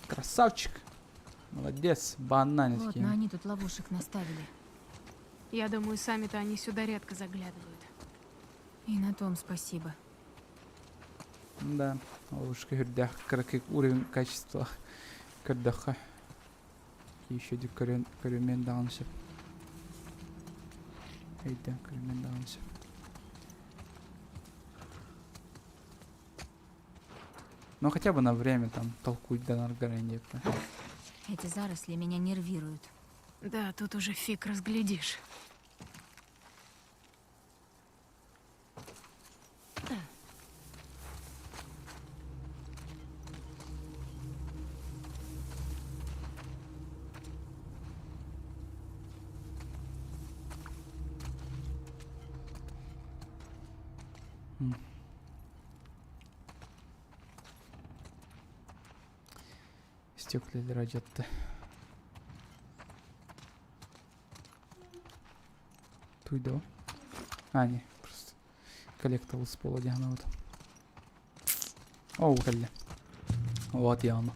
Красавчик! Молодец! Банна Вот, но они тут ловушек наставили. Я думаю, сами-то они сюда редко заглядывают. И на том спасибо. Да, ловушка үрдээх кыракый уровень качества көрдөххө. Еще де көрүмен даҕаны сөп. Өйдөөн көрүмен даҕаны сөп. Ну хотя бы на время там толкуйданаргар диэппэ. Эти заросли меня нервируют. Да, тут уже фиг разглядишь. Стеклелер алдьатта. Туйда А, не, просто коллектор с пола диһана Оо, кэллэ. Вот и оно.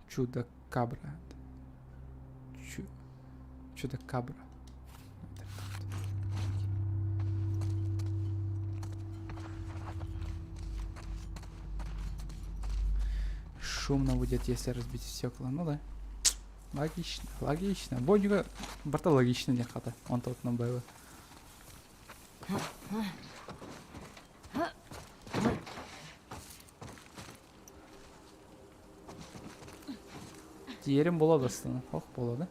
Чудо-кабра. Чу... Чудо-кабра. Шумно будет, если разбить стекла. Ну да. Логично, логично. Бодьга барта логично не хата. Он тот на было. Тиэрим буола бастан. Ох, буола да.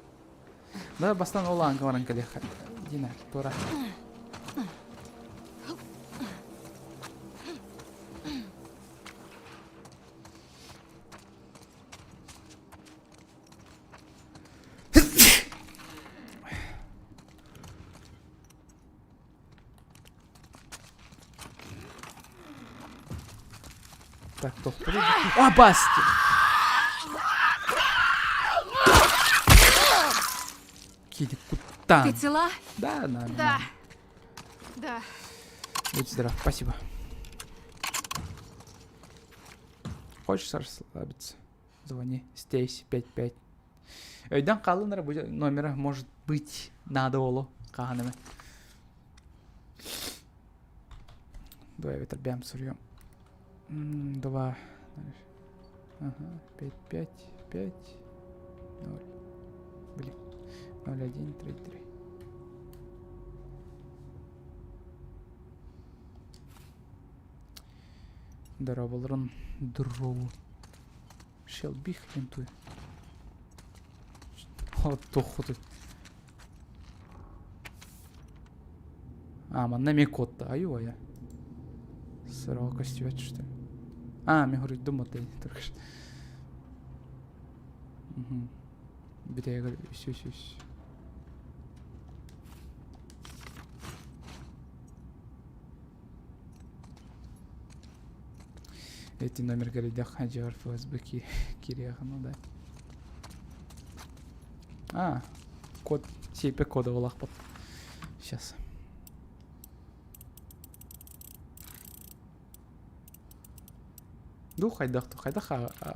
Да, бастан ол ааҥҥа баран кэлиэххэ. Дина, туора. Так, тохтуу. А, Басти! Киди куттан. Ты цела? Да, нормально. Да. Да. Будь здоров, спасибо. Хочешь расслабиться? Звони. Здесь 5-5. Өйдөн хааллын эрэ бу номера может быть надо оло хаһан эмэ. Давай эбэтэр бэйэм суруйуом. Два. Ага, 5, 5, 5, 0. Блин. 0, 1, 3, 3. Дорооболорун дроу. Шелби хрен туй. Туох А, манна эмиэ куотта. Айуу-айа. Сороҕо көстүбэт что ли? А, мин хоруйдум вот только что. Угу. Бүтэйгэр үс үс үс. Эти номер горидях хаджар ФСБ кириэҕин да. А, код, сиэппэ кода буолаахпыт. Сейчас. Ду хайдах хайдах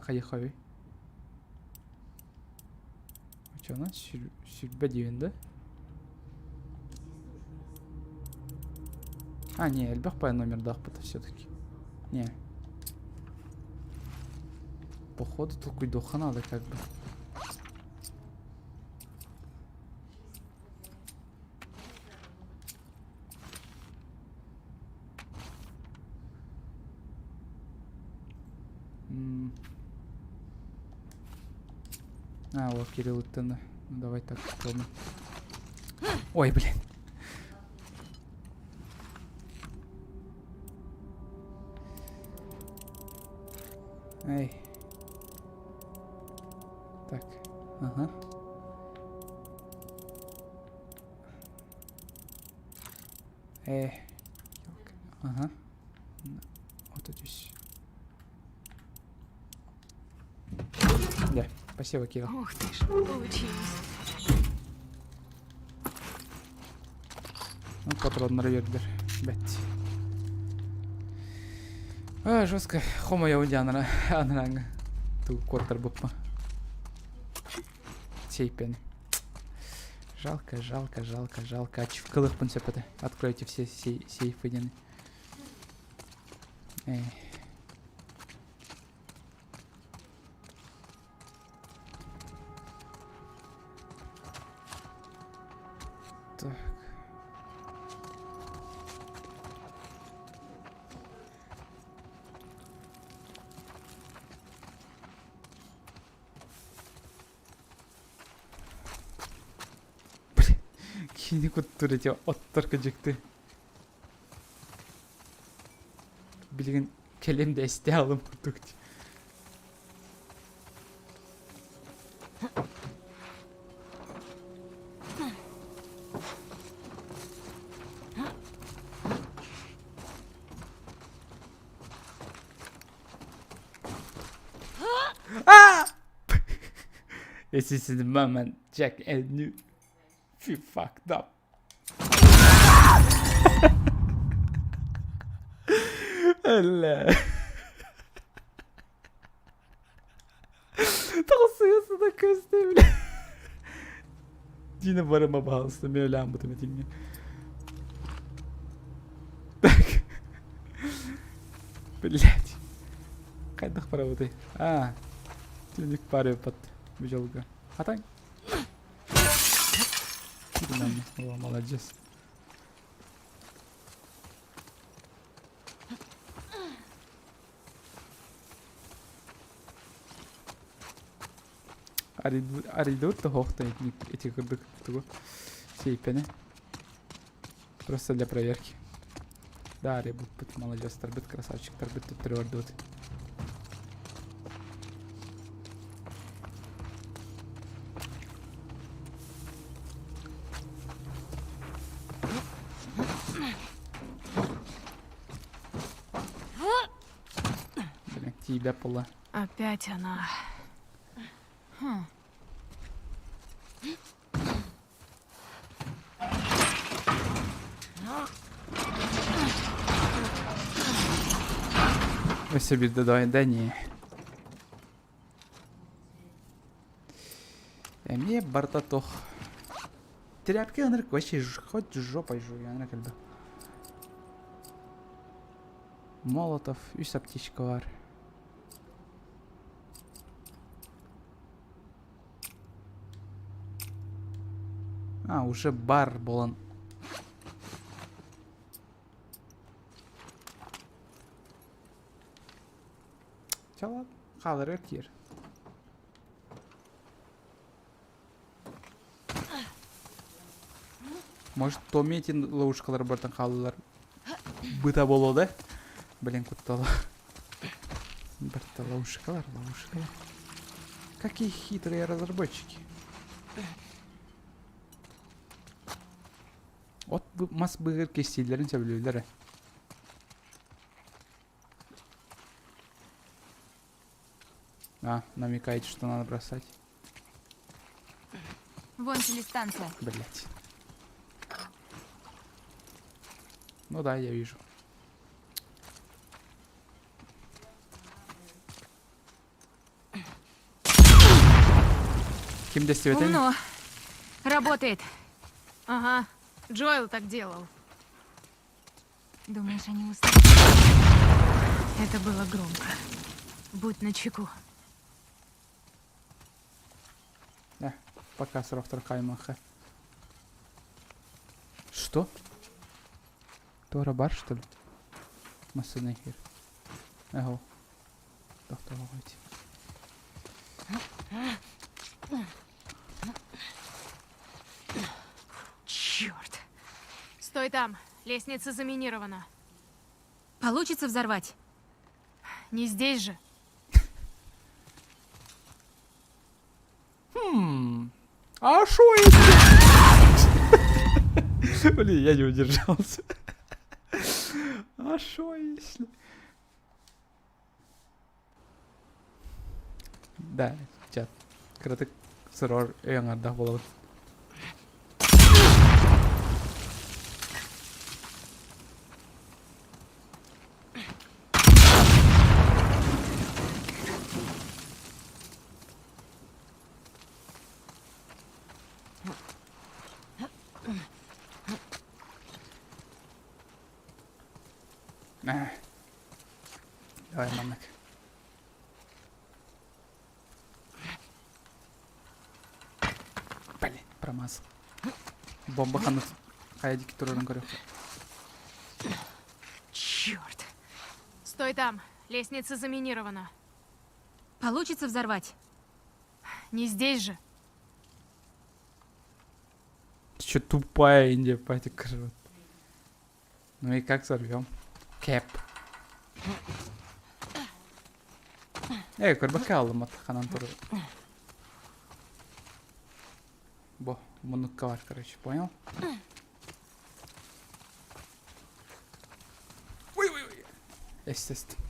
хайахай. Оччоҕуна сүрбэ диэн да? А, не, элбэх пай номердаахпыт все-таки. Не. Походу толкуйдуохха надо как бы. А, вот Кирилл ыттаны. Ну, давай так попробуем. Ой, блин. Эй. Так, ага. Э, ага. Вот здесь. Да, спасибо, Кирилл. Ух ты ж, получилось. Ну, патроннары бердилэр. Бэт. А, жестко. Хомойобун дьэ анара анарааҥҥа тугу куоттарбыппа. Сейпени. Жалко, жалко, жалко, жалко. Ачивкалыахпын сөп этэ. Откройте все сей сейфы диэн. Эй. Так. Блин, киһини куттуур эти оттор кыдьыкты. Билигин кэлим да эстэ алым курдук. Ah! This is the moment Jack and you you fucked up. Эллэ. Тахсыйа да көстө бile. Дина барыма баһалыста мен өлөөн этиҥҥэ. Так. Блять. Хайдах барабытай? А, түнүк бар эбит бу дьолго. Хатаҥ. О, молодец. Арыйдыбыт да хоохтон ити курдук тугу сейпени. Просто для проверки. Да, арыйбыппыт, молодецтарбыт, красавчиктарбыт төттөрү бардыбыт. Блин, тиийбэт буолла. Опять она. Хм. Өссө биирдэ да не. Эмиэ барыта туох. Тряпки ынырык вообще хоть жопой жуй, ынырык элбэх. Молотов, үс аптечка бар. А, уже бар буолан. Чэ ладно, хааларыгар киир. Может, Томми этин ловушкалар бартан хааллылар. Быта буолуо да? Блин, куттала. Барта ловушкалар, ловушкалар. Какие хитрые разработчики. От мас быгыр кестиилэрин сөбүлүүллэр. А, намекаете, что надо бросать. Вон телестанция. Блять. Ну да, я вижу. Ким дэстибэтин? Умно. Работает. Ага, Джоэл так делал. Думаешь, они услышат? Это было громко. Будь начеку. Э, пока сорохтор хаймаха. Что? Тора бар, что ли? Массыына иһир. Эһо. Тохтоҕойт. Черт! Стой там. Лестница заминирована. Получится взорвать? Не здесь же. Хм. А шо если... Блин, я не удержался. А шо если... Да, чат. Кыратык сорор өй аҥардаах буолабын. Давай, маннык. Блин, промазал. Бомба ханна хайа диэки турарын көрүөххэ. Черт! Стой там. Лестница заминирована. Получится взорвать? Не здесь же. Ты что, тупая Индия, патик, короче. Ну и как взорвем? Кэп. Э, көрбөккө хааллым ханан турар. Бо, муннукка бар, короче, понял? Ой, ой, ой. Естественно.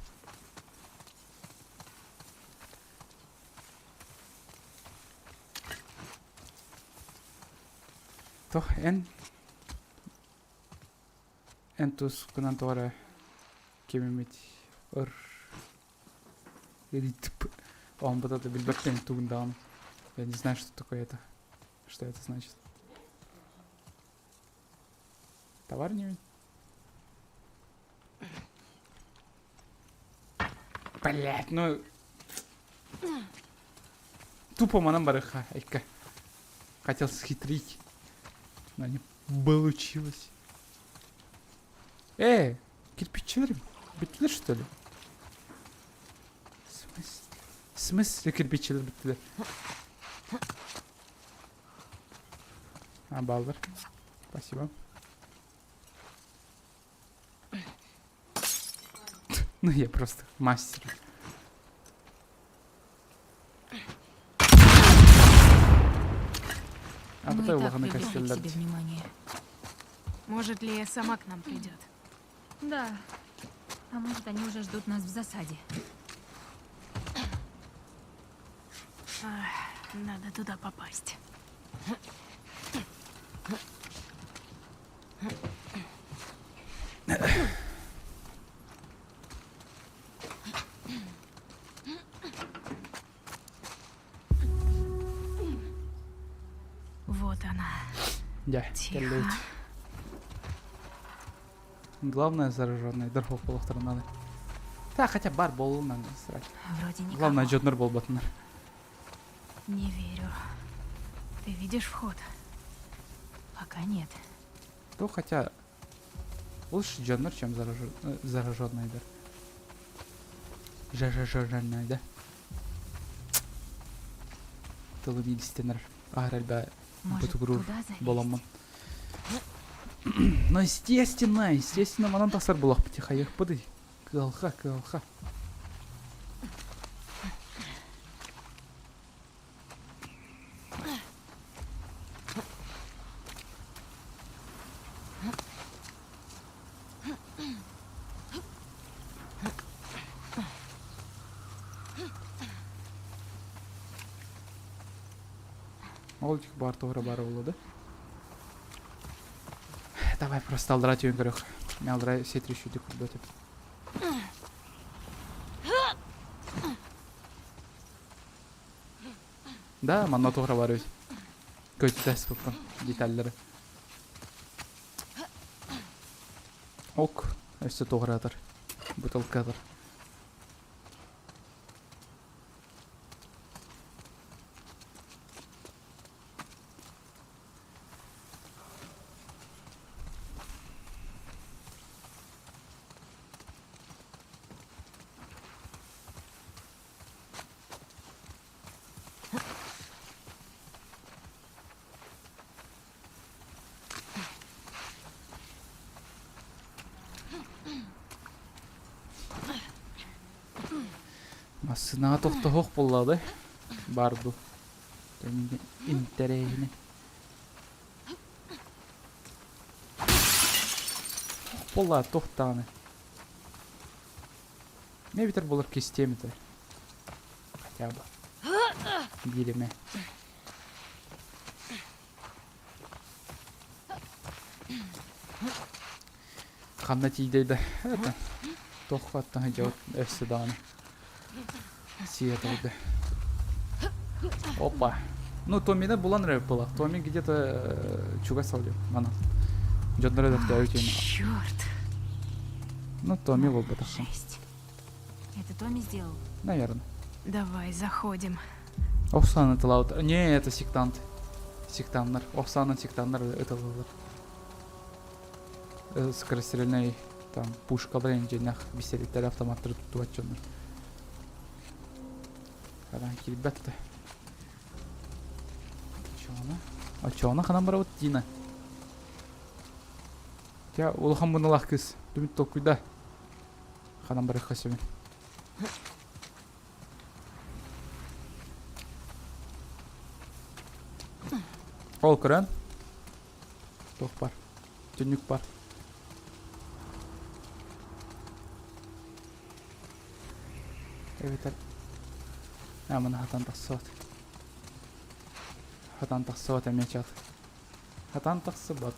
Туох эн эн тускунан тоҕо эрэ ким эмит ыр ритп оонбута да билбэппин тугун даҕаны. Я не знаю, что такое это. Что это значит. Товар не Блять, ну... Тупо манан барыха, Айка. Хотел схитрить, но не получилось. Э, кирпичилер бүттүлэр что ли? В смысле? В смысле кирпичилер бүттүлэр? А, баллар. Спасибо. Ну, я просто мастер. А Мы и потом так улаханы привлекли к костеллэр. себе внимание. Может, Лия сама к нам придет. Да. А может, они уже ждут нас в засаде. Ах, надо туда попасть. Вот она. Дьэ, Тихо. кэллэбит. Главное зараженный дорог буолуохтарын надо. Да, хотя бар буоллун срать. Вроде никого. Главное дьоннор буолбатыннар. Не верю. Ты видишь вход? Пока нет. То хотя лучше дьоннор, чем зараженный, да. Зараженный, да. Тылым илистенер. Аһар Может, ботугурур туда залезть? боламмын. Ну, естественно, естественно, манан тахсар буоллахпыт хайыахпытый. Кыалха, кыалха. Ол баар туһура баар буолла да? Давай просто аллараа түһэн көрүөх. Мен аллараа сетри шүдүк курдук. Да, манна туһура бар эбит. Көтүтэ сыппын деталлары. Ок, өссө туһуратар. Бутылкатар. Массыынаҕа тохтоһуох буоллаҕа да баар дуу интэриэһинэй Буоллаа туох даҕаны Эбэтэр буолар кистиэм этэ хотя бы биир эмэ Ханна тиийдэй да это туохха оттон сылдьабыт өссө даҕаны сиэтэрдэ. Опа. Ну, Томмины булан эрэр была. Томми где-то чугас сылдьар. Манан. Дьоннор өлөхтөөбүт Черт! Ну, Томми буолбатаххын. Жесть. Это Томми сделал? Наверное. Давай, заходим. Оксана ытылаабыт. Не, это сектант. Сектаннар. Оксана сектаннар ытылалар. Скорострельный там пушкалар дьиэннэх бисэлиттэр автоматтары туттубат дьоннор. Ханан киирбэт да. Очоҕуна? Очоҕуна ханан барабыт Дина? Дьэ, улахан мунулаах кыыс. Түмүт толкуйда. Ханан барыахха сөбүн. Ол көрөн. Туох бар? Түннүк бар. Эбэтэр Амана хатан тахсыбат. Хатан тахсыбат эмиэ чат. Хатан тахсыбат.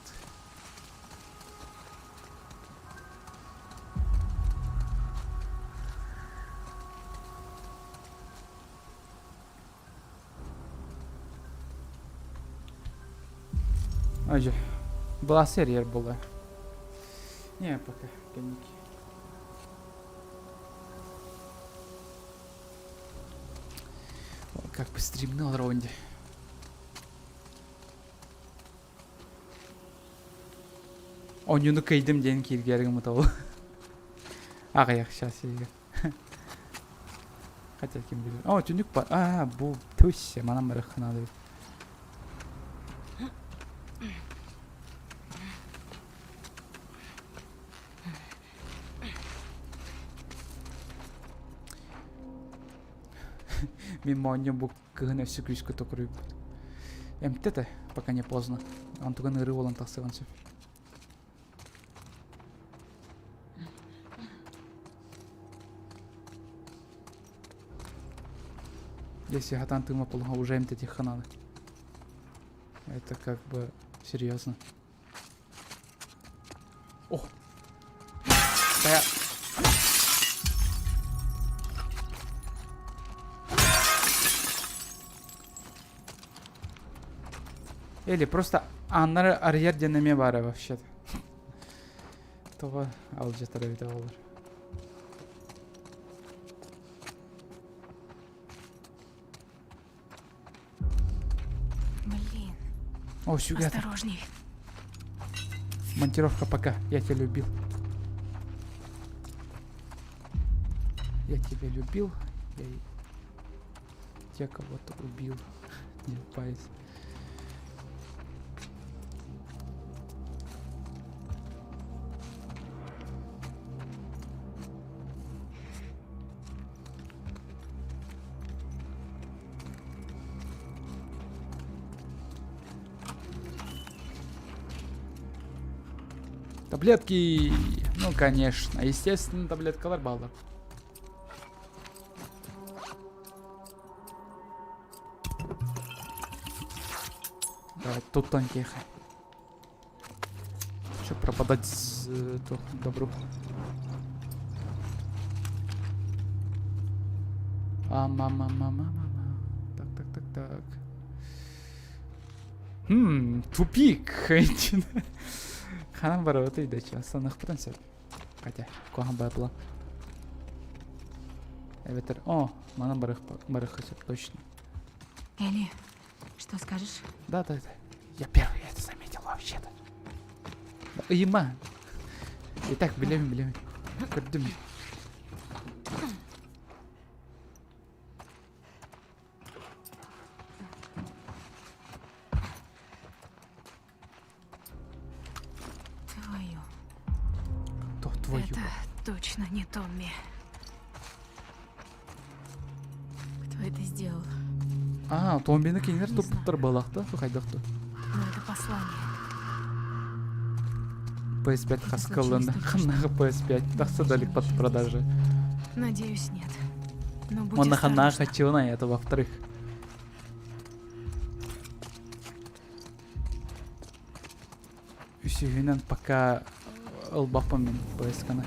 Ажы. Была серия была. Не, пока кэнники. Как бы стримнул раунде. Оонньууну кыайдым диэн кииргээри гыммыта ол. Аҕыйах сейчас сиигэр. Хотя ким билэр. О, түннүк бар. А, бу тусь, манан барыахха наада эбит. Мин моонньум бу кыһын өссө күүскэ токуруйбут. Эмтэ пока не поздно. Онтуган ыарыы буолан тахсыан сөп. Если хатан тыма плохо, уже эмтэтиэххэ надо. Это как бы серьезно. О! Да. Или просто ааннары арыйар диэн эмиэ баара вообще-то. Тоҕо алдьатар эбитэ буоллар. Блин. О, сюда. Осторожней. Монтировка пока. Я тебя любил. Я тебя любил. Я тебя кого-то убил. Не пайс. Таблетки! Ну, конечно. Естественно, таблеткалар бааллар. Давай, тут тонких. Че пропадать с то, добру. А, мама, мама, мама. Так, так, так, так. Хм, тупик. Ханан барабыт ыйдачы. Санахпытын сөп. Хотя, куһаҕан баайбыла. Эбэтэр, о, манан барыахха сөп, точно. Элли, что скажешь? Да, да, да. Я первый это заметил вообще-то. Ыйыма. Итак, билэбин, билэбин. Көрдүм. Твою. Кто твою? Это точно не Томми. сделал. А, Томбины кинилэр туппуттар буолаахта, хайдах ту. Но это послание. PS5 хаскалланна. Ханнаҕы PS5 тахса да под продажи. Надеюсь, нет. Но будь Онна ханнаҕы хаччыбына это во-вторых. Үсүһүнэн пока ылбаппын мин поездканы.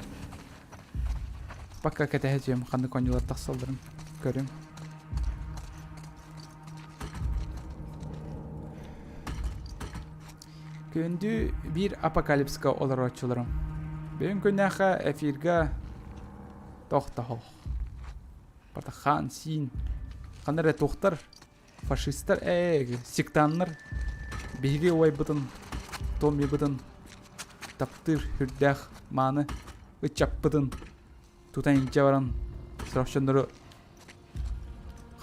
Пока кэтэһэ түһүм ханнык оонньуулар тахсалларын көрүм. Күндү биир апокалипска олорооччуларым. Бүгүн күннээххэ эфирга тохтоһох. Батахан, сиин, ханна эрэ туохтар Фашистар ээ, сектаннар биһиги убайбытын, Томмибытын таптыыр сүрдээх мааны ыччаппытын тутан илдьэ баран сорох дьоннору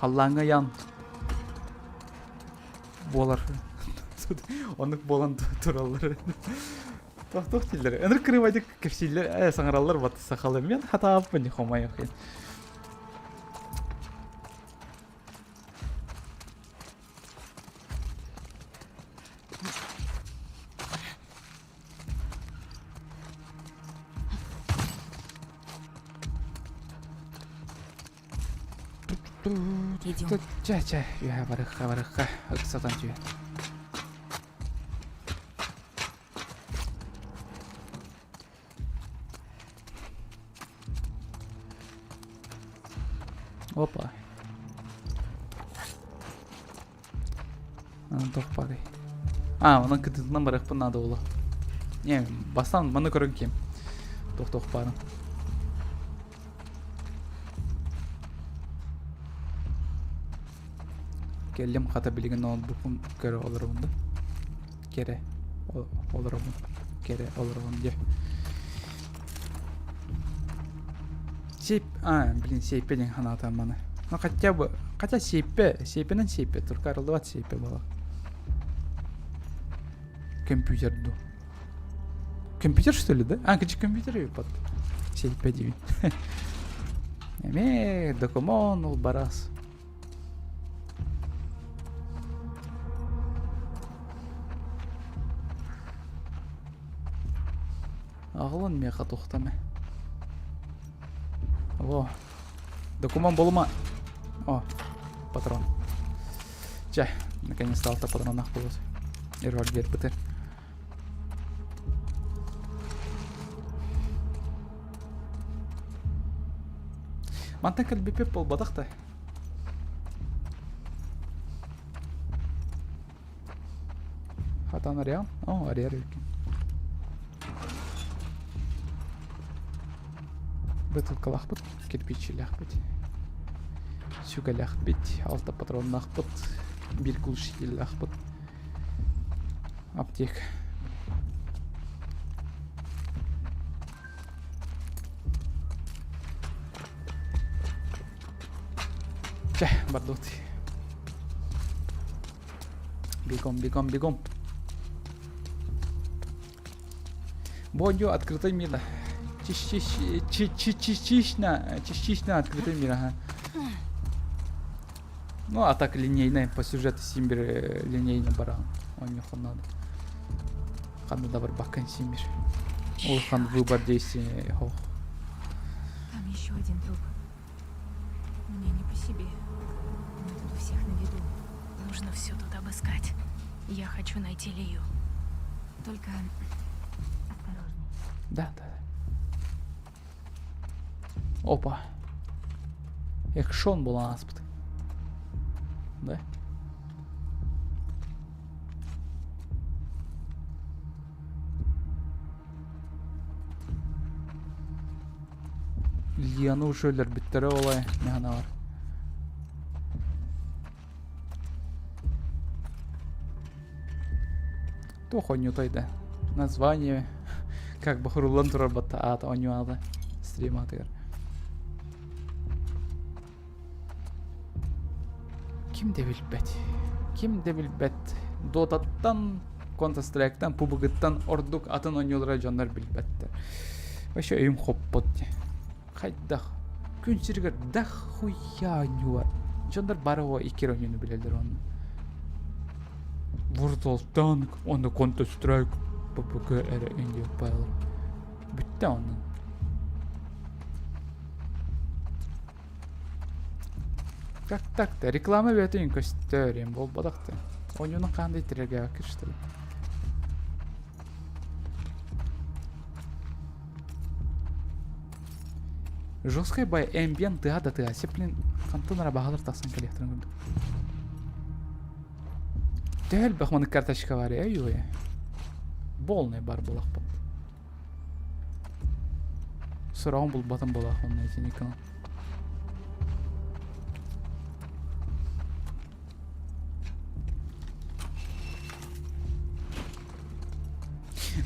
халлааҥҥа ыйаан буолар оннук буолан тураллар туох дииллэр ынырык кырыыбайдык кэпсииллэр ээ саҥараллар вот сахалыы мен хатааппын хомойох Идем. Чэ, чэ, үөһэ барыахха, барыахха, ыксатан түһэн. Опа. Туох баарый? А, онон кытыытынан барыахпын наада буолуо. Не, бастаан маны көрөн киэм. Туох-туох баарын. Кэллим хата билигин ноутбукпун көрө олоробун да. Кэрэ олоробун. Кэрэ олоробун дьэ. Сип, а, блин, сиэппэ диэн санаатаҕым маны. Ну хотя бы, хотя сиэппэ, сиэппэнэн сиэппэ, только арыллыбат сиэппэ буолар. Компьютер ду. Компьютер что ли, да? А, компьютер под сиэппэ диибин. Эмиэ документ ол барас. Аҕалан миэхэ туохтан О, документ болума. О, патрон. Чэ, наконец-то алта патронах буолуо. Эрвар биэрбитэ. Мантан кэлбиппит буолбатах да. Хатан арыйаҕын? Оо, арыйар эбиккин. Бытыылкалаахпыт, кирпииччилээхпит, сүгэлээхпит, алта патроннаахпыт, биир глушителлаахпыт. Аптека. Чэ, бардыбыт. Бегом, бегом, бегом. Бодю открытый мир. Частично, частично открытый мир, ага. Ну, а так линейная по сюжету Симбир э, линейно баран. Он не надо. Ханна да барбаккан Симбир. Улахан выбор действий. Ох. Там еще один труп. Мне не по себе. Мы тут у всех на виду. Нужно все тут обыскать. Я хочу найти Лию. Только осторожней. Да, да, да. Опа. Экшон буолан ааспыт. Да? Лияны уже өлөрбүттэрэ олай механалар. Туох оонньуутай да? Название как бы хуруллан турар батта аата оонньуу аата стрим аатыгар. Ким да билбэт. Ким да билбэт. Дотаттан, Counter-Strike'тан, PUBG-тан ордук атын оонньуулара дьоннор билбэттэр. Вообще өйүм хоппот. Хайдах? Күн сиригэр да хуя оонньуу бар. Дьоннор бары о икки оонньууну билэллэр уонна World of Tank уонна Counter Strike PUBG эрэ Индия файлар. Бүттэ оннун. Как так-то? Реклама бэйэтин көстөр, им буолбатах-то. Оонньууну хаан да итирэргээбэккэ что ли? Жесткай бай эмбиен тыа да тыа. Сеплин хантан ара баһалар тахсан кэлиэхтэрин курдук. Төһө элбэх маны карточка бар э юе. Полный бар булахпын. Сороҕун булбатым булах онно итиникин.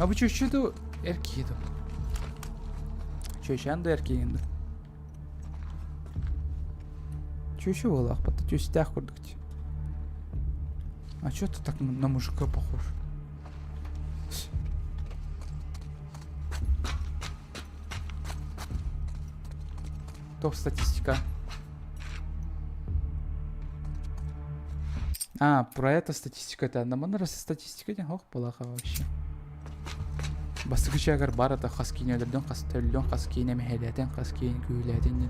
А бу чүччү ду эр киһи ду? Чүчэн да эр киһи ду? Чүчү буолаахпыт, түстээх курдук. А чё ты так на мужика похож? Топ статистика. А, про это статистика это. Наман раз статистика не хох балаха вообще. Бастакы чагар бар это хас киин өлөрдөн хас төллөн хас киин эмэһэлээтин хас киин күүлээтин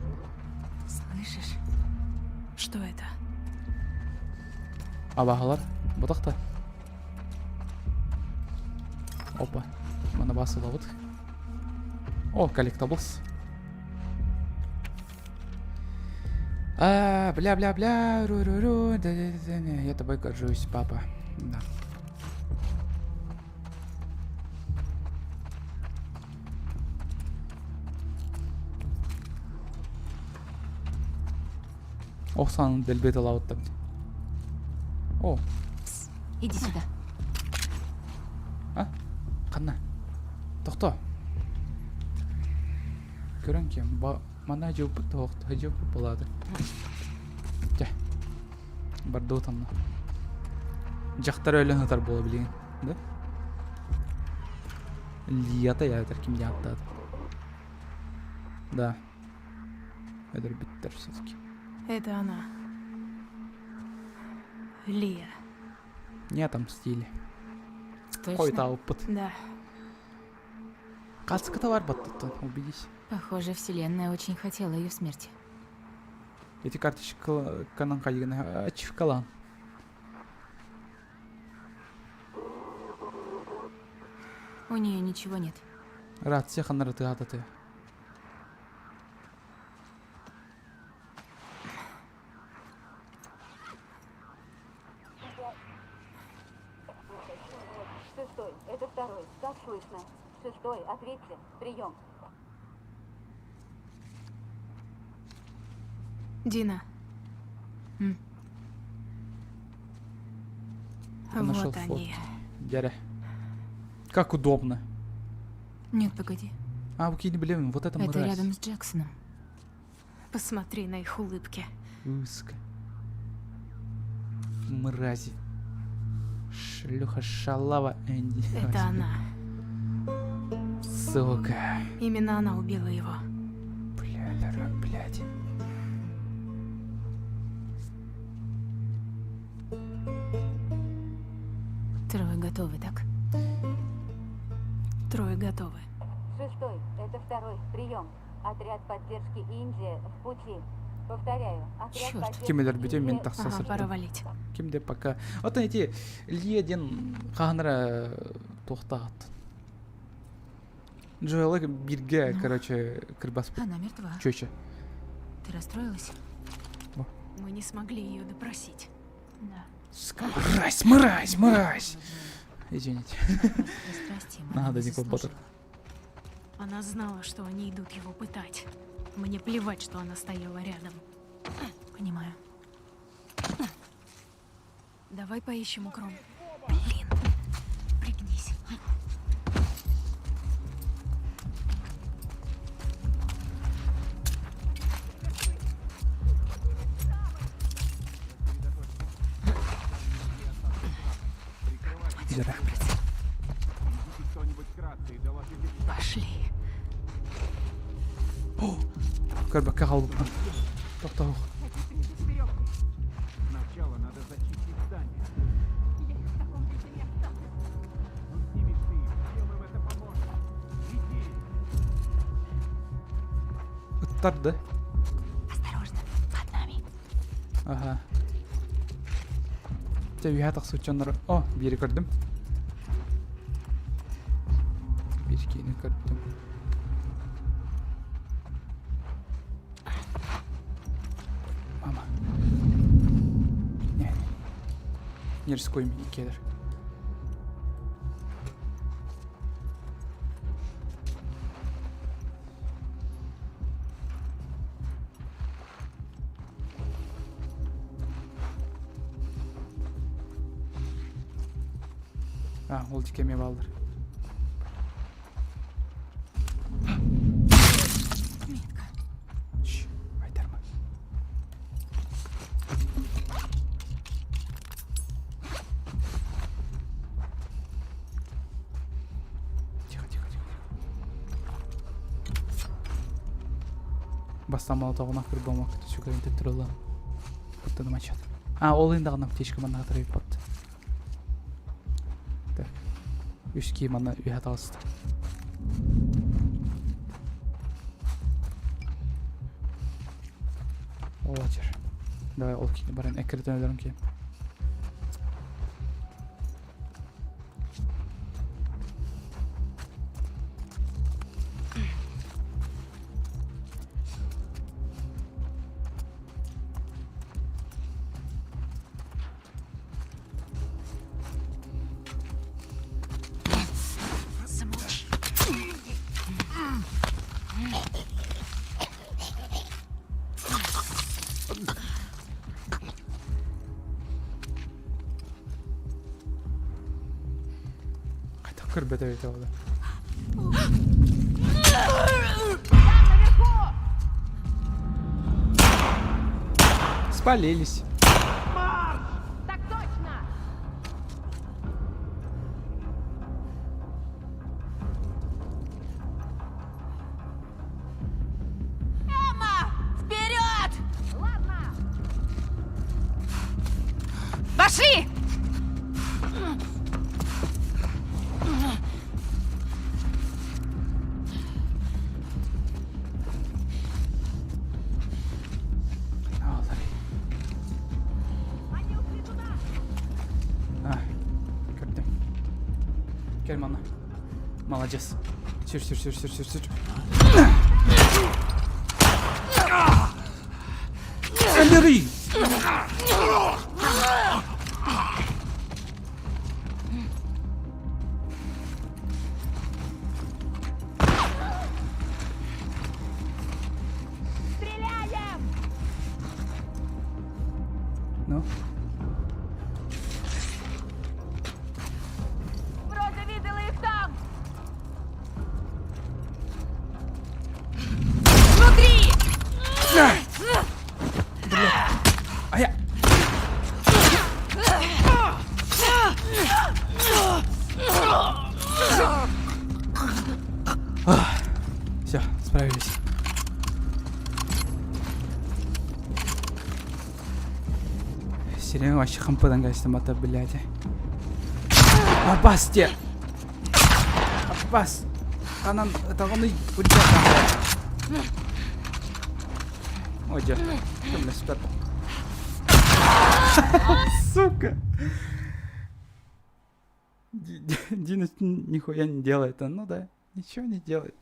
Слышишь? Что это? Абаһалар бутахта. Опа. Мана басылабыт. О, collectibles. А, бля-бля-бля, ру-ру-ру, да-да-да, я тобой горжусь, папа. Да. Ох, сан дэлби тылаабыттар. О. Иди сюда. А? Ханна? Тохто. Көрөн кем? Ба мана жоппут тоохто жоппут булаады. Дьэ. Бардуу тамна. Дьахтар өлөн сытар буола билигин. Да? Лията ятар ким диэн ааттаата. Да. Өлөрбүттэр все-таки. Это она. Лия. Не отомстили. Точно? Хойта опыт. Да. Кацката бар баттыттан, убедись. Похоже, Вселенная очень хотела ее смерти. Эти карточки канан хайгана ачивкалан. У нее ничего нет. Рация ханнары тыататы. Шестой, это второй. Как слышно? Шестой, ответьте. Прием. Дина. М. Нашел Вот они. фотки. Дяря. Как удобно. Нет, погоди. А, окей, блин, вот это Это мразь. рядом с Джексоном. Посмотри на их улыбки. Узко. Мрази. Шлюха шалава Энди. Это она. Сука. Именно она убила его. Бля, дорог, блядь. Трое готовы, так? Трое готовы. Шестой, это второй. Прием. Отряд поддержки Индия в пути. Повторяю, отряд Чёрт. поддержки Ким өлөрбүтүн мин Индия тахса Ага, пора сырыттым. валить. Ким де пока. Оттон ити Лия диэн хаһан эрэ туохтаат. Джоэла бииргэ, Ну. короче, кырбаспыт. Она мертва. Чүөчэ. Ты расстроилась? Мы не смогли ее допросить. Да. Сука, мразь, мразь, мразь! Извините. Пристрастием она Надо, не Никол Поттер. заслужила. Она знала, что они идут его пытать. Мне плевать, что она стояла рядом. Понимаю. Давай поищем укром. Блин, пригнись. Дяря. Кто-нибудь к рации, доложите Пошли. Көрбөккө хаалбыппын. Тохтоо. Баттар да? Осторожно, под нами. Ага. Чэ, үһэ тахсыбыт дьоннору... О, биири көрдүм. Биир киини көрдүм. Мама. Не, не рискуем, иккиэлэр. А, ол кеме балдыр. Метка. Шш, айтарма. Тихо, тихо, тихо, тихо. Бастан молотоҕунах кырбамак сүгэрин төттөрүллан. Куттаным ачат. А, ол индаҕына аптечка манна хатырайып бат. Так. Үс кии манна үһэ таҕыста. Ол ачар. Давай ол киини баран эккирэтэн өлөрүм киһи. Замолчи. Хайдах көрбөт эбитэ буолла. Спалились. Так точно! Эмма! Вперед! Ладно! Пошли! Они ушли туда! А, көрдүм. Кел манна. Молодец. Сүр, сүр, сүр, сүр, сүр, сүр. Өлөрүй! Стреляем! Ну? Вроде видела их там! Внутри! А я... Все, справились. Сирен вообще хампадан кайстым ата, блядь. Аббас те! Аббас! Ханан тағыны Ой, дед, Сука! Дина нихуя не делает, а ну да, ничего не делает.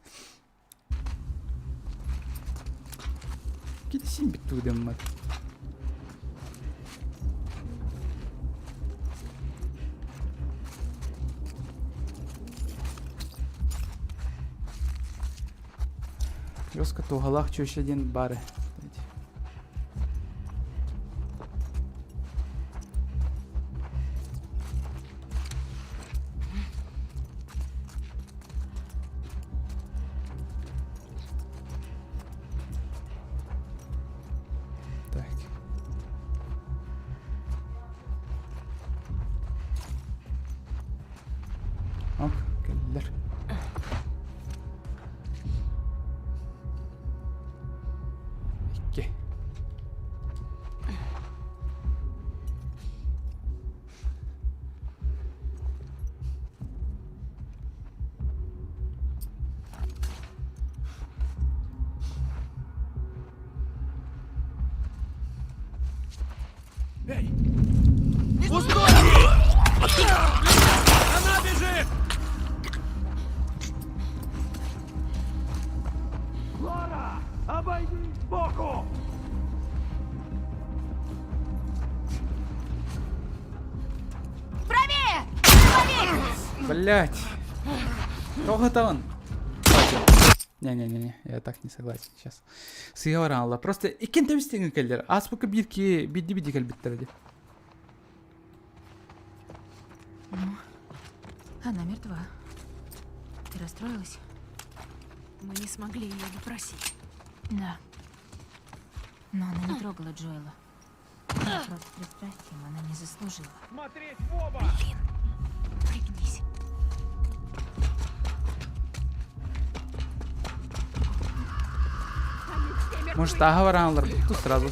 Какие-то симби тудым, Жестко туһалаах чүөчэ диэн баар ээ. Так. Ок, кэллилэр. Икки. Эй! Не стой! Она бежит! Лара! Обойди сбоку! Правее! Блять. Тоҕо Не-не-не, я так не согласен сейчас. Сыйалар Просто иккин тэбистиҥин кэллэр. Ааспыкка биир ки бидди бидди кэлбиттэр ди. Ну, она мертва. Ты расстроилась? Мы не смогли ее допросить. Да. Но она не трогала Джоэла. Вопрос с пристрастием она не заслужила. Смотреть в оба! Блин! Пригнись. Может, аҕа Тут сразу.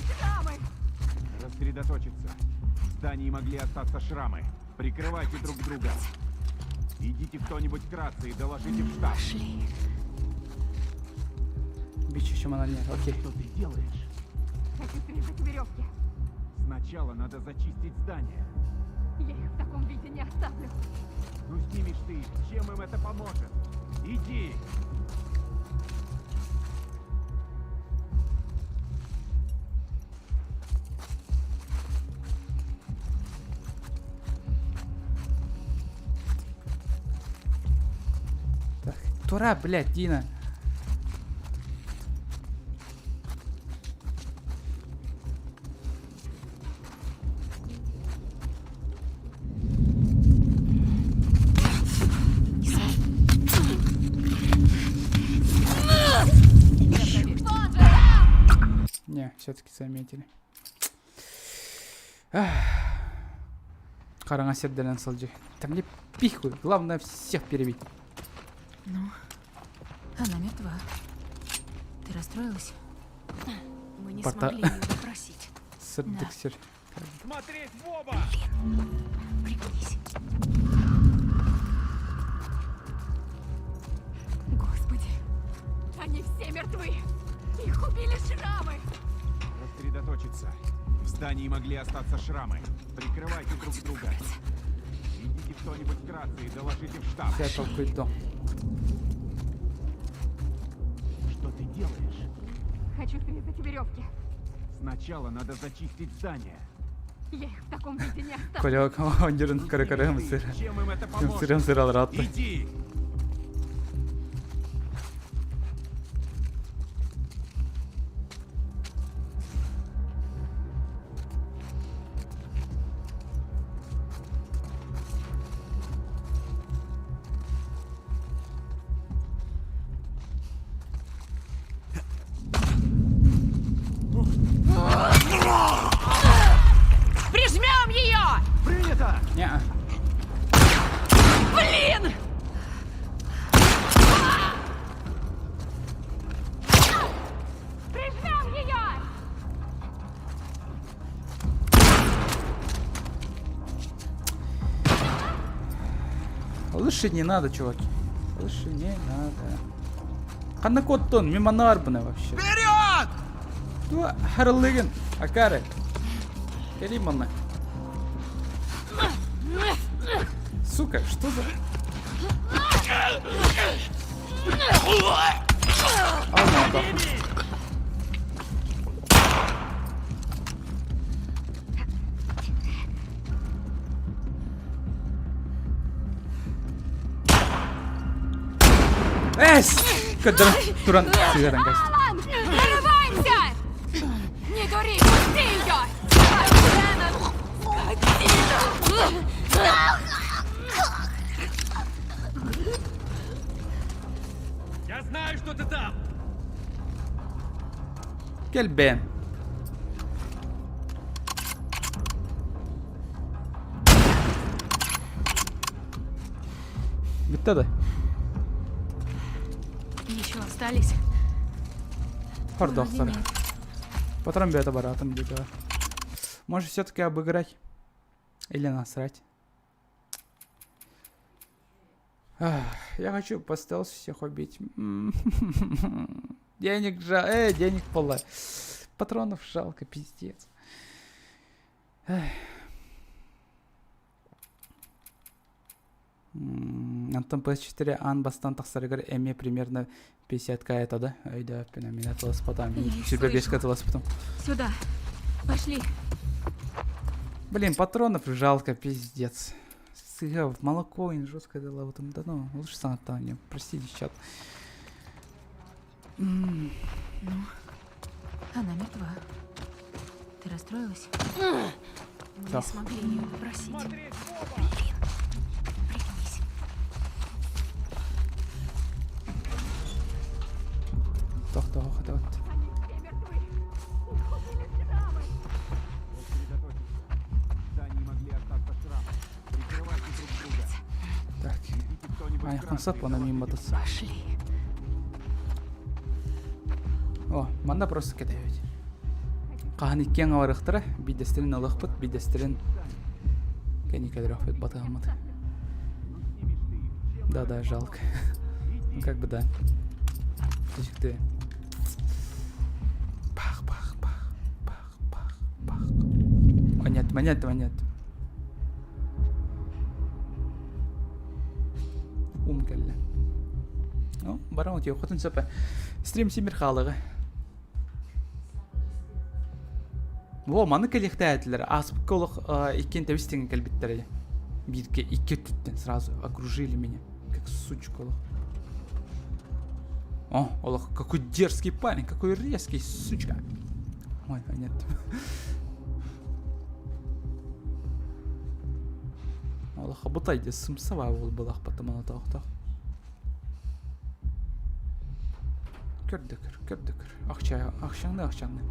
Рассредоточиться. В здании могли остаться шрамы. Прикрывайте друг друга. Идите кто-нибудь к рации, доложите в штаб. Пошли. Бич еще нет, окей. Что ты делаешь? Хочу срезать веревки. Сначала надо зачистить здание. Я их в таком виде не оставлю. Ну снимешь ты их, чем им это поможет? Иди! Так, Тура, блядь, Дина. Не, все-таки заметили. Хараҥа сирдэринэн сылдьыы. Там не пихуй, главное всех перебить. Ну, она мертва. Ты расстроилась? Мы не Порта... смогли ее допросить. Сырдык сир. Смотреть в оба! Блин, пригнись. Господи, они все мертвы! Их убили шрамы! Рассредоточиться. В здании могли остаться шрамы. Прикрывайте друг друга. Идите кто-нибудь к рации, доложите в штаб. Я толкуйду. Что ты делаешь? Хочу срезать веревки. Сначала надо зачистить здание. Я их в таком виде не оставлю. Коля оонньуурун көрө-көрө ымсыыра. Чем им это поможет? Ымсыыра ымсыыралар атты. Иди! Прижмем ее! Принято! Не. Блин! Прижмем ее! Лучше не надо, чуваки. Лучше не надо. Ханна куоттун, мин манна барбына вообще. Вперед! Ту харылыгын, акары. Кэли манна. Сука, что за... Однако. Эс! Көрдөрөн туран сыһыаран кэс. Алан! Прорываемся! Не дури, пусти ее! Скотина! Я знаю, что ты там! Кэл бэйэм. Бүттэ да? Еще остались? Хордохтор. Патрон бэйэтэ бараатын диэки Может, все-таки обыграть? Или насрать? Я хочу по стелсу всех убить. Денег жал... Эй, денег пола. Патронов жалко, пиздец. Антон PS4 аан бастаан тахсарыгар эмиэ примерно 50к это да? Өйдөөппүн мин атыласпатам. Сүрбэ беска атыласпытым. Сюда. Пошли. Блин, патронов жалко, пиздец. Сыга, молоко, жестко дала вот да ну, лучше сам Простите, чат. Ну, она мертва. Ты расстроилась? Мы не смогли ее допросить. Блин, пригнись. Тох, тох, тох. Так. Айхын сап, она мимо Пошли. О, манна просто кэтэһэбит. Хаһан иккиэн аҕарыахтара, биирдэстэрин ылыахпыт, биирдэстэрин кэнникэлэрөхпүт батыһаммыт. Да-да, жалко. Ну как бы да. Ты. Пах, пах, пах, пах, пах, пах. О, нет, монет, монет. Ум кэллэ. Ну, баран утуйуоххутун сөп. Стрим симир хаалыҕа. Во, маны кэлиэхтээтилэр. Ааспыкка олох иккиэн тэбис тэҥҥэ кэлбиттэрэ. Бииргэ икки өттүттэн сразу окружили меня, как сучку олох. О, олох, какой дерзкий парень, какой резкий, сучка. Ой, а нет. Олох бутай де сымсаба ол булах потом тоохтох. Көрдөкөр, көрдөкөр. Акча, акчаңны, акчаңны.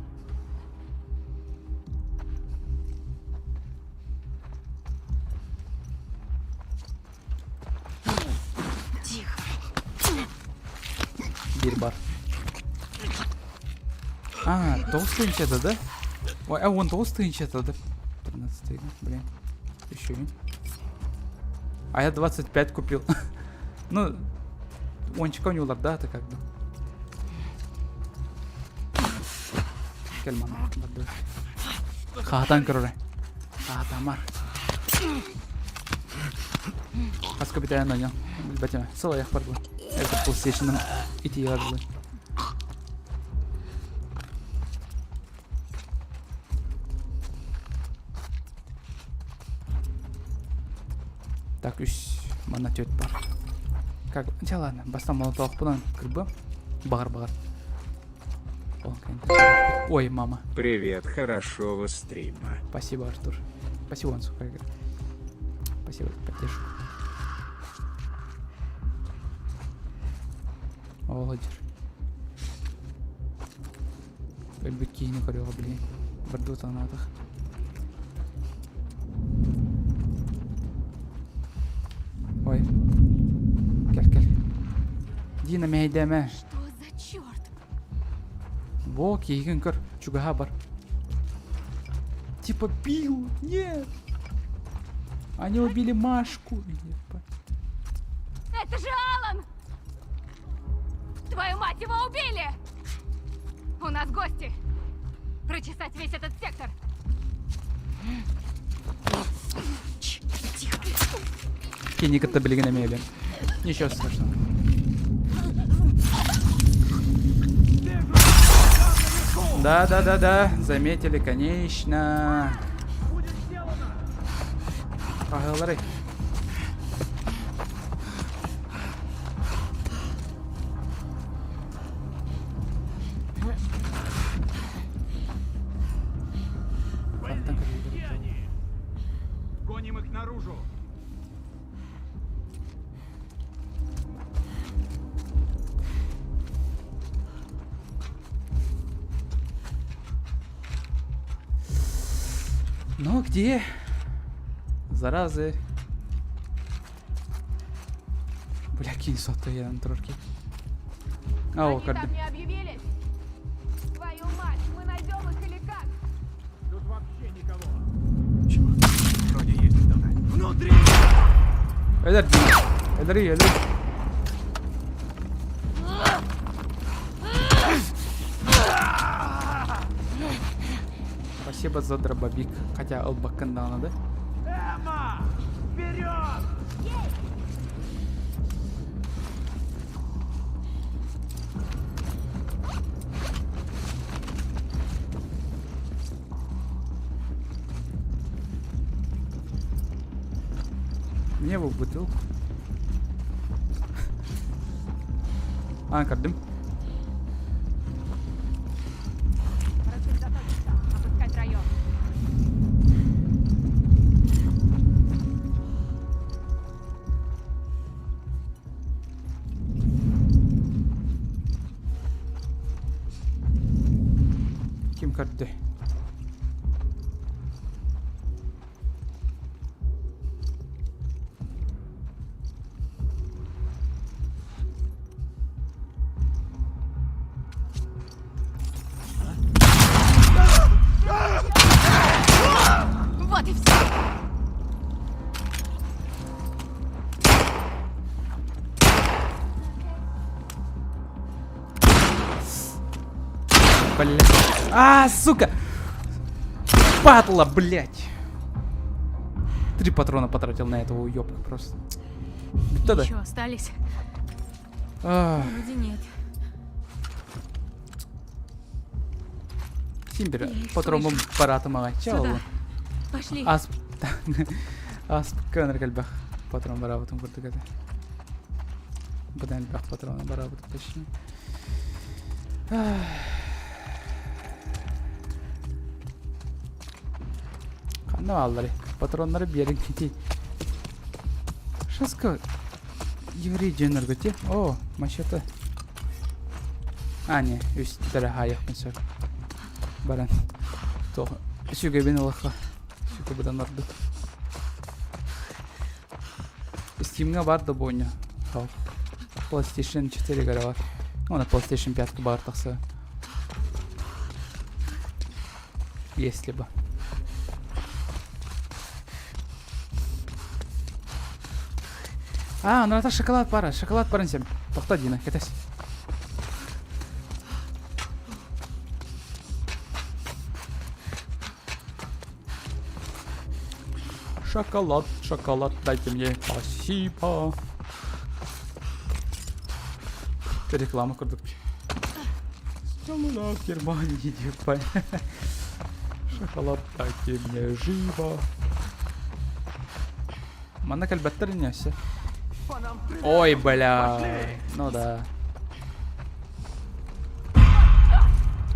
Тихо. Бир бар. А, толстый это, да? Ой, а он толстый это, да? 13 блин. Еще и. А я 25 купил. Ну, ончика у него да, это как бы. Кел мана, Хаатан көрөрө. Хаатамар. Хас капитан оня. Билбэтим. Сыл аяқ бар бұл. Это PlayStation'ın ити yarılı. Так, үс манна түөт бар. Как, дьэ ладно, бастан молотоохпунан кырбым. Бағар бағар. Ой, мама. Привет, хорошего стрима. Спасибо, Артур. Спасибо, Ансуха. Спасибо за поддержку. Володер. Өлбүт киһини көрүөҕэ билигин. Бардуу танаатах. Ой. Кэл кэл. Дина мэһэйдээмэ. Что за черт? Во, киһигин көр. Чугаһа бар. Типа бил. Нет. Они убили Машку. Это же Алан! Твою мать, его убили! У нас гости! Прочесать весь этот сектор! Тихо. Кини кытта билигин эмиэ Ничего страшного. Да, да, да, да, заметили, конечно. Хаһыалары. Где они? Гоним их наружу. Ну где? Заразы. Бля, кинь сотый турки. А, о, Они там не объявились? Твою мать, мы найдем их или как? Тут вообще никого. Черт, вроде есть кто-то. Внутри! Өлөр, өлөр, өлөр. Спасибо за дробовик. Хотя ылбаккын даҕаны да. Эмма! Вперед! Мне бы бутылку. А, көрдүм. Рассредоточиться. Обыскать район. Ким көрдө? Вот и все. Блять. А, сука! Падла, блять! Три патрона потратил на этого уёбка просто. Кто да? Еще остались? Ах, Вроде нет. Симбер, Я их патромум слышу. баратымаға. Сюда. Пошли. Асп... Асп көнөр кэлбэх патрон бараабытын курдук этэ. Быдан элбэх патрона бараабыт точнее. Ханна бааллары? Патроннары биэриҥ ити. Шаска еврей дьоннорго ти. О, мачете. А, не, үстэрэ хаайахпын сөп. Баран. Туох сүгэбин ылахха. Сүгэ быдан ордук. Steam'ҥа баар да буонньа. PlayStation 4 гара бар. Она PlayStation 5 баар тахса. Если бы. А, ну это шоколад пара, шоколад парын сем. Тохто Дина, кэтэс. Шоколад, шоколад, дайте мне. Спасибо. Реклама курдук. Сделано в Германии, типа. Шоколад дайте мне живо. Манна кэлбэттэр инньэссе. Ой, бля. Ну да.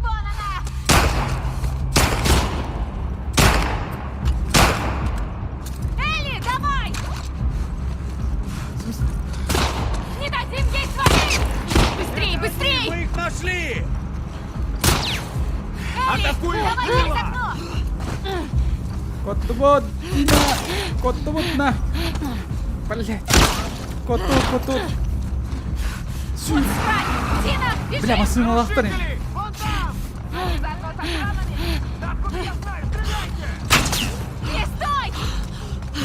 Вон она! Элли, давай! Не дадим ей свалить! Быстрей, быстрей! Мы их нашли! Элли, Атакуем давай тыла! через окно! Куттубут, Дина! Куттубут на! Блять. Куттут, куттут. Вот срань! Дина, бежим! Бля, массыыналаахтар. Вон там! Заодно с охранами! Да откуда я знаю? Стреляйте! Не стой!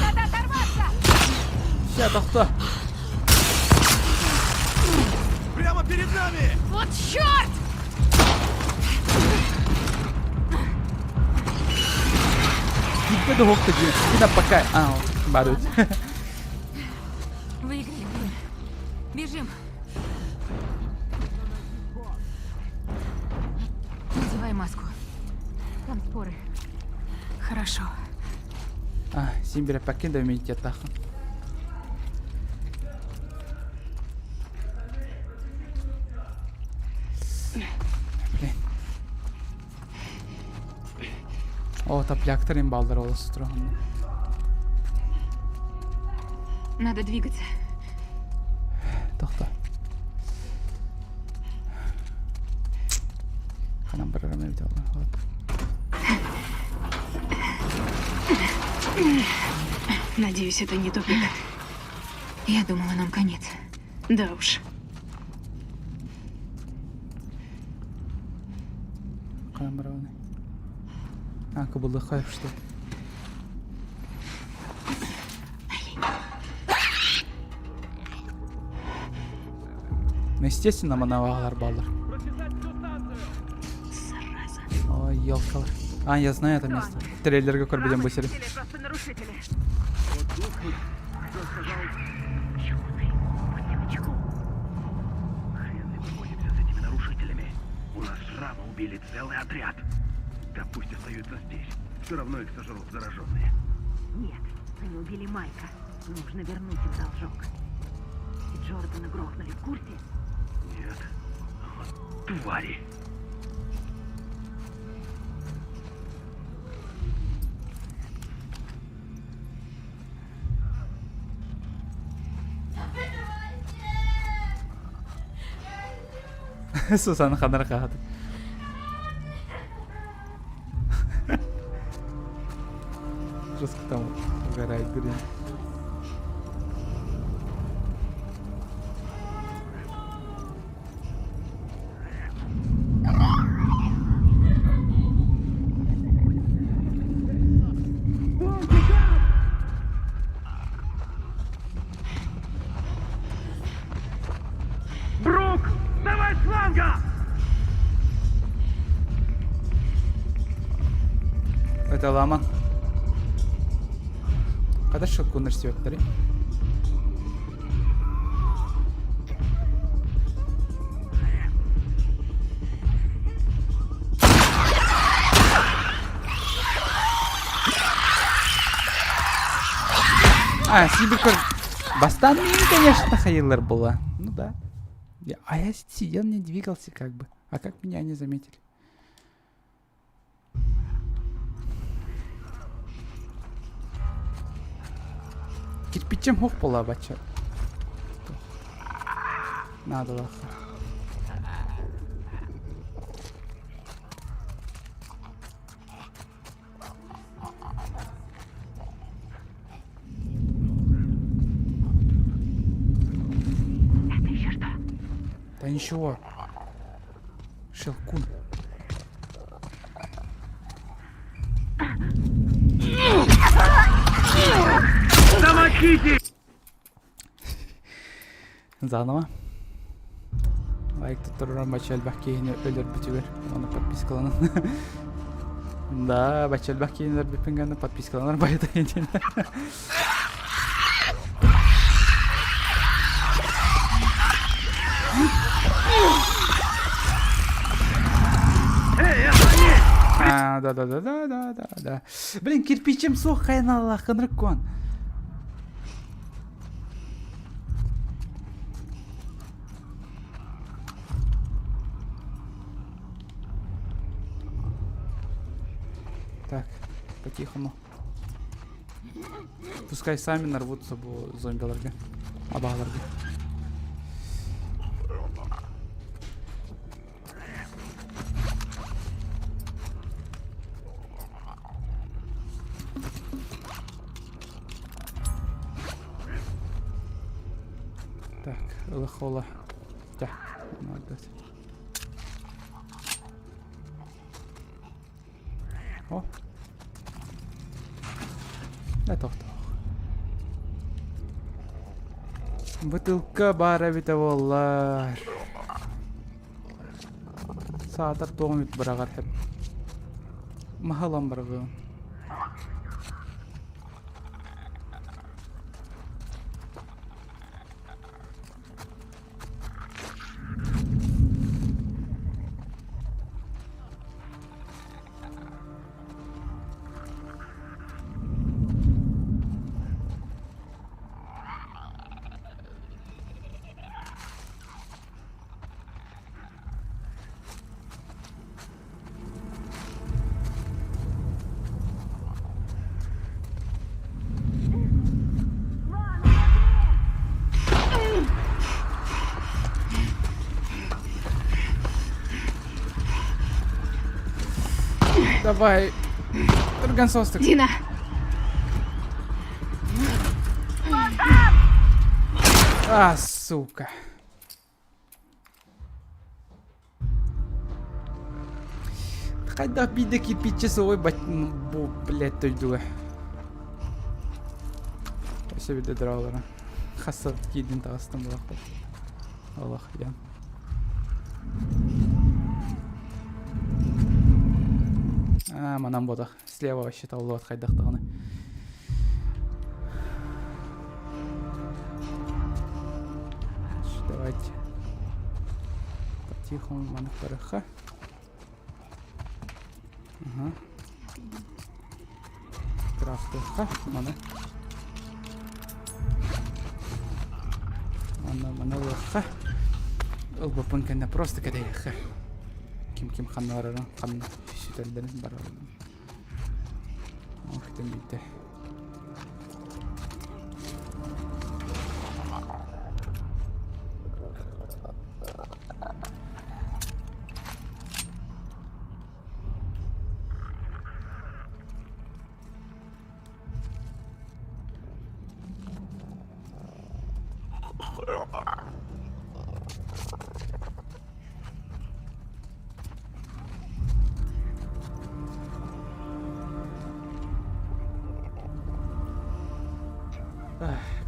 Надо оторваться! Ща, тохто. Прямо перед нами! Вот черт! Киирдэ да уһукта дии. Дина пока. А, барыт. Выиграли время. Бежим. Надевай маску. Там споры. Хорошо. А, син биэрэппэккин да иммунитеттааххын. Блин. О, топляктар им бааллар олус тураһынна. Надо двигаться. Тохто. Ханан барарым эбит Вот. Надеюсь, это не тупик. Я думала, нам конец. Да уж. Ханан барабаны. А, кыбыллыхха что. Ну, естественно, манавагалар бааллар. Зараза. Ой, елкалар. А, я знаю это место. Трейлерге көрбүтүм бу сири. Или просто нарушители. Хрен ли мы возимся с этими нарушителями. У нас шрама убили целый отряд. Да пусть остаются здесь. Все равно их сожрут зараженные. Нет, они убили Майка. Нужно вернуть им должок. И Джордана грохнули в курсе? Нет. Вот твари. Сусана ханар хаһаты. Жестко там угорает, блин. Брук! Давай с фланга! Это лама. Когда щелкун растет, А, Сибиркор. Бастан конечно, Хайлер была. Ну да. Я, а я сидел, не двигался как бы. А как меня не заметили? Кирпичем хох була бача. Надо лаха. Это еще что? Да ничего. Шелкун. Замочите! Заново. Лайк туттарар бача элбэх киһини өлөрбүтүгэр уонна подпискаланан. Да, бача элбэх киһини өлөрбүппүн гэнэ подпискаланар байыта диэн. А, да, да, да, да, да, да, да. Блин, кирпичем суох хайналлах кон. Так, по-тихому. Пускай сами нарвутся бу зомбиларга. Абааларга. Так, лохола. Да, надо. О. Да тохтох. Бытылка баар эбитэ буоллар. Саатар туох эмит быраҕар сөп. Маһы ылан барҕыам. Давай. Түргэн соостук. Дина! А, сука. Хайдах биирдэ кирпииччэ суоҕуй бу блядь дойдуга. Өссө биирдэ дороолара. Хасса киирдин таҕыстым буолахпыт. Олох диэн. А, манан ботах. Слева вообще таллыбат хайдах даҕаны. Давайте. По-тихому маннык барыахха. Ага. Крафтыахха маны. Манна маны ылыахха. Ылбаппын кэннэ просто кэтэһиэххэ. Ким-ким ханна барарын, ханна сүтэллэрин барарын. Ох, тэммитэ.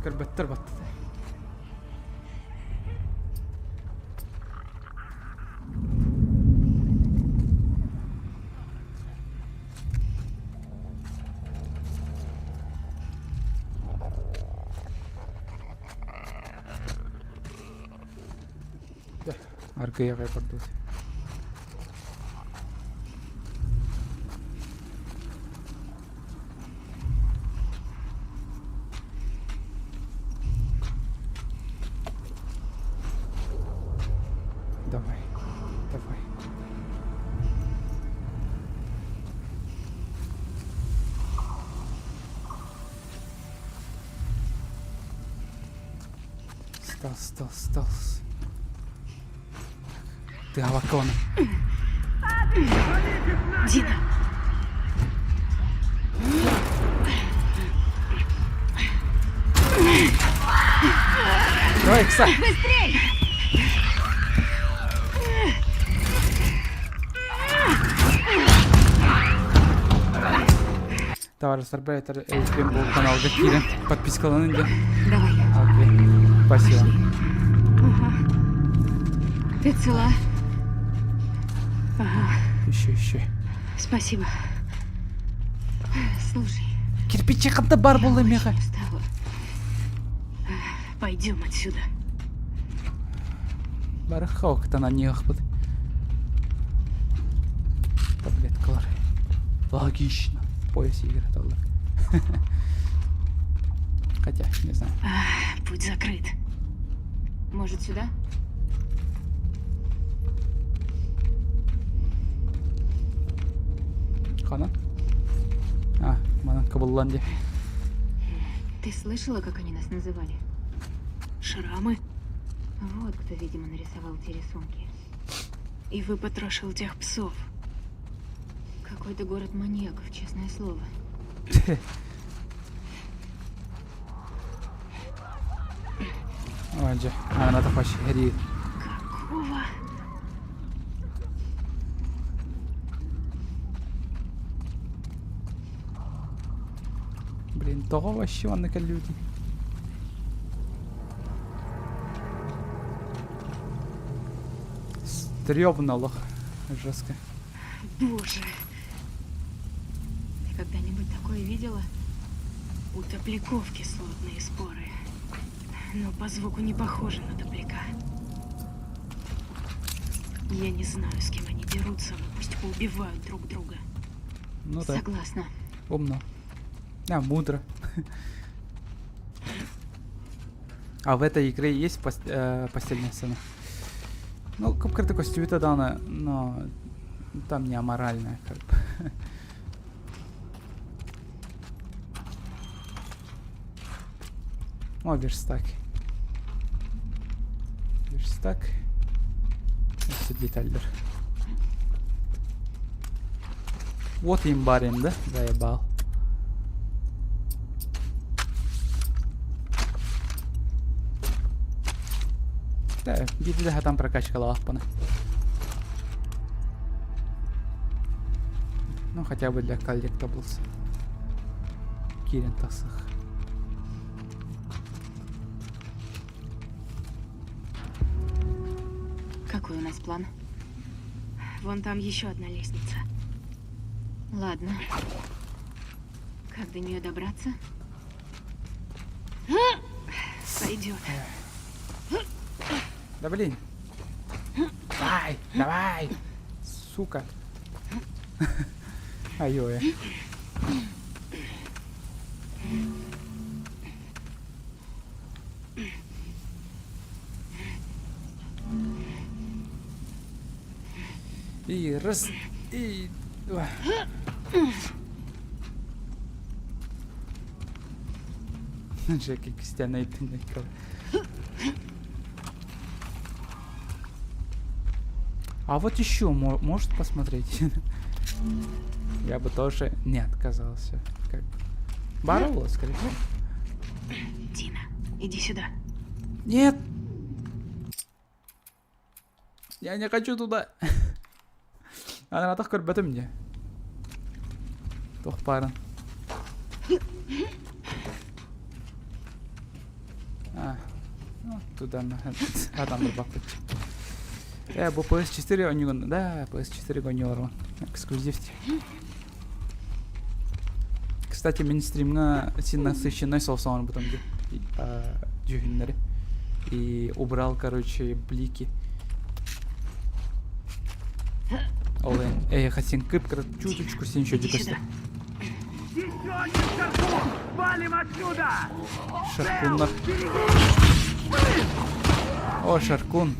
Көрбөттөр баттата. Аргыйа барбыт. Давай, давай. Стелс, стелс, стелс. Ты авакона. Дина! Давай, Кса! Быстрей! Товарищтар бэйэтэр эйигин бу каналга киирэн подпискаланын диэн. Давай. Окей. Спасибо. Ага. Ты цела? Ага. Еще, еще. Спасибо. Слушай. Кирпичи ханта бар буолла меха. Пойдем отсюда. Барахоктан аньыахпыт. Таблеткалар. Логично. Пояс игры таллар. Хотя, не знаю. Путь закрыт. Может, сюда? Хана? А, манан кыбыллан дии. Ты слышала, как они нас называли? Шрамы? Вот кто, видимо, нарисовал те рисунки. И выпотрошил тех псов. Какой-то город маньяков, честное слово. Ой, дьэ, она вообще херит. Какого? Блин, тоҕо вообще маннык люди? Стрёмно лох. Жестко. Боже. Ты когда-нибудь такое видела? У топляков кислотные споры. Но по звуку не похоже на топляка. Я не знаю, с кем они дерутся, но пусть поубивают друг друга. Ну да. Согласна. Умно. А, мудро. А в этой игре есть постельная сцена? Ну, как такой стюита дана, но там не аморальная, как бы. О, верстак. Верстак. Өссө детальдар. Вот имбарин, да? Заебал. Да, биирдэ хатан прокачкалаахпына. Ну, хотя бы для collectibles. Киирэн тахсых. Какой у нас план? Вон там еще одна лестница. Ладно. Как до нее добраться? Пойдет. Да блин. Давай, давай. Сука. Ай-ой. И раз, и два. Джеки Кристиана А вот еще может посмотреть? Я бы тоже не отказался. Как Бароло, скорее всего. Дина, иди сюда. Нет! Я не хочу туда. Анатах көрбөтүм дии. Туох баарын. А, ну, туда адам баппыт. Э, бу PS4 оонньуугун, да, PS4 оонньуулар эксклюзив. Кстати, мин стримҥа син насыщенный соус оҥорбутум дии дьүһүннэри. И убрал, короче, блики. Ол эй, хасин кып чуточку син еще дикости. Валим отсюда! Шаркуннар. О, Шаркун.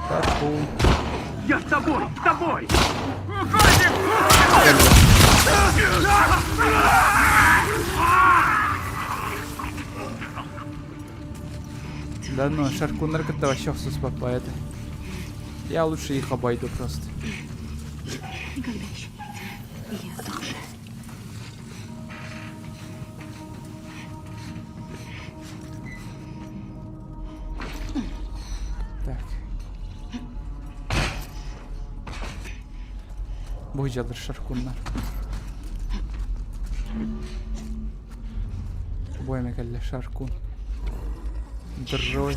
Шаркун. Я с тобой! С тобой! Да ну, Шаркуннар кытта вообще охсуспаппа это. Я лучше их обойду просто. Никогда еще не видела. Я тоже. Так. Бу дьалыр Шаркуннар. Бу эмэ кэллэ Шаркун. Дрой.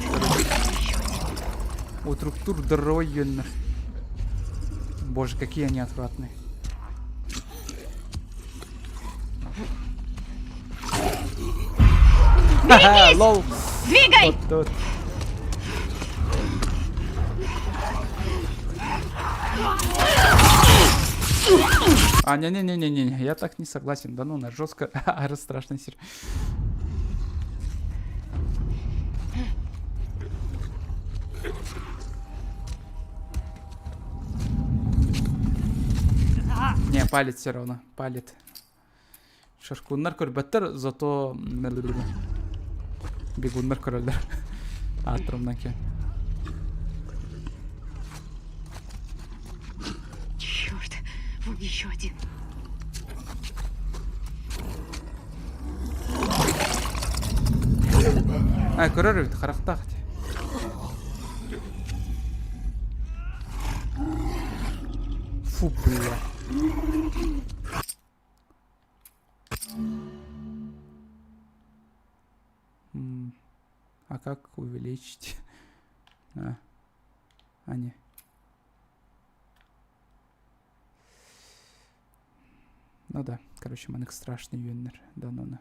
Утруктур дрой Боже, какие они отвратные. Берегись! Лол. Двигай! Вот тут. А, не-не-не-не-не, я так не согласен. Да ну, на жестко, а страшный сир. Не, палит все равно, палит. Шашкуннар көрбөттөр, зато бегуннар көрөллөр. Аатырымнан киэн. Черт, вон еще один. А, көрөр эбит, харахтаах дии. Фу, бля. А как увеличить? А, а не. Ну да, короче, маннык страшный үөннэр да ну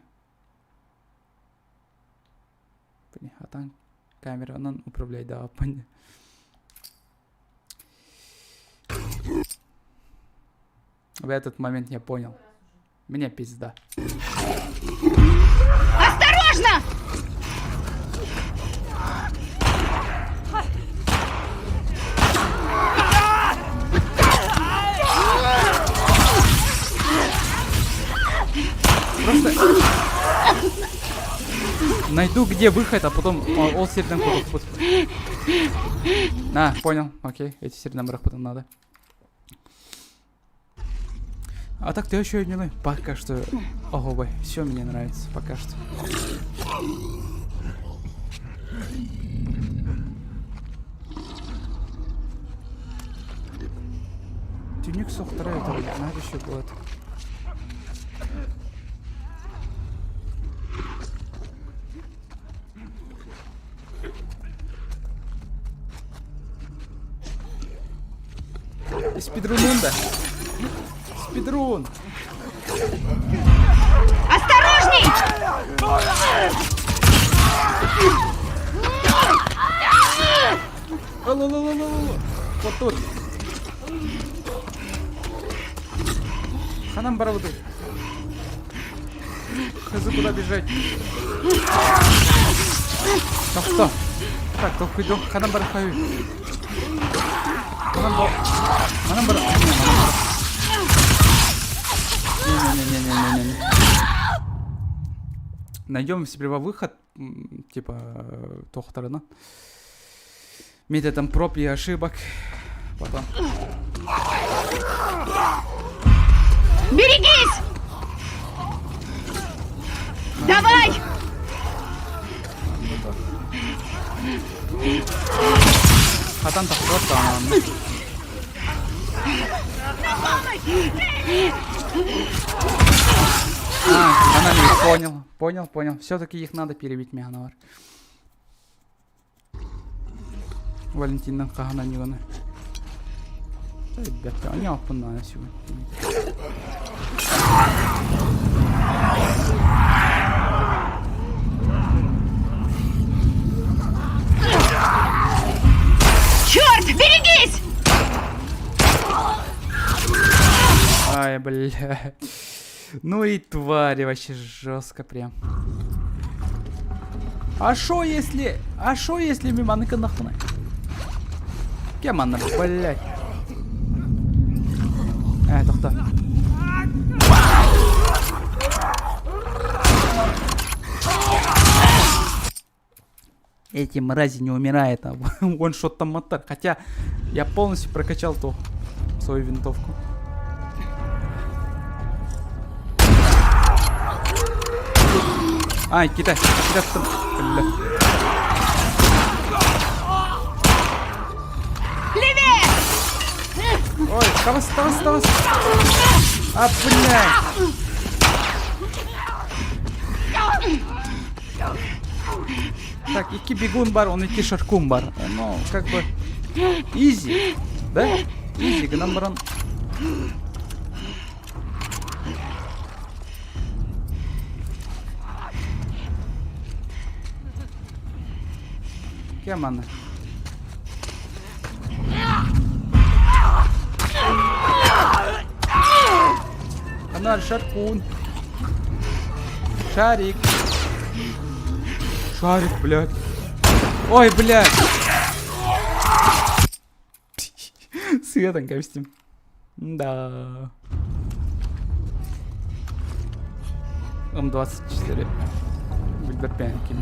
Блин, а там камеранан управляйдааппын. В этот момент я понял. Мне пизда. Осторожно! Просто найду, где выход, а потом ол сирден кутуппут. На, понял, окей, эти сирден потом надо. А так ты еще не Пока что... Ого, все мне нравится пока что. Түнүк сохтара это надо еще было. Спидрун да. Спидрун. Осторожней! Ыл-ыл-ыл-ыл-ыл. Вот тут. Ханан барабытый. Хз куда бежать? Тохто. Так, толкуйдуох ханан барахай. Ханан бар. Ханан бар. Не-не-не-не-не-не. Найдем сперва выход, типа, тохтарына. Методом проб и ошибок. Потом. Берегись! Давай! Хатан тахтан. А, она не понял. Понял, понял. Все-таки их надо перебить, Мегановар. Валентина хаһан анньыганы. Ребята, они оппуннаана сегодня. Черт, берегись! Ай, бля. Ну и твари вообще жестко прям. А шо если... А шо если мимо нахуй? Кем она, блядь? Э, тоқта. Эти мрази не умирают, а он что-то мотор. Хотя я полностью прокачал ту свою винтовку. Ай, кидай, кидай, бля. Левее! Ой, тавас, тавас, тавас. А, бля. Так, икки бегун баар, он икки шаркун баар. Ну, как бы, изи, да? Изи, гынан баран. Кем она? Она шаркун. Шарик. Шарик, блядь. Ой, блядь. Светом костюм. Да. М24. Бильберпянки.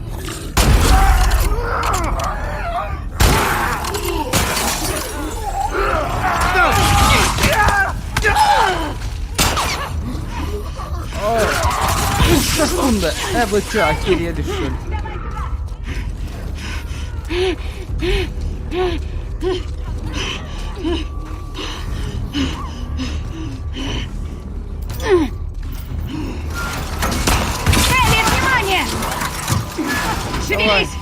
Секунда. Вы что, охерели, что ли? Элли, внимание! Шевелись!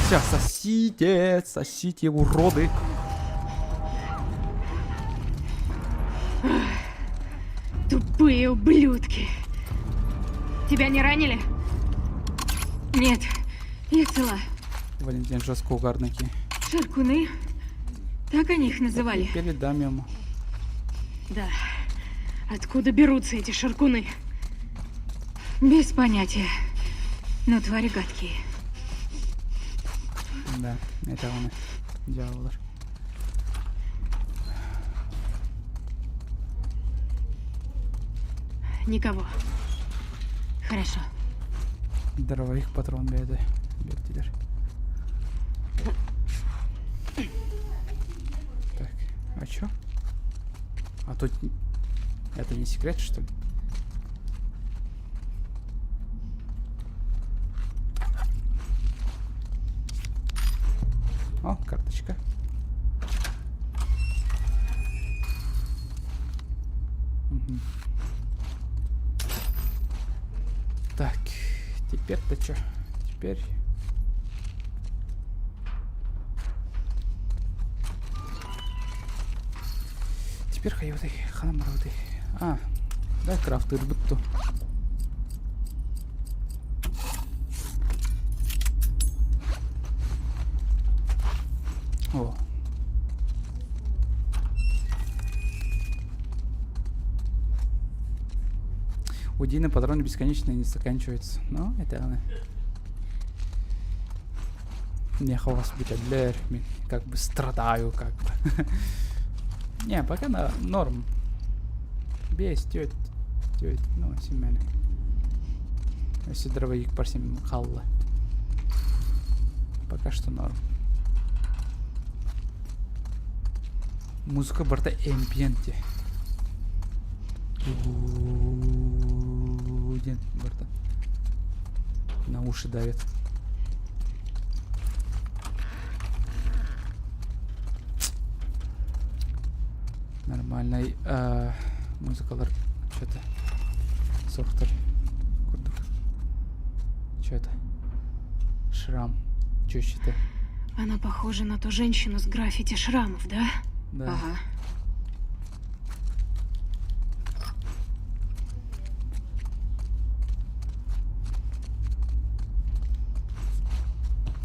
Все, сосите, сосите, уроды. Тупые ублюдки. Тебя не ранили? Нет, я цела. Валентин жестко угарники. Шаркуны? Так они их называли? Передам ему. Да. Откуда берутся эти шаркуны? Без понятия. Но твари гадкие. Да, это он. Дьяволар. Никого. Хорошо. Дровых патрон беды. Бердилер. Так, а чё? А тут... Это не секрет, что ли? О, карточка. Мгм. Так, теперь-то чё? Теперь... Теперь хайыбытай, ханан барабытай? А, дай крафтырбыт ту. О. У Дины патроны бесконечные не заканчиваются. Но это она. Меха вас бүтэллэр, мин как бы страдаю как бы. Не, пока на норм. Бес, теть, теть, ну, симмени. Өссө дробовик парсим хаалла. Пока что норм. Музыка барыта эмбиенте. Диэн барыта. На уши давит. Нормальный э, музыкалар что-то сохтар курдук. Что это? Шрам. Чё это? Она похожа на ту женщину с граффити шрамов, да? Да. Ага.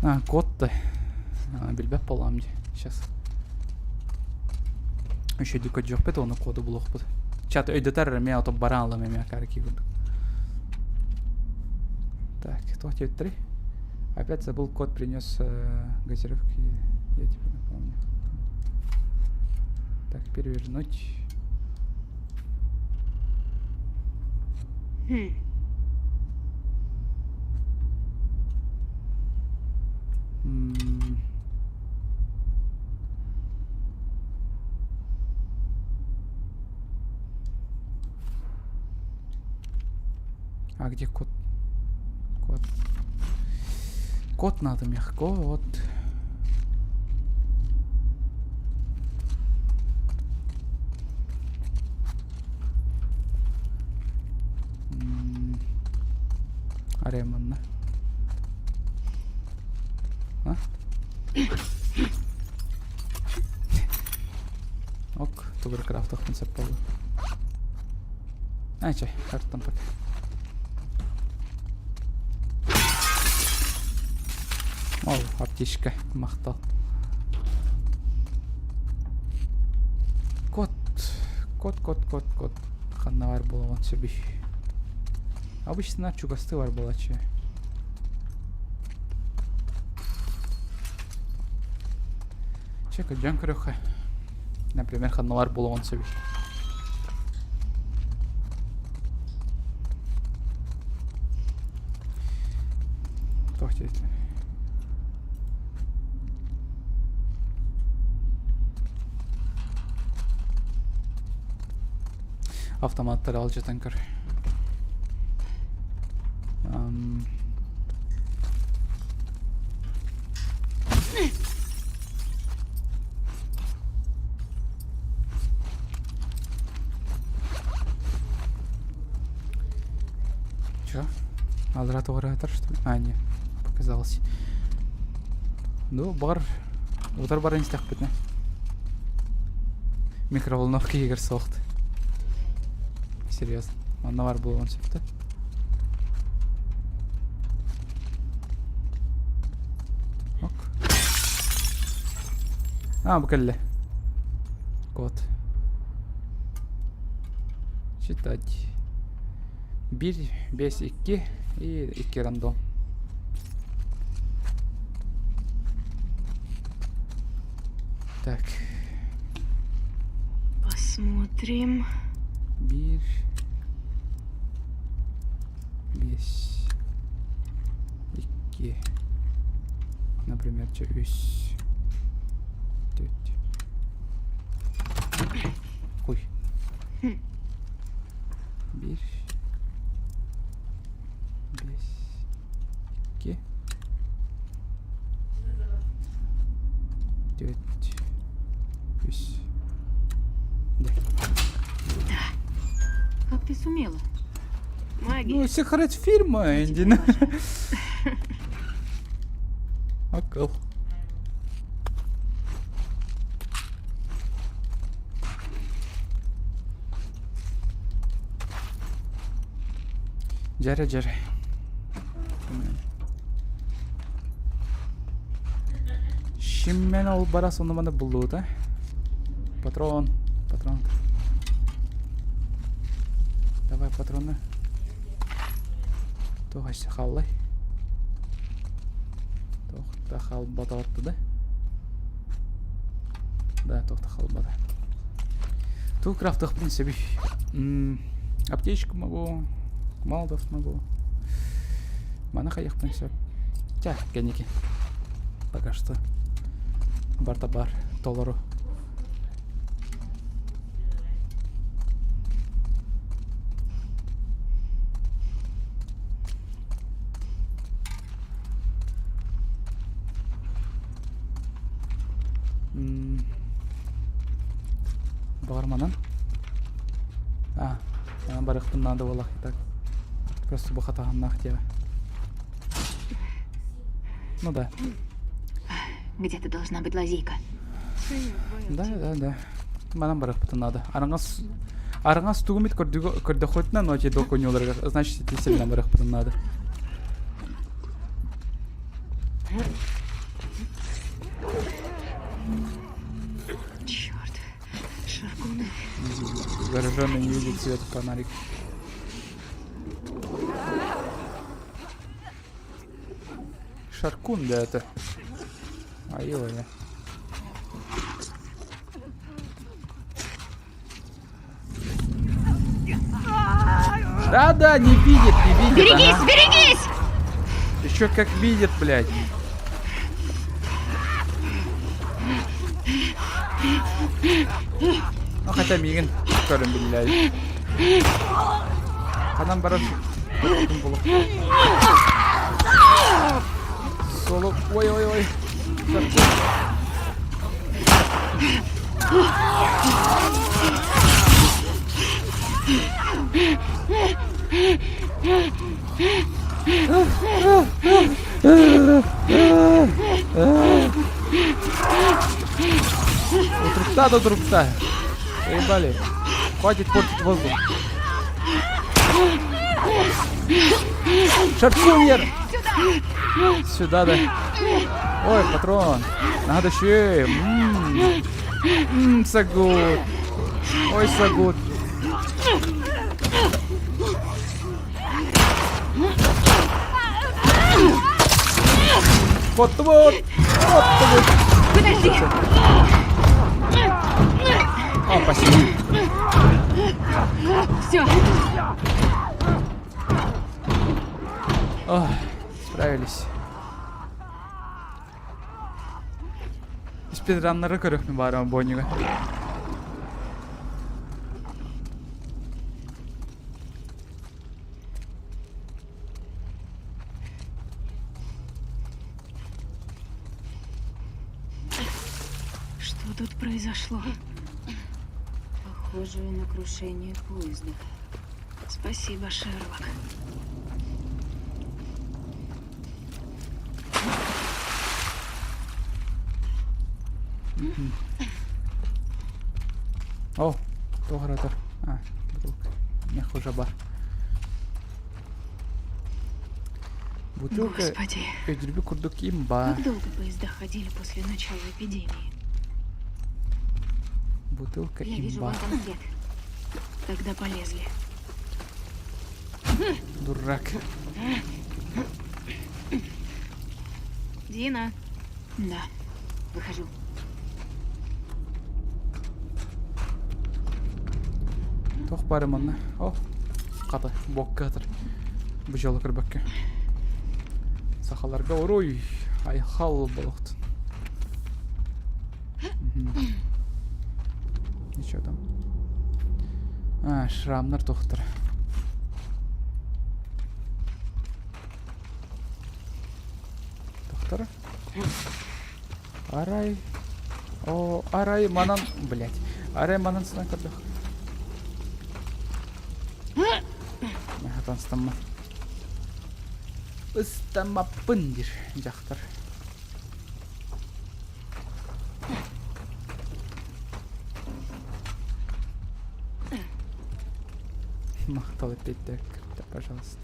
А, код-то. А, билбэт буоллаҕым дии. Сейчас. Еще дикодьохпет уонна коду булуохпут. Чат өйдөтөр эмиэ ото бараан ылам эмиэ караки курдук. Так, кто три? Опять забыл код принес э, газировки. Я тебе напомню. Так, перевернуть. Хм. М. А где код? Код. Код надо мне. Код. Арай манна. А? Ок, тугу крафтахпын сөп буолла. А, чай, картам пока. Ол, аптечка, махтал. Кот, кот, кот, кот, кот. Ханна баар буолуон сөбүй. Обычно чугастыы бар буолааччы. Чэ, көрдөөн көрүөххэ. Например, ханналар буолуон сөбүй. Туох диэтилэр? Автоматтары алдьатан көр. Ам... Чё? Алра туораатар, что ли? А, не, показалось. Ну, бар. Утар баран истэхпитинэ. Микроволновка иһигэр суохт. Серьезно. Онно бар буолуон сөптө. Ок. А, бу кэллэ. Код. Читать. Биир, биэс, икки и икки рандом. Так. Посмотрим. Биир, биэс, икки. Например, чэ үс, түөрт. Ой. Хм. Биир, биэс, икки, түөрт, үс. Да. Да. Как ты сумела? Магия. Ну, секрет фирмы, Эндин. Акыл. Дьэрэ дьэрэ. Шиммен ол бара сонуманы буллута. Патрон, патрон. Давай патроны. Туох өссө хааллай? Туох да хаалбата да? Да, туох да хаалбата. Ту крафтыахпын сөбүй. Аптечку могу, молотов могу. Маны хайыахпын сөп. Чэ, кэнники. Пока что. Барта бар, толору. Баҕар манан. А, манан барыахпын наада буоллах так. Просто бу хатаһыннаах диэҕэ. Ну да. Где-то должна быть лазейка. Да, да, да. Манан барыахпытын наада. Араҥас Араҥас тугумит көрдөхөтүнэ ночи докуньуларыгар, значит, ити сиринэн барыахпытын наада. Черт, шаркуны. Зараженный не видит свет фонарик. Шаркун, да это. Айыл я. Да-да, не видит, не видит. Берегись, ага. берегись! Еще как видит, блядь. Ну хотя миигин көрөн биллээ. Ханан барар Соло ой ой ой. Утурукта да утурукта. Ебали. Хватит портить воздух. Шаркунер! Сюда! Сюда, да. Ой, патрон. Надо еще. Ммм, so good. Ой, so good. Вот вот. Вот вот. Подожди! О, спасибо. Все. Ох, справились. Спидраннары көрүөхпүн баарым бонньуга. Что тут произошло? Похоже на крушение поезда. Спасибо, Шерлок. О, туох А, бутылка. Мех уже бар. Бутылка Господи. өйдүрбү курдук имба. Как долго поезда ходили после начала эпидемии? Бутылка Я вижу имба. вон там свет. Тогда полезли. Дурак. Дина. Да. Выхожу. Туох бары манна. О, хата, буокка атар. Бу дьолу көрбөккө. Сахаларга уруй, айхал болохтун. Ничего там. А, шрамнар тохтор. Тохтор. Арай. О, арай манан, блять. Арай манан сынан көрдөх. Хатан ыстамма. Ыстаммаппын диир дьахтар. Махтал эппиэттээх пожалуйста.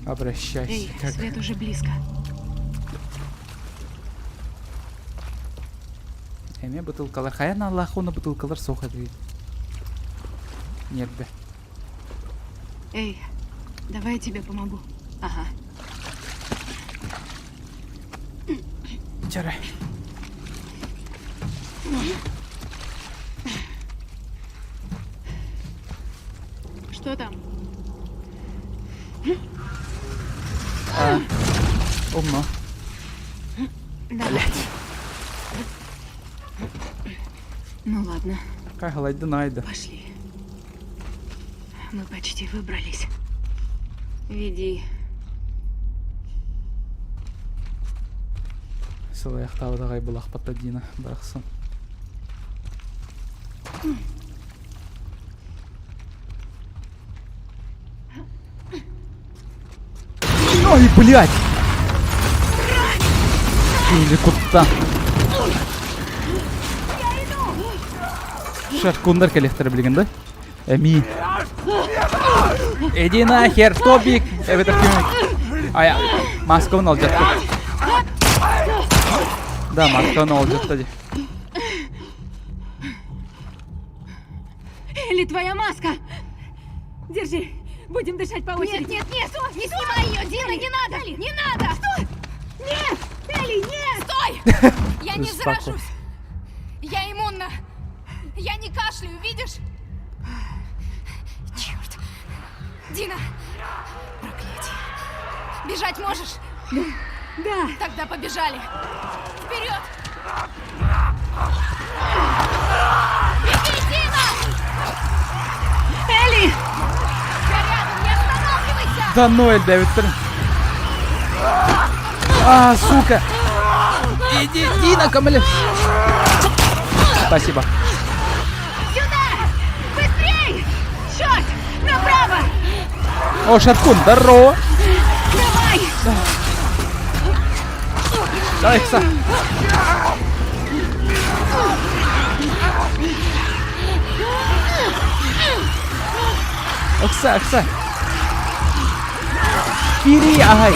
Обращайся. Эй, как... свет уже близко. Эмиэ бытыылкалар. Хайа наалаах уонна бытыылкалар суох этигит. Ньиэрбэ. Эй, давай я тебе помогу. Ага. Чара. Что там? А, умно. Давай. Блять. Ну ладно. Кайгалайдын айды. Пошли. Мы почти выбрались. Веди. Сылайахтаабыт аҕай былахпатта Дина барахсан. Ой, блядь! Или кутта. Шаркундар кэлиэхтэрэ билигин да? Эми. Иди нахер, Тобик! Эбэтэр ким? Ая, маскабын алдьатта. Да, маскабын алдьатта дии. Или твоя маска! Держи, будем дышать по очереди. Нет, нет, нет! Не снимай ее, Дина, не надо! Не надо! Что? Нет! Элли, нет! Стой! Я не Успокойся. заражусь! Я иммунна! Я не кашляю, видишь? Черт! Дина! Проклятие! Бежать можешь? Да! Тогда побежали! Вперед! Беги, Дина! Элли! Я рядом, не останавливайся! Да ну, элбээбиттэр. А, сука! Иди, Дина, көмөлөс. Спасибо. Сюда! Быстрей! Черт! Направо! О, Шаркун, здорово! Давай! Давай, Кса. Окса, Окса. Кири, ай.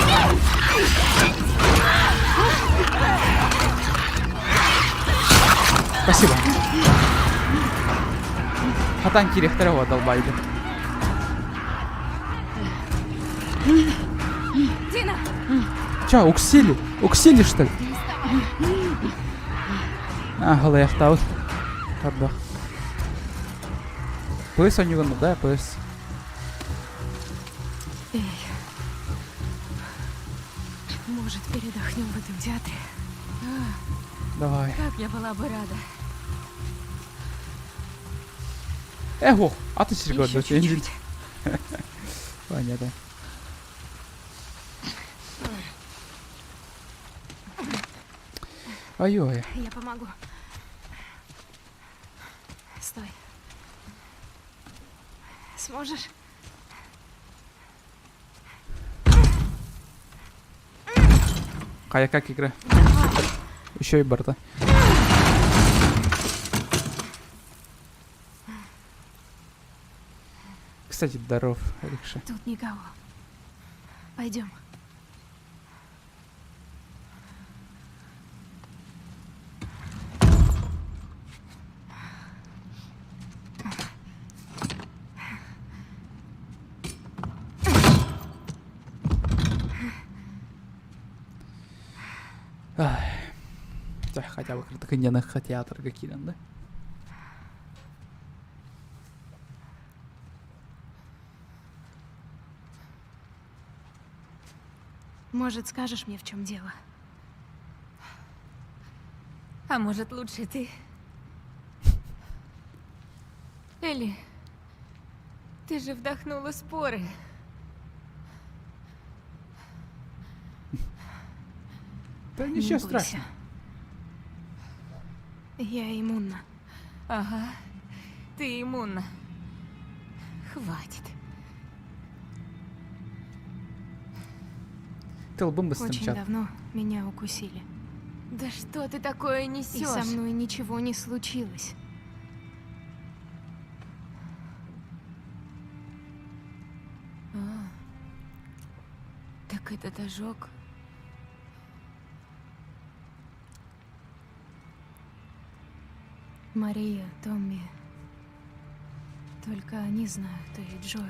Спасибо. Хатан кириэхтэрэ долбайды. Дина! Че, уксили? Уксили, что ли? А, халаяхтаут. Кардах. Пыс у него, да, пыс. Эй. Может, передохнем в этом театре? Давай. Как я была бы рада. Эх, а ты Серега, Еще чуть-чуть. Понятно. Ой-ой. Я помогу. Стой. Сможешь? Кая как игра? Еще и борта. Кстати, здоров, Рикша. Тут никого. Пойдем. Ах, хотя бы кыртыкынньаныхха театрга киирэн да? Может, скажешь мне, в чем дело? А может, лучше ты? Элли, ты же вдохнула споры. Да Не ничего бойся. страшного. Я иммунна. Ага, ты иммунна. Хватит. Тылбым быстым Очень чат. давно меня укусили. Да что ты такое И несешь? со мной ничего не случилось. Так этот ожог... Мария, Томми. Только они знают, и Джоэл.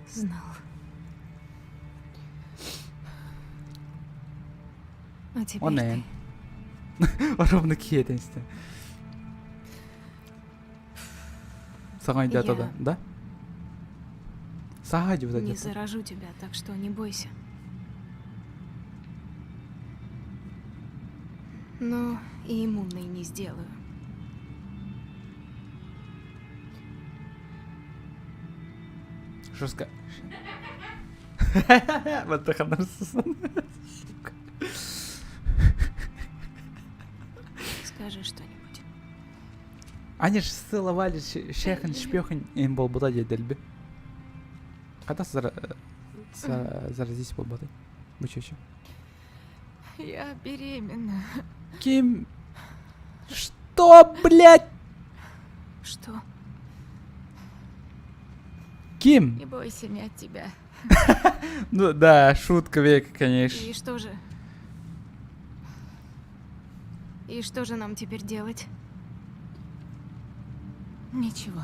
Знал. А теперь Онен. ты. Ровно киэтенсте. Саҥа Я- да? Да? Саха Не дьиэбит заражу тебя, так что не бойся. Но и иммунной не сделаю. Что ска... Баттаханарсысан. Сука. Скажи что-нибудь. Они ж целовались шехен шпехен им был бута дельби. Когда заразись был бута? Бучучу. Я беременна. Ким? Что, блядь? Что? Ким? Не бойся, не от тебя. Ну да, шутка века, конечно. И что же? И что же нам теперь делать? Ничего.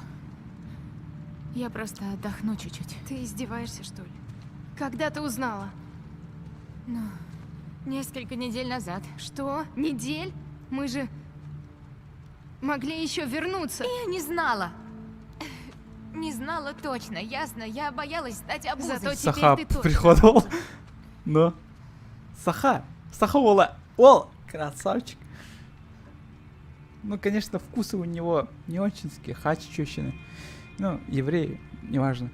Я просто отдохну чуть-чуть. Ты издеваешься, что ли? Когда ты узнала? Ну, несколько недель назад. Что? Недель? Мы же могли еще вернуться. Я не знала. Не знала точно, ясно. Я боялась стать обузой. Зато теперь Саха ты точно приходил. Ну. Саха. Саха Ола. Ол. Красавчик. Ну, конечно, вкусы у него не очень-ски, хачичущины. Ну, евреи, неважно.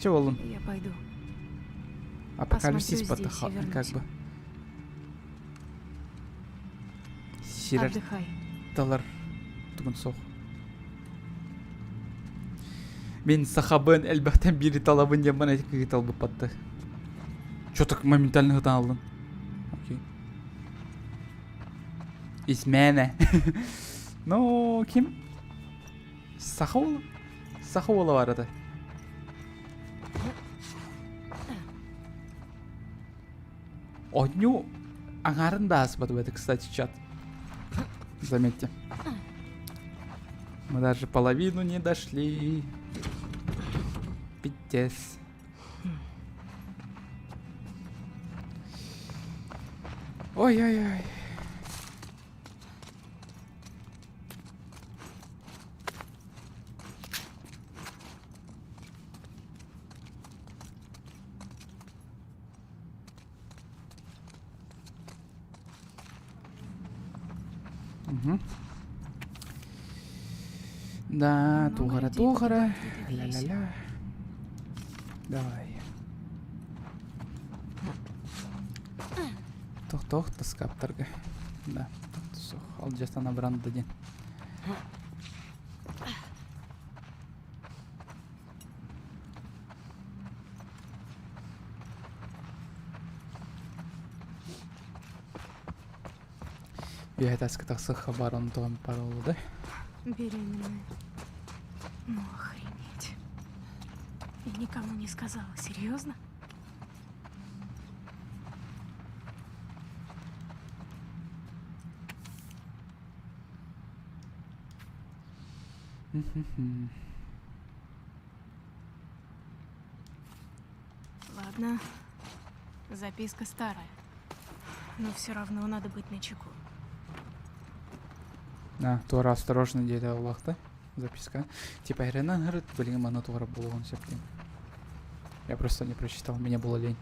Чего он? Я пойду. Апокалипсис Посмотрю здесь потаха, и вернусь. как бы. Сирер Отдыхай. талар тугун сох. Мен сахабын элбэхтэн бири талабын диэн бана эти талбыппатты. Чё так моментально хытан алдын? Окей. Измена. Ну, ким? Саха уола? Саха уола бар это. Одню аңарын да аспады это, кстати, чат. Заметьте. Мы даже половину не дошли. Пиздец. Ой-ой-ой. Мгм. Да, Много тугара, людей тугара. погибает в этой пьесе. Ля-ля-ля. Давай. Тох-тох, таскаптарга. Да, тох-тох. Алжастан абранды ден. Биһэтаска тахсы хабар онтон паролуды. Беременная. Ну охренеть. И никому не сказала. Серьезно? Ладно. Записка старая. Но все равно надо быть начеку. А, туора осторожно диэтэ Аллахта. Записка. Типа Ирена говорит, блин, мана туора булуон сөптен. Я просто не прочитал, мне было лень.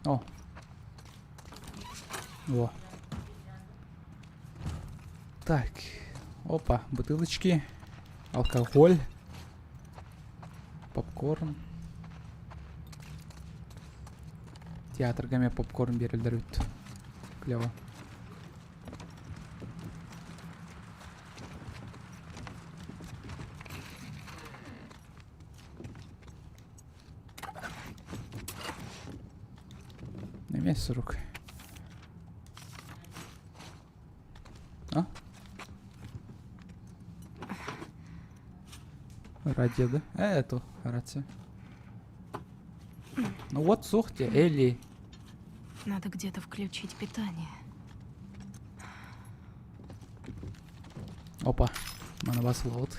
О. Во. Так. Опа, бутылочки. Алкоголь. Попкорн. Театрга мен попкорн берилдер үт. Клево. Эмиэ сурук. А? Радио, да? Это рация. Ну вот суох дии, Элли. Надо где-то включить питание. Опа, маны басылабыт.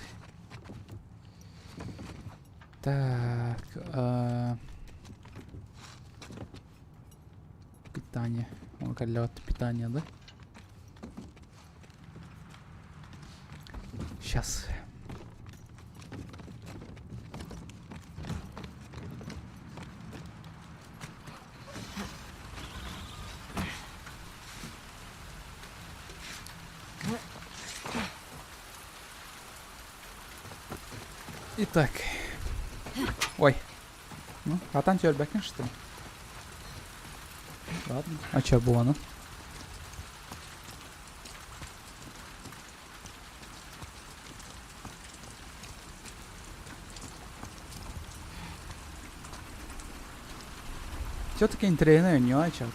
Так, питание. О, питание, да? Сейчас. Итак. Ой. Ну, хатан түөрбэккин что ли? Ладно. А чё буолан? Все-таки интэриэһинэй оонньуу чат.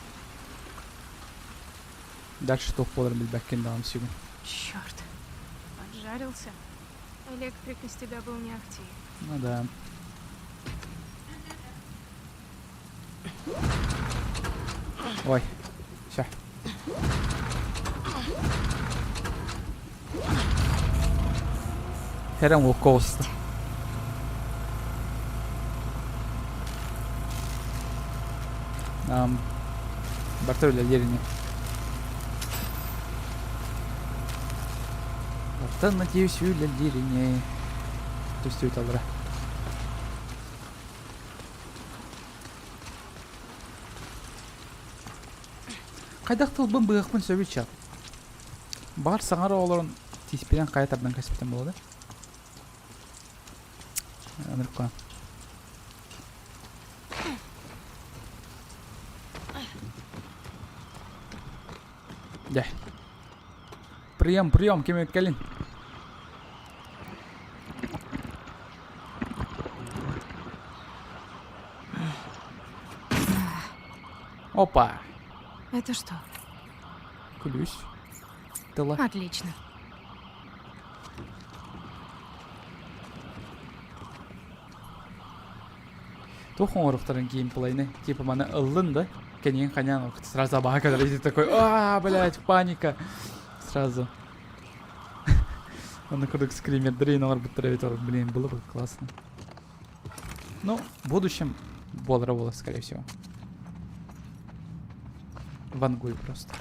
Дальше туох буоларын билбэккин даҕаны сүгүн. Черт, поджарился. Электрик из тебя был не ахти. Ну да. Ой, все. Хэрэн Лукоуста. Барта үлэлиир ини. Барта, надеюсь, үлэлиир ини. Түстүү талара. Хайдах тылбын быһыахпын сөбүй чат? Баҕар саҥара олорон тииспинэн хайа тардан кэспитим буолуо да? Ынырыкка. Дьэ. Прием, прием, ким кэлин. Опа. Это что? Ключ. Тыла. Отлично. Туох оҥоруохтарын геймплейны типа маны ыллын да кэнигин ханян сразу абаһа кэлэр и ты такой а блядь паника сразу Онно курдук скримердери оҥорбуттар эбит блин было бы классно ну в будущем буолара буолар скорее всего вангуй просто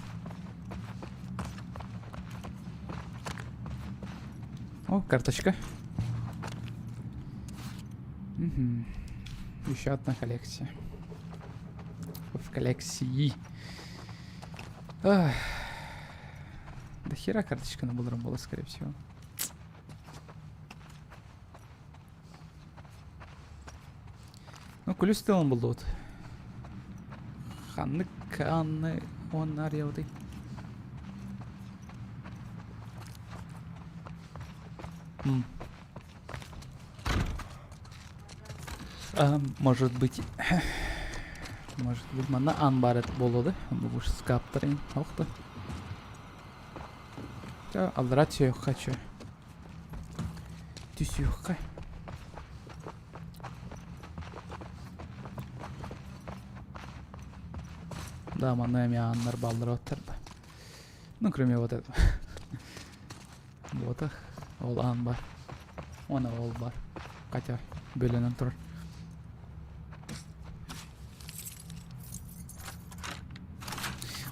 о карточка Угу. Еще одна коллекция. В коллекции. Ах. До хера карточка на была, скорее всего. Ну, күлүс тылын булдубут. Ханнык Анны он арыйабытый. А, может быть, может быть, манна аан баар буолуо да? Бу скаптарын охто. Аллара түһүөххэ чө. Түсүөххэ. Да, манна эмиэ ааннар бааллар оттор да. Ну, кроме вот этого. Буотах, ол аан бар. Уонна ол бар. Хотя бөлөнөн турар.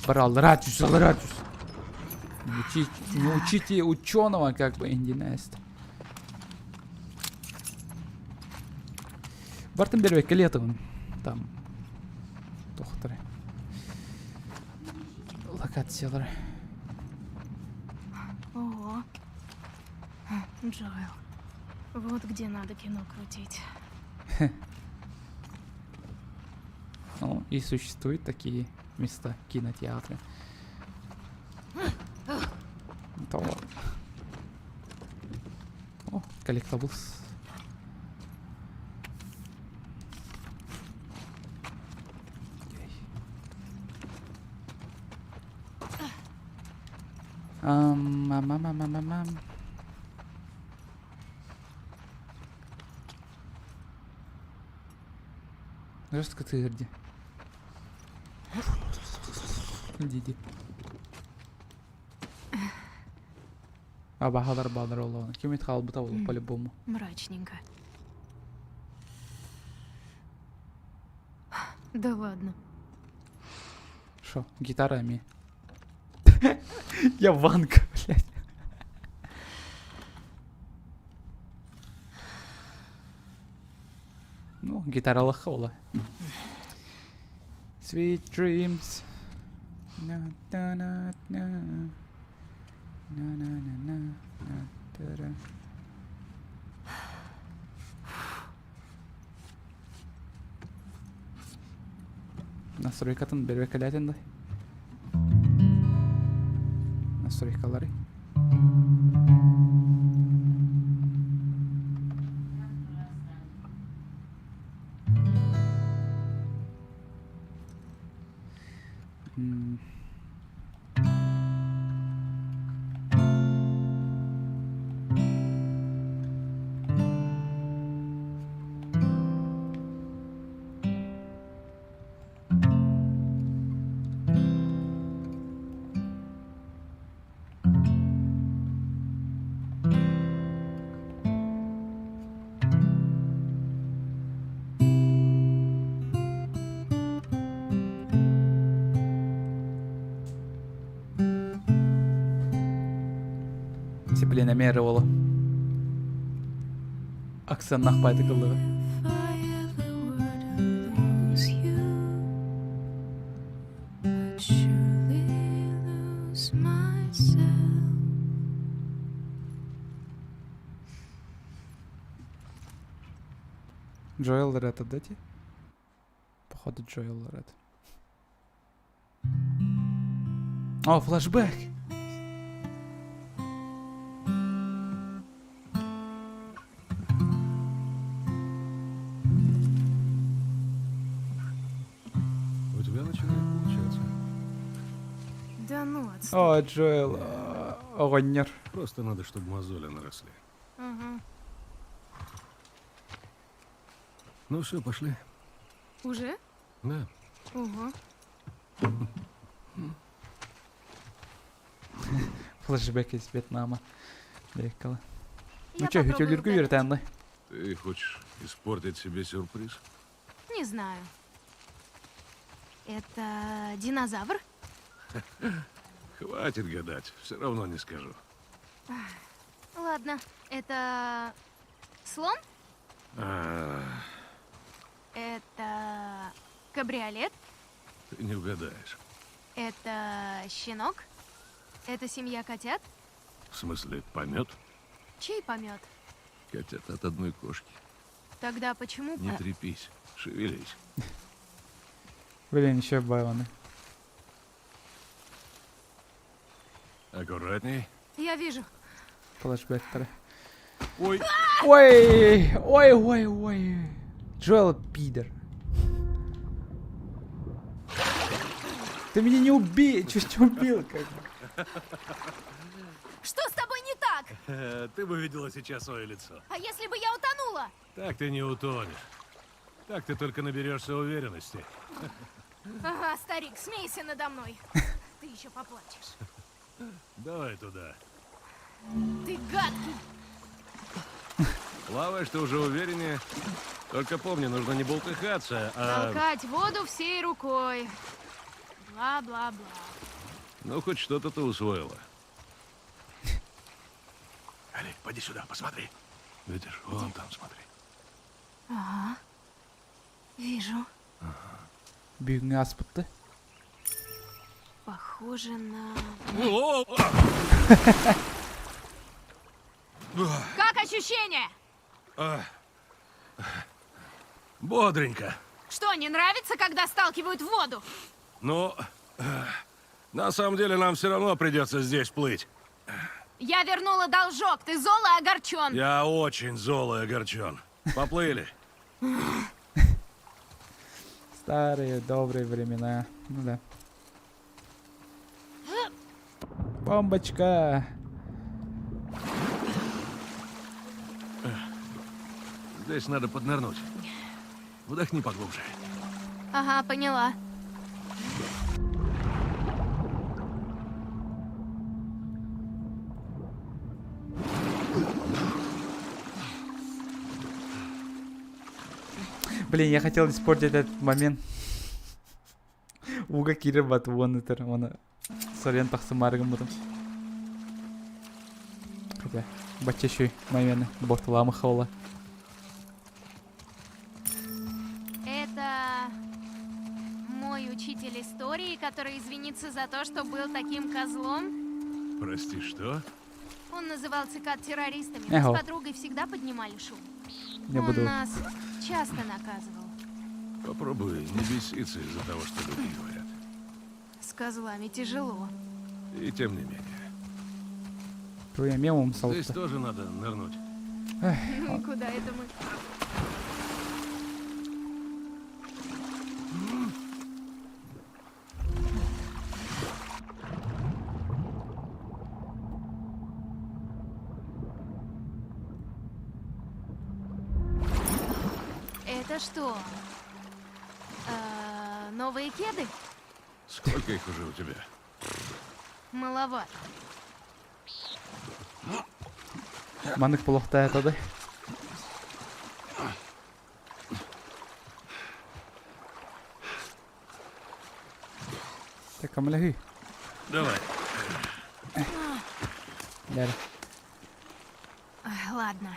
Бар аллара түс, аллара түс. Не учите, не учите ученого, как бы индинест. Бартын бербекке летовын. Там тохтары. Локациялары. Ого. Джоэл, вот где надо кино крутить. Ну, и существуют такие места, кинотеатры. То... О, collectibles. Ам-ам-ам-ам-ам-ам. Жестко тыырди. Диди. Абаһалар баалар олоҕуна. Ким хаалбыта ол по-любому. Мрачненько. Да ладно. Шо, гитара ми. Я Ванга, блядь. Ну, гитара лохола. Sweet dreams. На на на на. На на на на на та Настройкатын бэрбэкэлээтин да. Настройкалары. М. Дисциплинамер уолу. Аксеннах байды кыллыгы. Джоэл Ред отдайте? Походу Джоэл Ред. О, флешбэк! У тебя начинает получаться. Да ну, отстань. О, Джоэл, оҕонньор. Просто надо, чтобы мозоли наросли. Ага. Ну все, пошли. Уже? Да. Ого. Флешбэк из Вьетнама. Лекала. Ну Я чё, попробую үтүөлүргү угадать. үөрэтэнный? Ты хочешь испортить себе сюрприз? Не знаю. Это динозавр? Хватит гадать, все равно не скажу. Ладно, это слон? А, Это кабриолет? ты не угадаешь. Это щенок? Это семья котят? В смысле, помет? Чей помет? Котят от одной кошки. Тогда почему... Не трепись, шевелись. Блин, еще Байланы. Аккуратней. Я вижу. Флешбэктары. Ой, Ой, ой, ой, ой. Джоэл пидор. Ты меня не убил, чуть не убил, как бы. Что с тобой не так? ты бы видела сейчас свое лицо. А если бы я утонула? Так ты не утонешь. Так ты только наберешься уверенности. Ага, старик, смейся надо мной. Ты еще поплачешь. Давай туда. Ты гадкий. Плаваешь ты уже увереннее. Только помни, нужно не бултыхаться, а... Толкать воду всей рукой. Бла-бла-бла. Ну, хоть что-то ты усвоила. Али, поди сюда, посмотри. Видишь, вон там, смотри. Ага. Вижу. Бүгүҥҥү ааспытты. Похоже на... Как ощущение? Бодренько. Что, не нравится, когда сталкивают в воду? Ну, на самом деле нам все равно придется здесь плыть. Я вернула должок, ты зол и огорчен. Я очень зол и огорчен. Поплыли. Старые добрые времена. Ну да. Бомбочка! Здесь надо поднырнуть. Вдохни поглубже. Ага, поняла. Блин, я хотел испортить этот момент. Ууга киирэр бат уон ытыр уонна сарыйан тахсымаары гыммытым. Хотя, бачча үчүгэй момены бортулаамы хаола. Это мой учитель истории, который извинится за то, что был таким козлом. Прости, что? Он называл цикад террористами. Мы Эхо. с подругой всегда поднимали шум. Не Он буду. нас часто наказывал. Попробуй не беситься из-за того, что люди говорят. С козлами тяжело. И тем не менее. Твоя мемом Здесь салта. тоже надо нырнуть. Ну и куда это мы? Это что? Э, Новые кеды? Сколько их уже у тебя? Маловато. Маннык буолуохтаах этэ Так, көмөлөһүй. Давай. Дәрі. Ай, Ладно.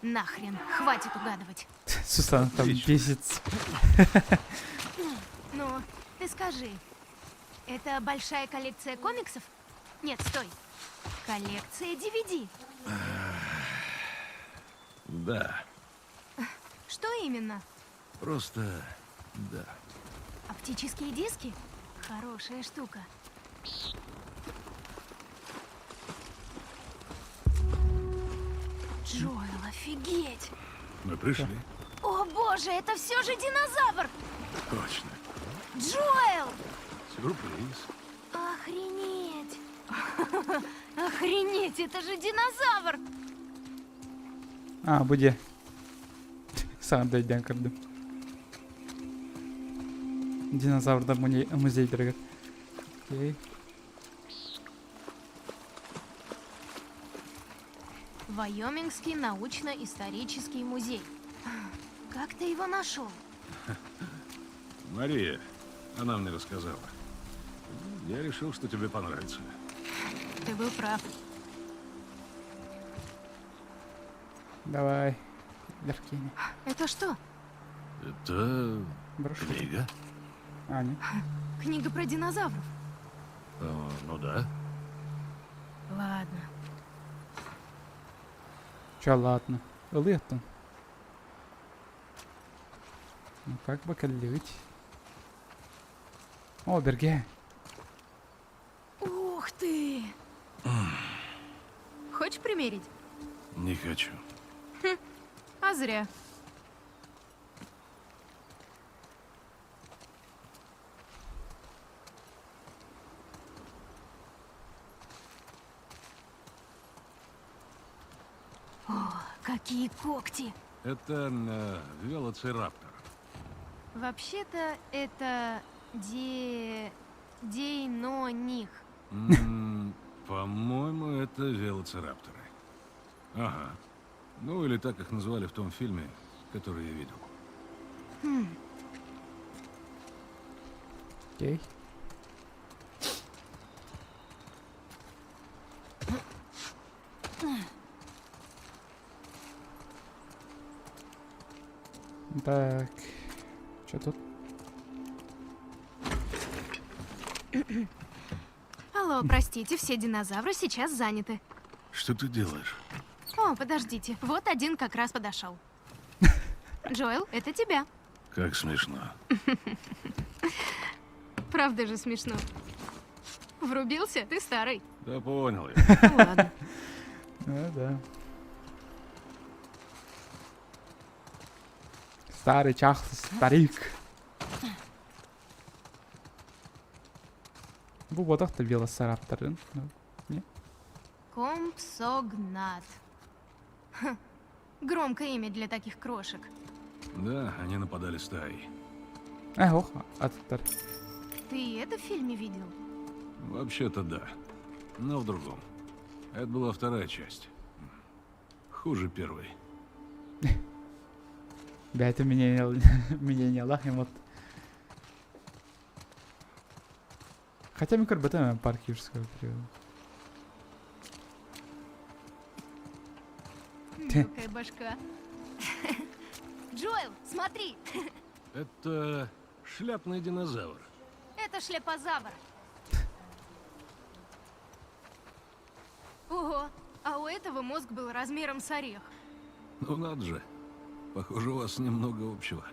Нахрен, хватит угадывать. Сусана там Отлично. бесится. Ну, ты скажи, это большая коллекция комиксов? Нет, стой. Коллекция DVD. Да. Что именно? Просто да. Оптические диски? Хорошая штука. Джоэл, офигеть! Мы пришли. О боже, это все же динозавр! Точно. Джоэл! Сюрприз. Охренеть! Охренеть, это же динозавр! А, бу дьэ. Саҥа өйдөөн көрдүм. Динозаврдар музейдарыгар. Окей. Вайомингский научно-исторический музей. Как ты его нашел? Мария, она мне рассказала. Я решил, что тебе понравится. Ты был прав. Давай. Леркини. Это что? Это Брошюра. книга? А, нет. Книга про динозавров. Э, ну да. Ладно. Че, ладно. Ылыаттын. Ну как бы кэллибит. О, берге. Ух ты! Хочешь примерить? Не хочу. А зря. О, какие когти! Это велоцираптор. Вообще-то это де... дейноних. По-моему, это велоцирапторы. Ага. Ну, или так их назвали в том фильме, который я видел. Хм. Окей. Так. Что тут? Алло, простите, все динозавры сейчас заняты. Что ты делаешь? О, подождите, вот один как раз подошел. Джоэл, это тебя. Как смешно. Правда же смешно. Врубился? Ты старый. Да понял я. Ну ладно. Ну да. Старый чахлый старик. Бу бодох да велоцирапторын. Компсогнат. Хм, громкое имя для таких крошек. Да, они нападали стаей. Э, ох, аттар. Ты это в фильме видел? Вообще-то да. Но в другом. Это была вторая часть. Хуже первой. Бэйэтэ мнениялаах вот. Хотя мин көрбөтөм парк юрского периода. Мелкая башка. Джоэл, смотри! Это шляпный динозавр. Это шляпозавр. Ого, а у этого мозг был размером с орех. Ну надо же. Похоже, у вас немного общего.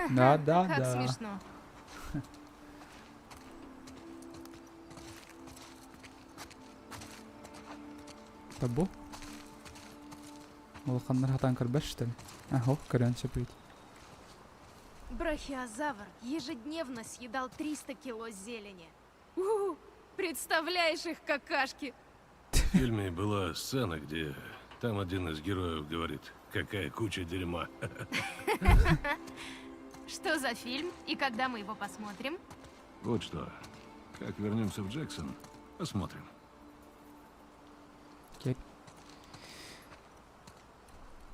Да, да, Как да. смешно. Табу. Улаханнар хатан көрбөт что ли? Ах, ох, көрөн сөп эбит. Брахиозавр ежедневно съедал 300 кило зелени. У, представляешь их какашки! В фильме была сцена, где там один из героев говорит, какая куча дерьма. Что за фильм и когда мы его посмотрим? Вот что. Как вернемся в Джексон, посмотрим. Окей.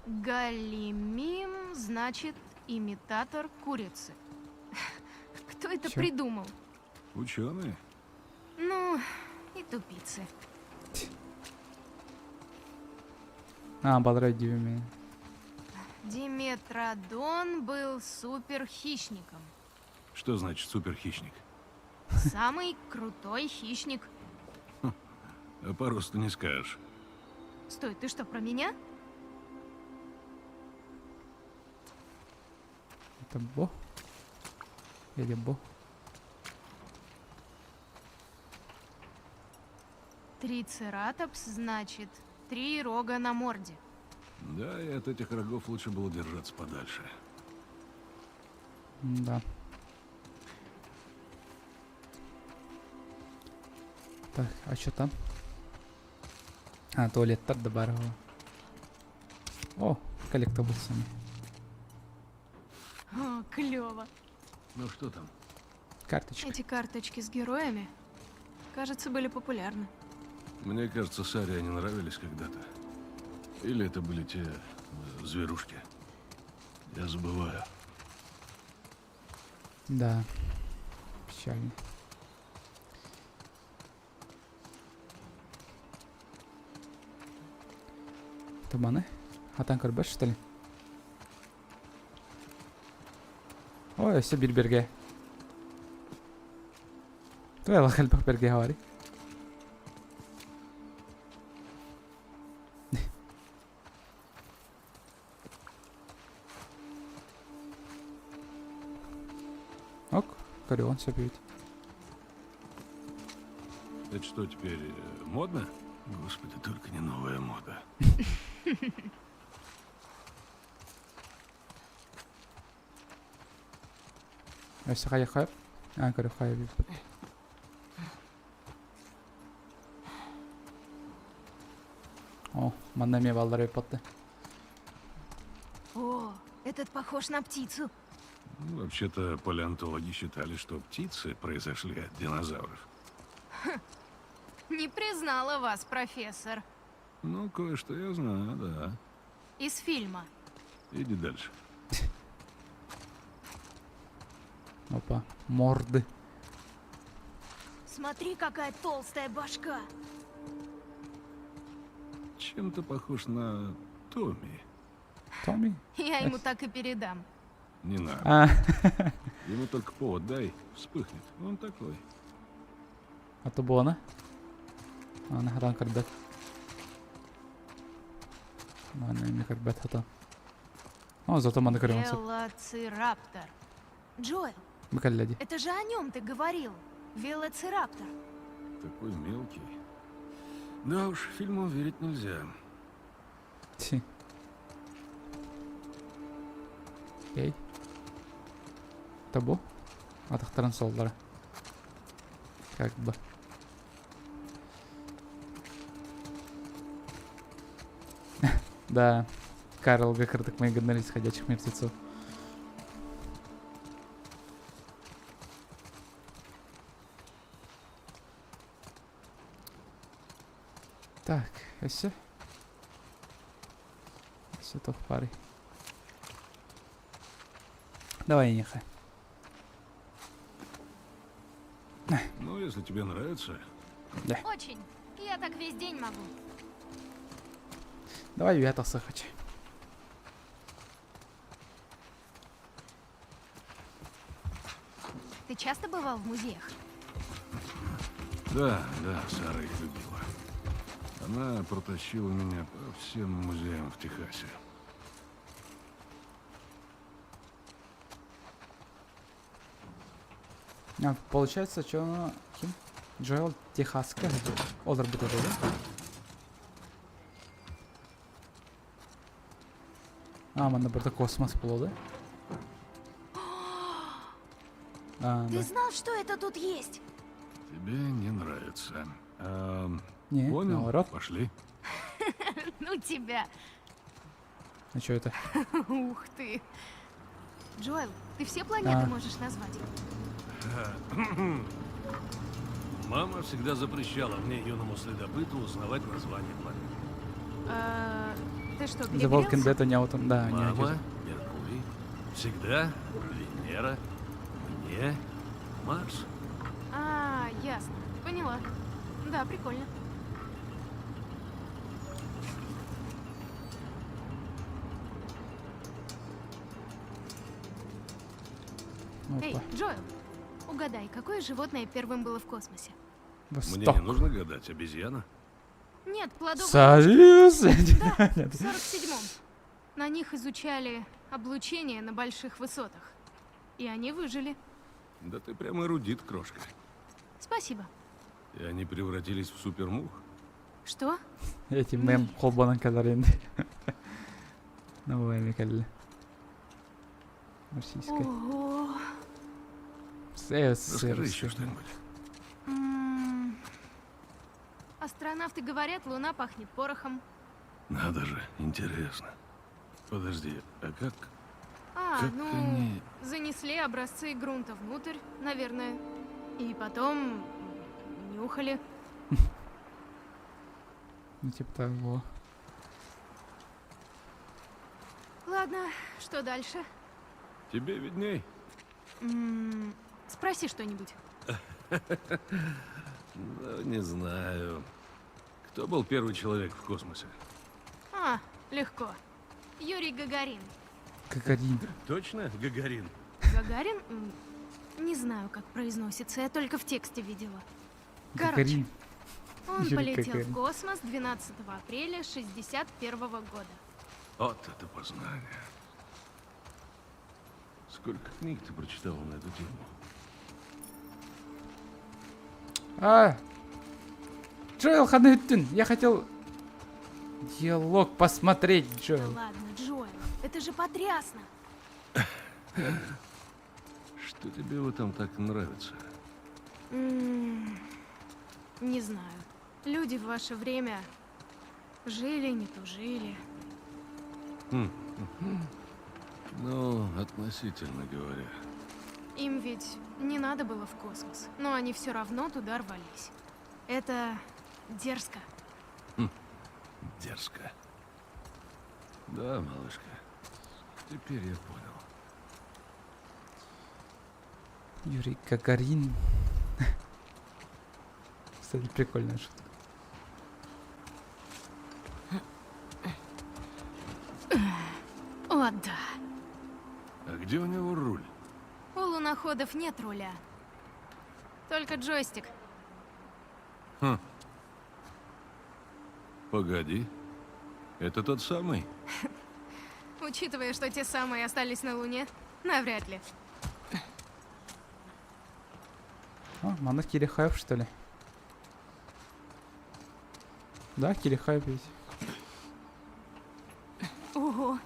Галимим значит имитатор курицы. Кто это Чё? придумал? Ученые? Ну, и тупицы. А, баллар өйдүүбүн. Диметродон был суперхищником. Что значит суперхищник? Самый крутой хищник. А по росту не скажешь. Стой, ты что, про меня? Это бо? Или бо? Трицератопс значит три рога на морде. Да, и от этих рогов лучше было держаться подальше. Да. Так, а что там? А, туалеттар да баар. О, collectibles ами. О, клево. Ну что там? Карточка. Эти карточки с героями, кажется, были популярны. Мне кажется, Саре они нравились когда-то. Или это были те зверушки. Я забываю. Да. Печально. Табаны? Хатан көрбөт, что ли? Ой, өссө биир бэргэ. Туох элбэх бэргэһэ баарый. Ок, көрүөн сөп эбит. Это что, теперь модно? Господи, только не новая мода. Өссө хайа А, көрө хайа бит. О, манна эмиэ бааллар эбит О, этот похож на птицу. Ну, вообще-то палеонтологи считали, что птицы произошли от динозавров. Не признала вас, профессор. Ну, кое-что я знаю, да. Из фильма. Иди дальше. Опа, морды. Смотри, какая толстая башка. Чем-то похож на Томми. Томми? Я ему так и передам. Не надо. А. Ему только повод дай, вспыхнет. Он такой. А то буона. Аны хатан көрбөт. Маны эмиэ көрбөт хатан. О, зато маны көрүөн сөп. Велоцираптор. Джоэл, Бу кэллэ дии. это же о нем ты говорил. Велоцираптор. Такой мелкий. Да уж, фильмам верить нельзя. Ти. Окей. Табу. Атахтарын суоллара. Как бы. Да, Карл кырдык майгыннар из ходячих мертвецов. Так, все. Все тоқ пары. Давай, Ниха. Ну, если тебе нравится. Да. Очень. Я так весь день могу. Давай я хочу. Ты часто бывал в музеях? Да, да, Сара их любила. Она протащила меня по всем музеям в Техасе. А, получается, что ким? Джоэл Техаска. Олар бит да? А, манна барыта космос буолла, да? А, Ты да. знал, что это тут есть? Тебе не нравится. А, Не, понял? наоборот. Пошли. Ну тебя. А что это? Ух ты. Джоэл, ты все планеты А. можешь назвать? Мама всегда запрещала мне, юному следопыту, узнавать название планет. А, Ты что, The Walking перегрелся? Dead у него там, да, у него Мама, идет. Меркурий, всегда Венера, мне Марс. А, ясно. Поняла. Да, прикольно. Эй, Опа. Джоэл, угадай, какое животное первым было в космосе? Мне Восток. не нужно гадать, обезьяна. Нет, плодовые Союз! Да, Нет. в 47-м. На них изучали облучение на больших высотах. И они выжили. Да ты прямо эрудит, крошка. Спасибо. И они превратились в супермух. Что? Эти мем холбанан кэлэр indi. Ну, эми кэллэ. Российская. Ого. Расскажи еще что-нибудь. Астронавты говорят, Луна пахнет порохом. Надо же, интересно. Подожди, а как... А, Как ну, они- занесли образцы грунта внутрь, наверное. И потом нюхали. Ну, типа того. Ладно, что дальше? Тебе видней. Спроси что-нибудь. Ну, не знаю. Кто был первый человек в космосе? А, легко. Юрий Гагарин. Гагарин. Точно Гагарин? Гагарин? Не знаю, как произносится, я только в тексте видела. Короче, Гагарин. он Юрий полетел Гагарин. в космос 12 апреля 61 года. Вот это познание. Сколько книг ты прочитала на эту тему? А! Джоэл Ханеттин! Я хотел диалог посмотреть, Да Джоэл. ладно, Джоэл, это же потрясно. Что тебе в этом так нравится? Не знаю. Люди в ваше время жили, не тужили. Хм. Ну, относительно говоря. Им ведь не надо было в космос, но они все равно туда рвались. Это дерзко. Хм. Дерзко. Да, малышка. Теперь я понял. Юрий Гагарин. Кстати, прикольная шутка. О, да. А где у него руль? У луноходов нет руля. Только джойстик. Хм. Погоди. Это тот самый? Учитывая, что те самые остались на Луне, навряд ли. А, манна Кирихаев, что ли? Да, Кирихаев ведь. Ого.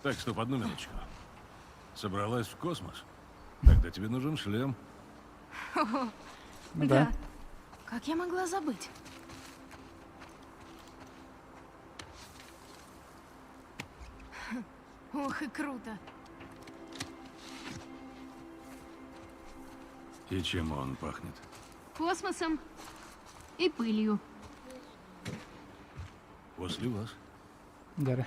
Так, стоп, одну минуточку. Собралась в космос? Тогда тебе нужен шлем. Ну да. Как я могла забыть? Ох и круто. И чем он пахнет? Космосом и пылью. После вас. Дьэ.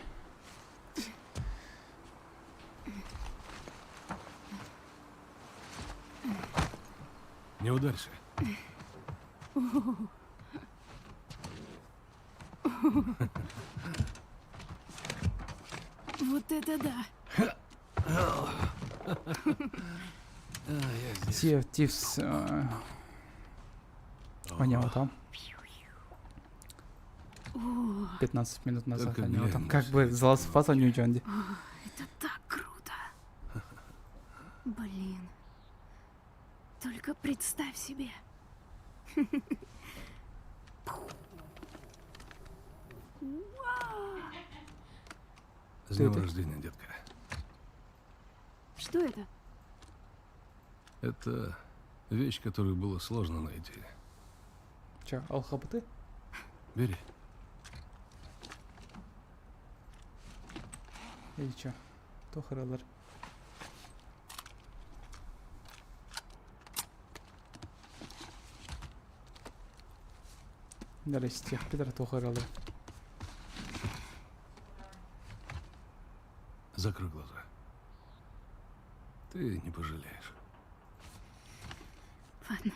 Не ударься. Вот это да! Sea of Thieves оонньоотом. 15 минут назад Только оонньоотом. глянь Как бы The Last of Us оонньуу дии. Это так круто! Блин. Только представь себе. С днем это? рождения, детка. Что это? Это вещь, которую было сложно найти. Че, ЛХБТ? Бери. Или че? Туох ырыалар. Дьэ, истиэхпит эрэ туох ырыалар. Закрой глаза. Ты не пожалеешь. Ладно.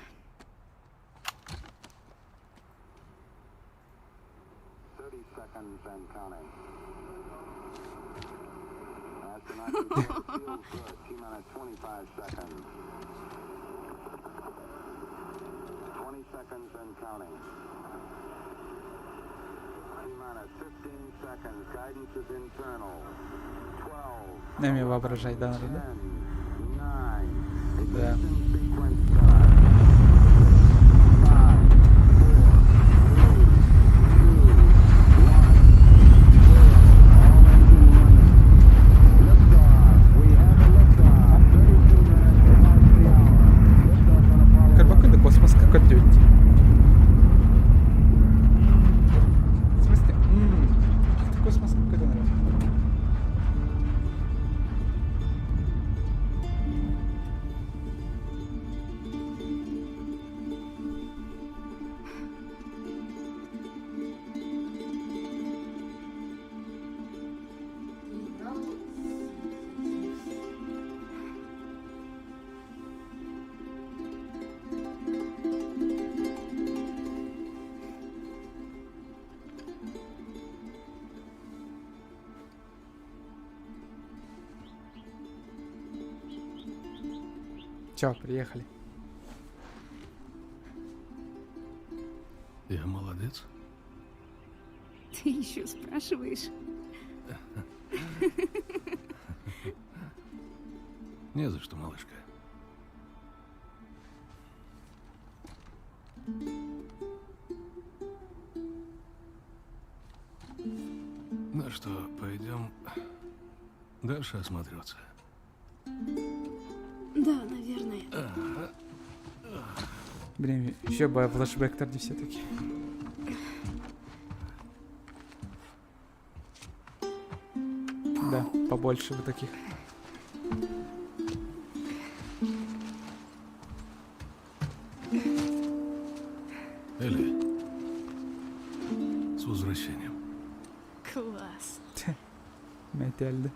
Эмиэ воображайданар да? Да. Көрбөккүн да космоска көттүбүт дии. В смысле? Как ты космоска көтөн эрэр? Че, приехали. Я молодец. Ты еще спрашиваешь? Не за что, малышка. Ну что, пойдем дальше осматриваться? Да, наверное. Блин, еще бы флешбэктар дии все-таки. Да, побольше бы таких. Элли, с возвращением. Класс. Метелді.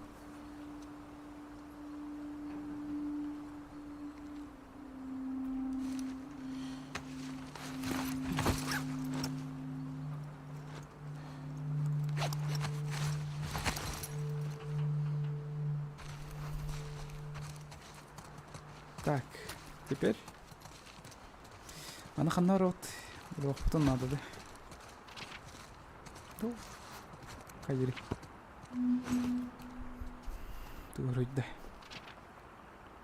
Так, теперь Аны ханна барабыт? Буолуохпутун наада да. Ту. Хайыри. Туруйда.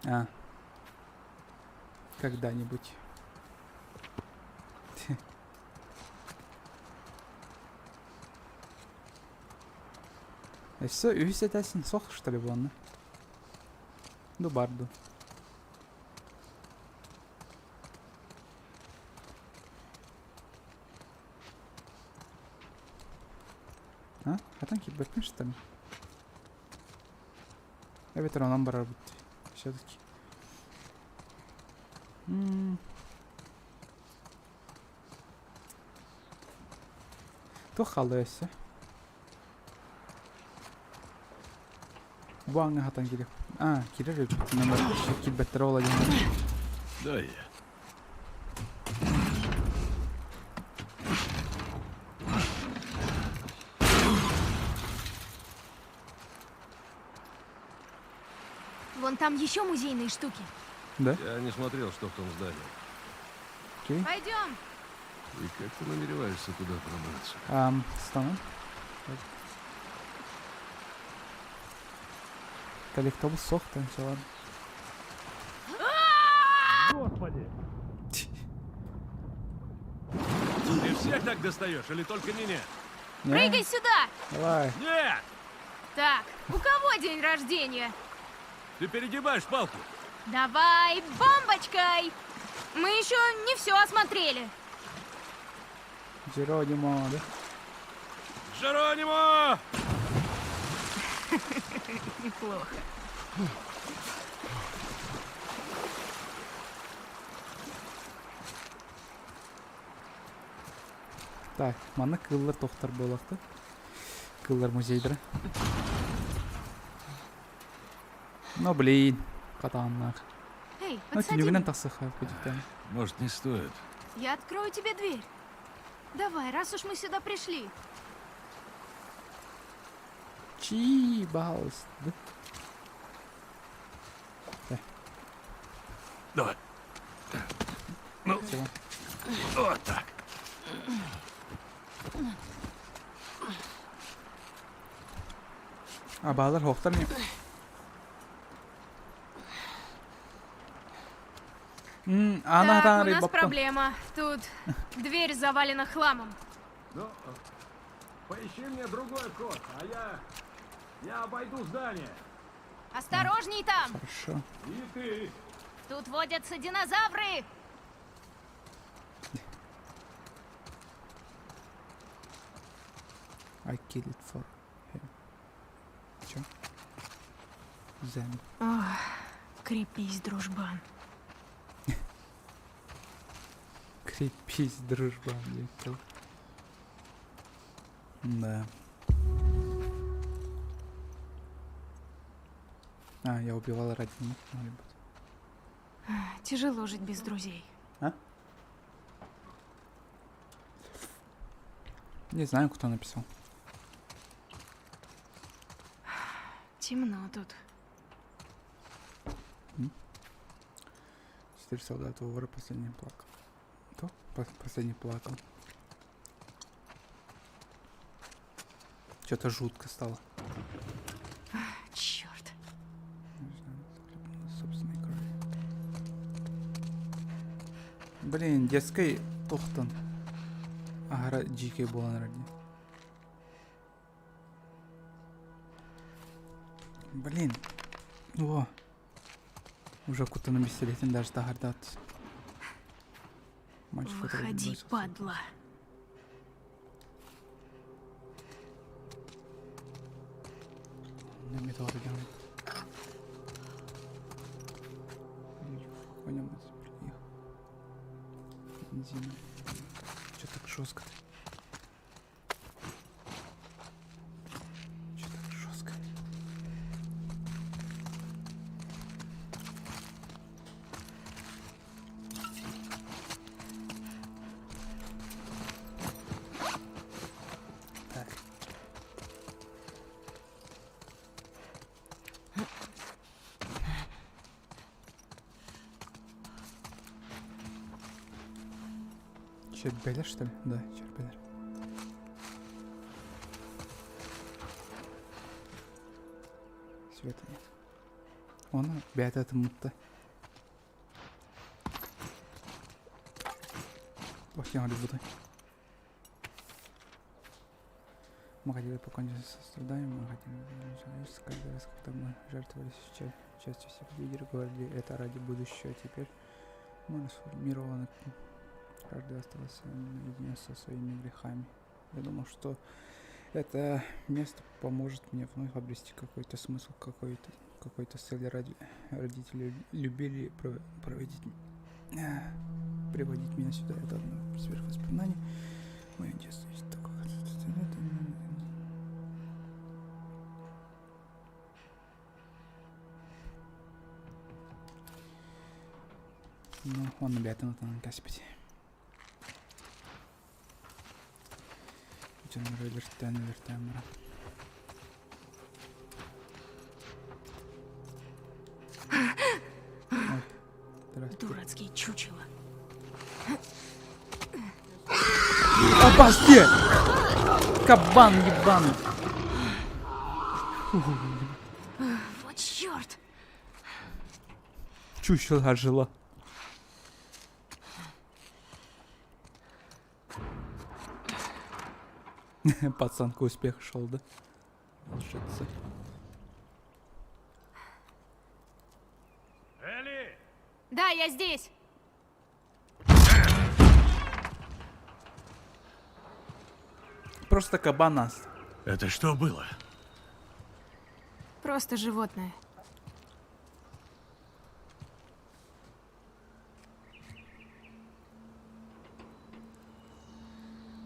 А. Когда-нибудь. Өссө үһүс этээсин сох что ли буолна? Ду бар ду. А? Хатан киирбэппин что ли? Эбэтэр онон барарбыт все-таки. Туох хаалла өссө? Бу аҥҥа хатан киирэ. А, киирэр эбит. Киирбэттэрэ ол диэн. Да я. Вон там еще музейные штуки. Да? Я не смотрел, что в том здании. Окей. Пойдем. И как ты намереваешься туда пробраться? Стану. Коллектобус сох-то, все ладно. Господи! Ты всех так достаешь или только меня? Не? Прыгай сюда! Давай. Нет! Так, у кого день рождения? Ты перегибаешь палку. Давай бомбочкой! Мы еще не все осмотрели. Джеронимо, да? Джеронимо! Неплохо. Так, манна кыыллар тохтор буолахты. Кыыллар музейдара. Ну блин, хатааннаах. Эй, Ну, подсади түнүгүнэн меня. тахсыха күдүктэн. Может, не стоит. Я открою тебе дверь. Давай, раз уж мы сюда пришли. Чи, пожалуйста. Давай. Ну, Всего. вот так. А баалар хоохтар не? Ана Так, у хатаан нас баптан. проблема. Тут дверь завалена хламом. Ну, поищи мне другой вход, а я... Я обойду здание. Осторожней там! Хорошо. И ты. Тут водятся динозавры! I kill it for him. Чё? Zen. Ох, крепись, дружбан. Крепись, дружба, блядь. Да. А, я убивал ради них, может быть. Тяжело жить без друзей. А? Не знаю, кто написал. Темно тут. Четыре солдата у вора последний плакал. Кто? Последний плакал. Что-то жутко стало. Черт. Не знаю, захлебнулась собственной крови. Блин, детской тохтан. Агара дикий буолан ради. Блин. О. Уже куда на пистолете даже тагардат. Мальчик, который Выходи, бросился. падла. На металл делает. Конем их. Бензином. Че так жестко-то? Че так жестко? Так. Чербелер, что ли? Да, Чербелер. Света нет. Он опять это мутта. Ох, я буду. Мы хотели покончить со страданиями, мы хотели человечество. Каждый раз, когда мы жертвовали частью себя, лидеры говорили, это ради будущего. Теперь мы сформированы. Каждый остался наедине со своими грехами. Я думал, что Это место поможет мне вновь обрести какой-то смысл, какой-то какой-то цели. Ради... Родители любили проводить, приводить меня сюда. Это одно из воспоминаний. Мое детство есть такое. Ну, он бэйэтин отынан кэспит. Дьоннору өлөртөөн өлөртөөн баран. Ой, здравствуйте. Дурацкие чучела. Опасте! Кабан ебаный! Вот черт! Чучело ожила. Пацан к успеху шел, да? Лжецы. Элли! Да, я здесь. Просто кабанас. Это что было? Просто животное.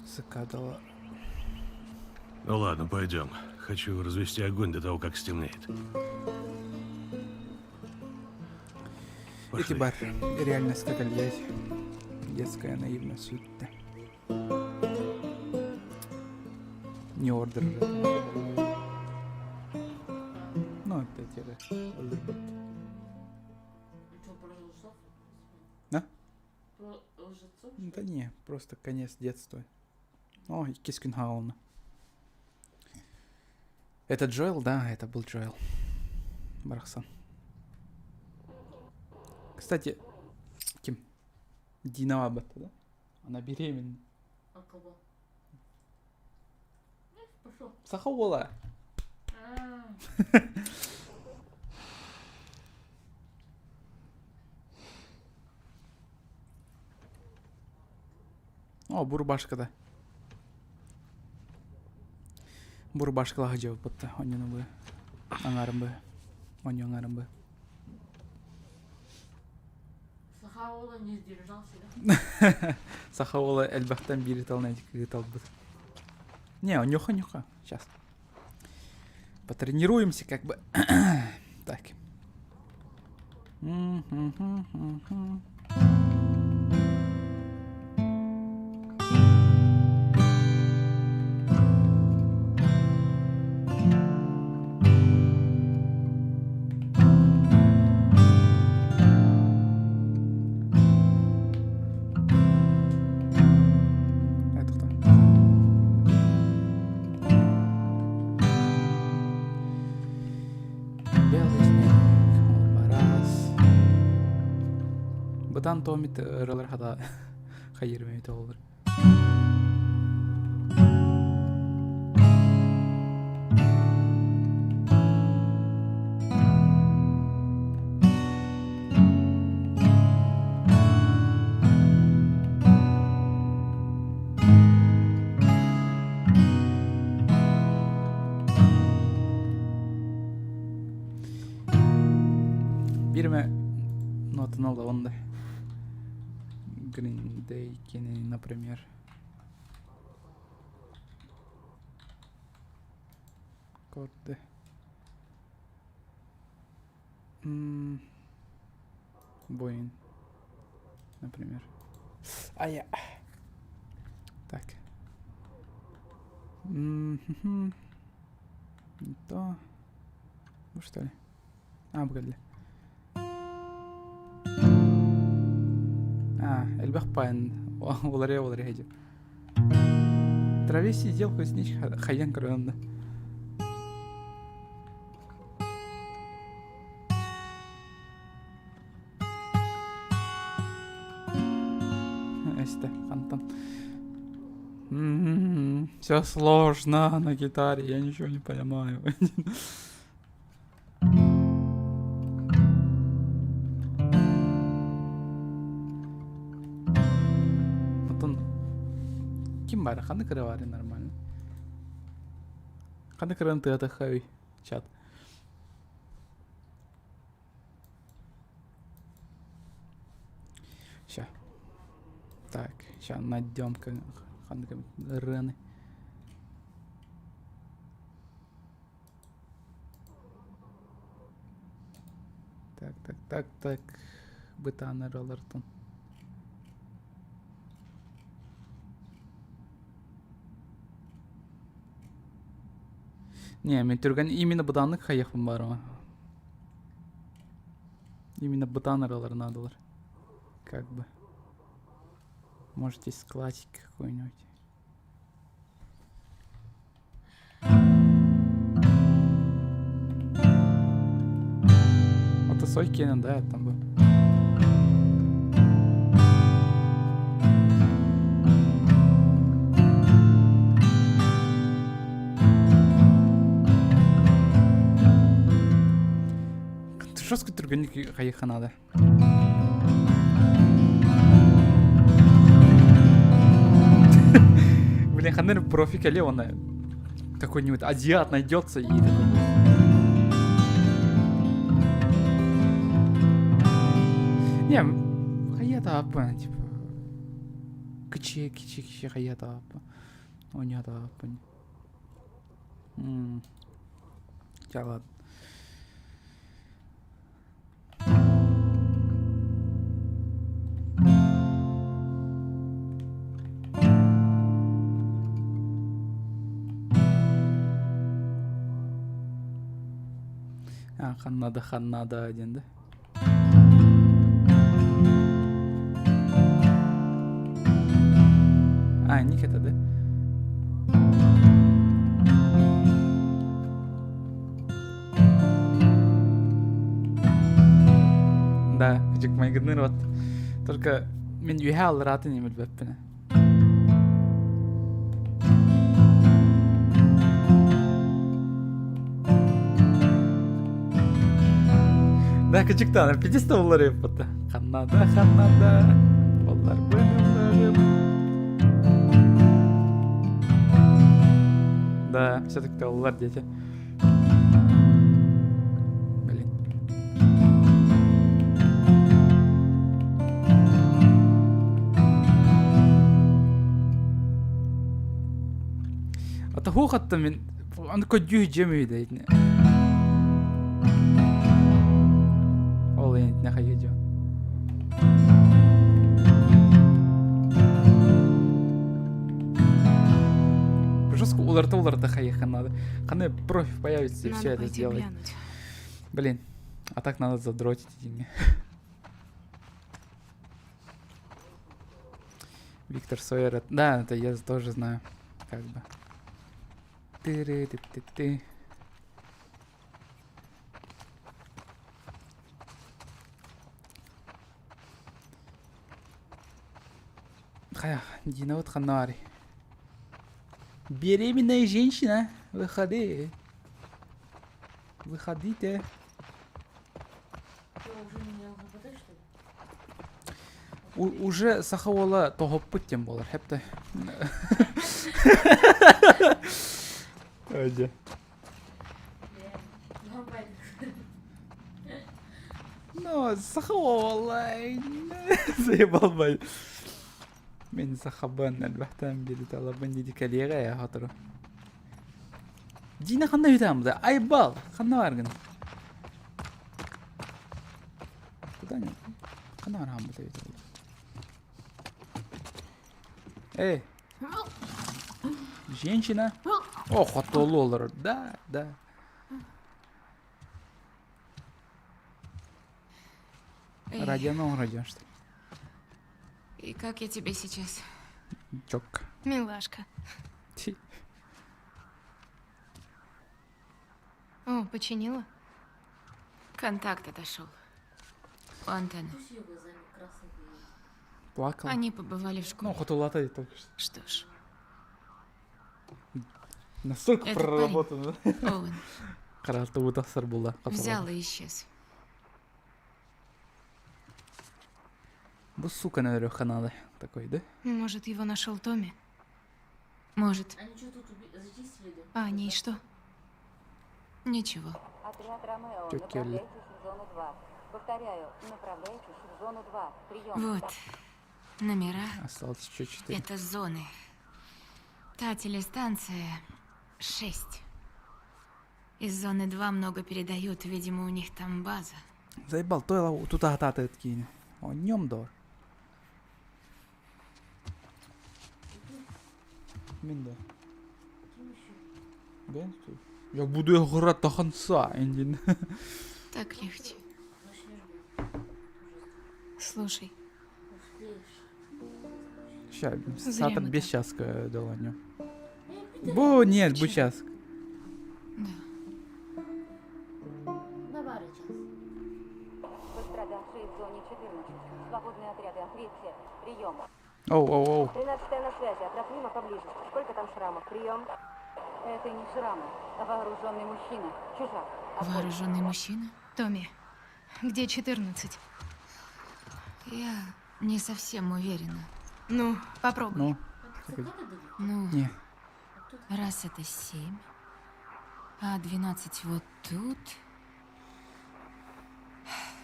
Цикадала. Ну ладно, пойдем. Хочу развести огонь до того, как стемнеет. Эти бар. Реальность как блядь. Детская наивность. Да. Не ордер же. Ну, это те Ордер Да? Про лжецов? Да не, просто конец детства. О, Кискинхаун. Это Джоэл? Да, это был Джоэл. Барахсан. Кстати, ким? Дина Аббат, да? Она беременна. А кого? Пошел. Сахаула. О, бурбашка да. Бурбашкалаһа дьабыппыт онньону бы аҥаарым бы онньу аҥаарым бы Саха уола не сдержался, да? Саха уола элбэхтэн биири талан кыыталбыт. Не, нюха-нюха. Сейчас. Потренируемся как бы. так. Белый снег, барас. Бытан томит ырылар хата хайыр олар. Биир эмэ нотаны ылабын да. Green Day кини, например. Аккорды. Боин, например. А я. Так. Не то. Ну что ли? А, погоди. А, элбэх паан уларыйа уларыйа дьэ. Траве сидел кузнечик хайан көрөн да. Эстэ, хантан. Все сложно на гитаре, я ничего не понимаю. Потом ким баар ханнык ырыа баарый нормально? Ханнык ырыаны тыатаххай чат. Ща. Так, ща найдем ханнык ырыаны. Так, так, так, так. Бытаан ырыалартан. Не, мен түргэн именно бытааннык хайыахпын баарыма. Именно бытаан ырыалар наадалар. Как бы. Может, есть классик какой-нибудь. Это Сой Кеннон, да, там был. Жестко түргэнник хайыха надо. Блин, ханна профи кэлиэ уонна какой-нибудь азиат найдется и такой Не, хайа тааппын, типа кичи кичи кичи хайа тааппын. Оня тааппын. Ча ладно. А, ханнада ханнада диэн да. А, ник это, да? Да, кыдьык майгынныыр вот. Только мин үөһэ аллараатын им билбэппин. Да, кычыктаан, пиздец буллар эппит. Ханнада, ханнада, боллар быдыларым. Да, все-таки оллар дети. Блин. Ата хуохатта мин аны көддүү дьиэм үһү итини. Ол итинэ хайыы дьон. Жестко уларыта-уларыта хайыахха надо. Ханы профи появится и Надо все это пойти сделает. глянуть. Блин, а так надо задротить эти деньги. Виктор Сойер. Да, это я тоже знаю. Как бы. Ты-ты-ты-ты. Хайа, Дина вот ханари. Беременная женщина, выходи. Выходите. Что, уже не ЛГБТ, что ли? Уже саха уола тоһоппут диэн буолар хэпте. Өдө. Нормально. Ну, саха уола заебал бай. Мин сахабын элбэхтэн билиталабын диди кэлиэҕэ хатору. Дина ханна үтаамда? Айбал, ханна баргын? Куда не? Ханна бар хамбыта үтэ Эй! Женщина. О, хотолу олорор. Да, да. Эй, Радио радио что ли? и как я тебе сейчас? Чок. Милашка. Ти. О, починила? Контакт отошел. У антенны. Пусть ее глазами красными. Плакала. Они побывали в школе. Ну, хотолата только что. Что ж, Настолько Этот проработано. Оуэн Каралты утасыр була. взял и исчез. Бу сука, наверное, надо. Такой, да? Может, его нашел Томми? Может. Они что тут зачистили, да? А они и что? Ничего. Отряд Ромео, Тётя Элли. направляйтесь в зону 2. Повторяю, направляйтесь в зону 2. Прием. Вот. Номера. Осталось еще 4. Это зоны. Та телестанция 6. Из зоны 2 много передают, видимо, у них там база. Заебал, то тут ататы такие. О нем дор. Мин да. Я буду играть до конца, Эндин. Так легче. Слушай. Ща, Зря сатан мы без часка доланю. Бу, нет, бу час. Давай сейчас. Пострадавшие в зоне 14. Свободные отряды, ответьте. Прием. Оу, оу, оу. 13 на связи. Отряд мимо поближе. Сколько там шрамов? Прием. Это не шрамы. а Вооруженный мужчина. Чужак. Вооруженный мужчина? Томми, где 14? Я не совсем уверена. Ну, попробуй. Ну, Ну, Не. раз это 7, а 12 вот тут.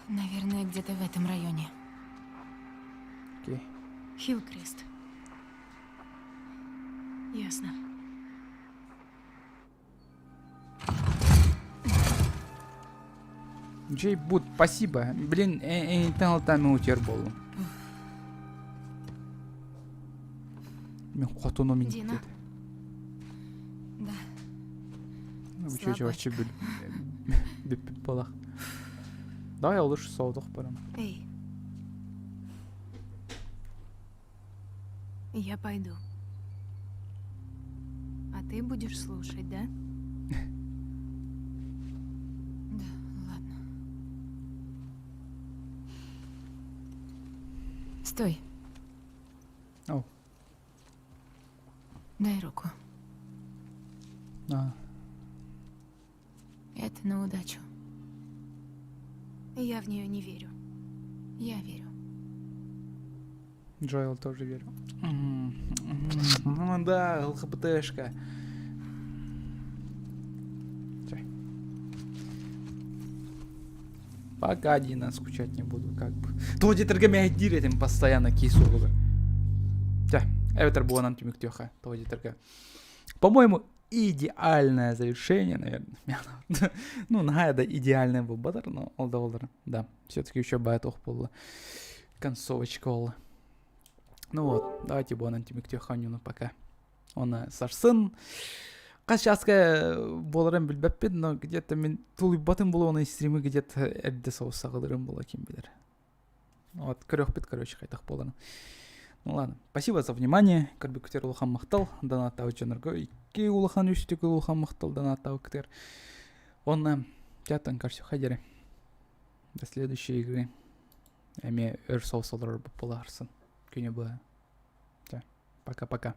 Наверное, где-то в этом районе. Окей. Хиллкрест. Ясно. Джей Бут, спасибо. Блин, там утер болу. Мен хотону мен Дина? деді. Да. Ну, чё, вообще бүппүт болах. Давай лучше соодух барам. Эй. Я пойду. А ты будешь слушать, да? Да, ладно. Стой. Оу. Дай руку. А. Это на удачу. Я в нее не верю. Я верю. Джоэл тоже верю. Ну да, ЛХБТшка. Чай. Пока, Дина, скучать не буду, как бы. То диэтэргэ мэһэйдиир этим постоянно киһи Тя, эбэтэр буонан түмүктүөххэ, тоҕо диэтэргэ. По-моему, идеальное завершение, наверное. Ну, наһаа да идеальное буолбатар, но ол да буоллар. Да, все-таки еще баайы буолла. Концовочка буолла. Ну вот, давайте буонан түмүктүөххэ пока. Оны сарсын. Хас чааска буоларын билбэппин, но где-то мин тулуйбатым буолуо стримы где-то эрдэ соҕус саҕалыырым буолуо ким билэр. Вот, көрүөхпүт, короче, хайдах буоларын. Ну ладно, спасибо за внимание. Көрбүккүтүгэр улахан махтал. Донаттаабыт дьоннорго икки улахан үс төгүл улахан махтал донаттаабыккытыгар. Онна тятан көрсүөххэ диэри. До следующей игры. Эмиэ өр соҕус олорор буолаарсын. Күнү быһа. Пока-пока.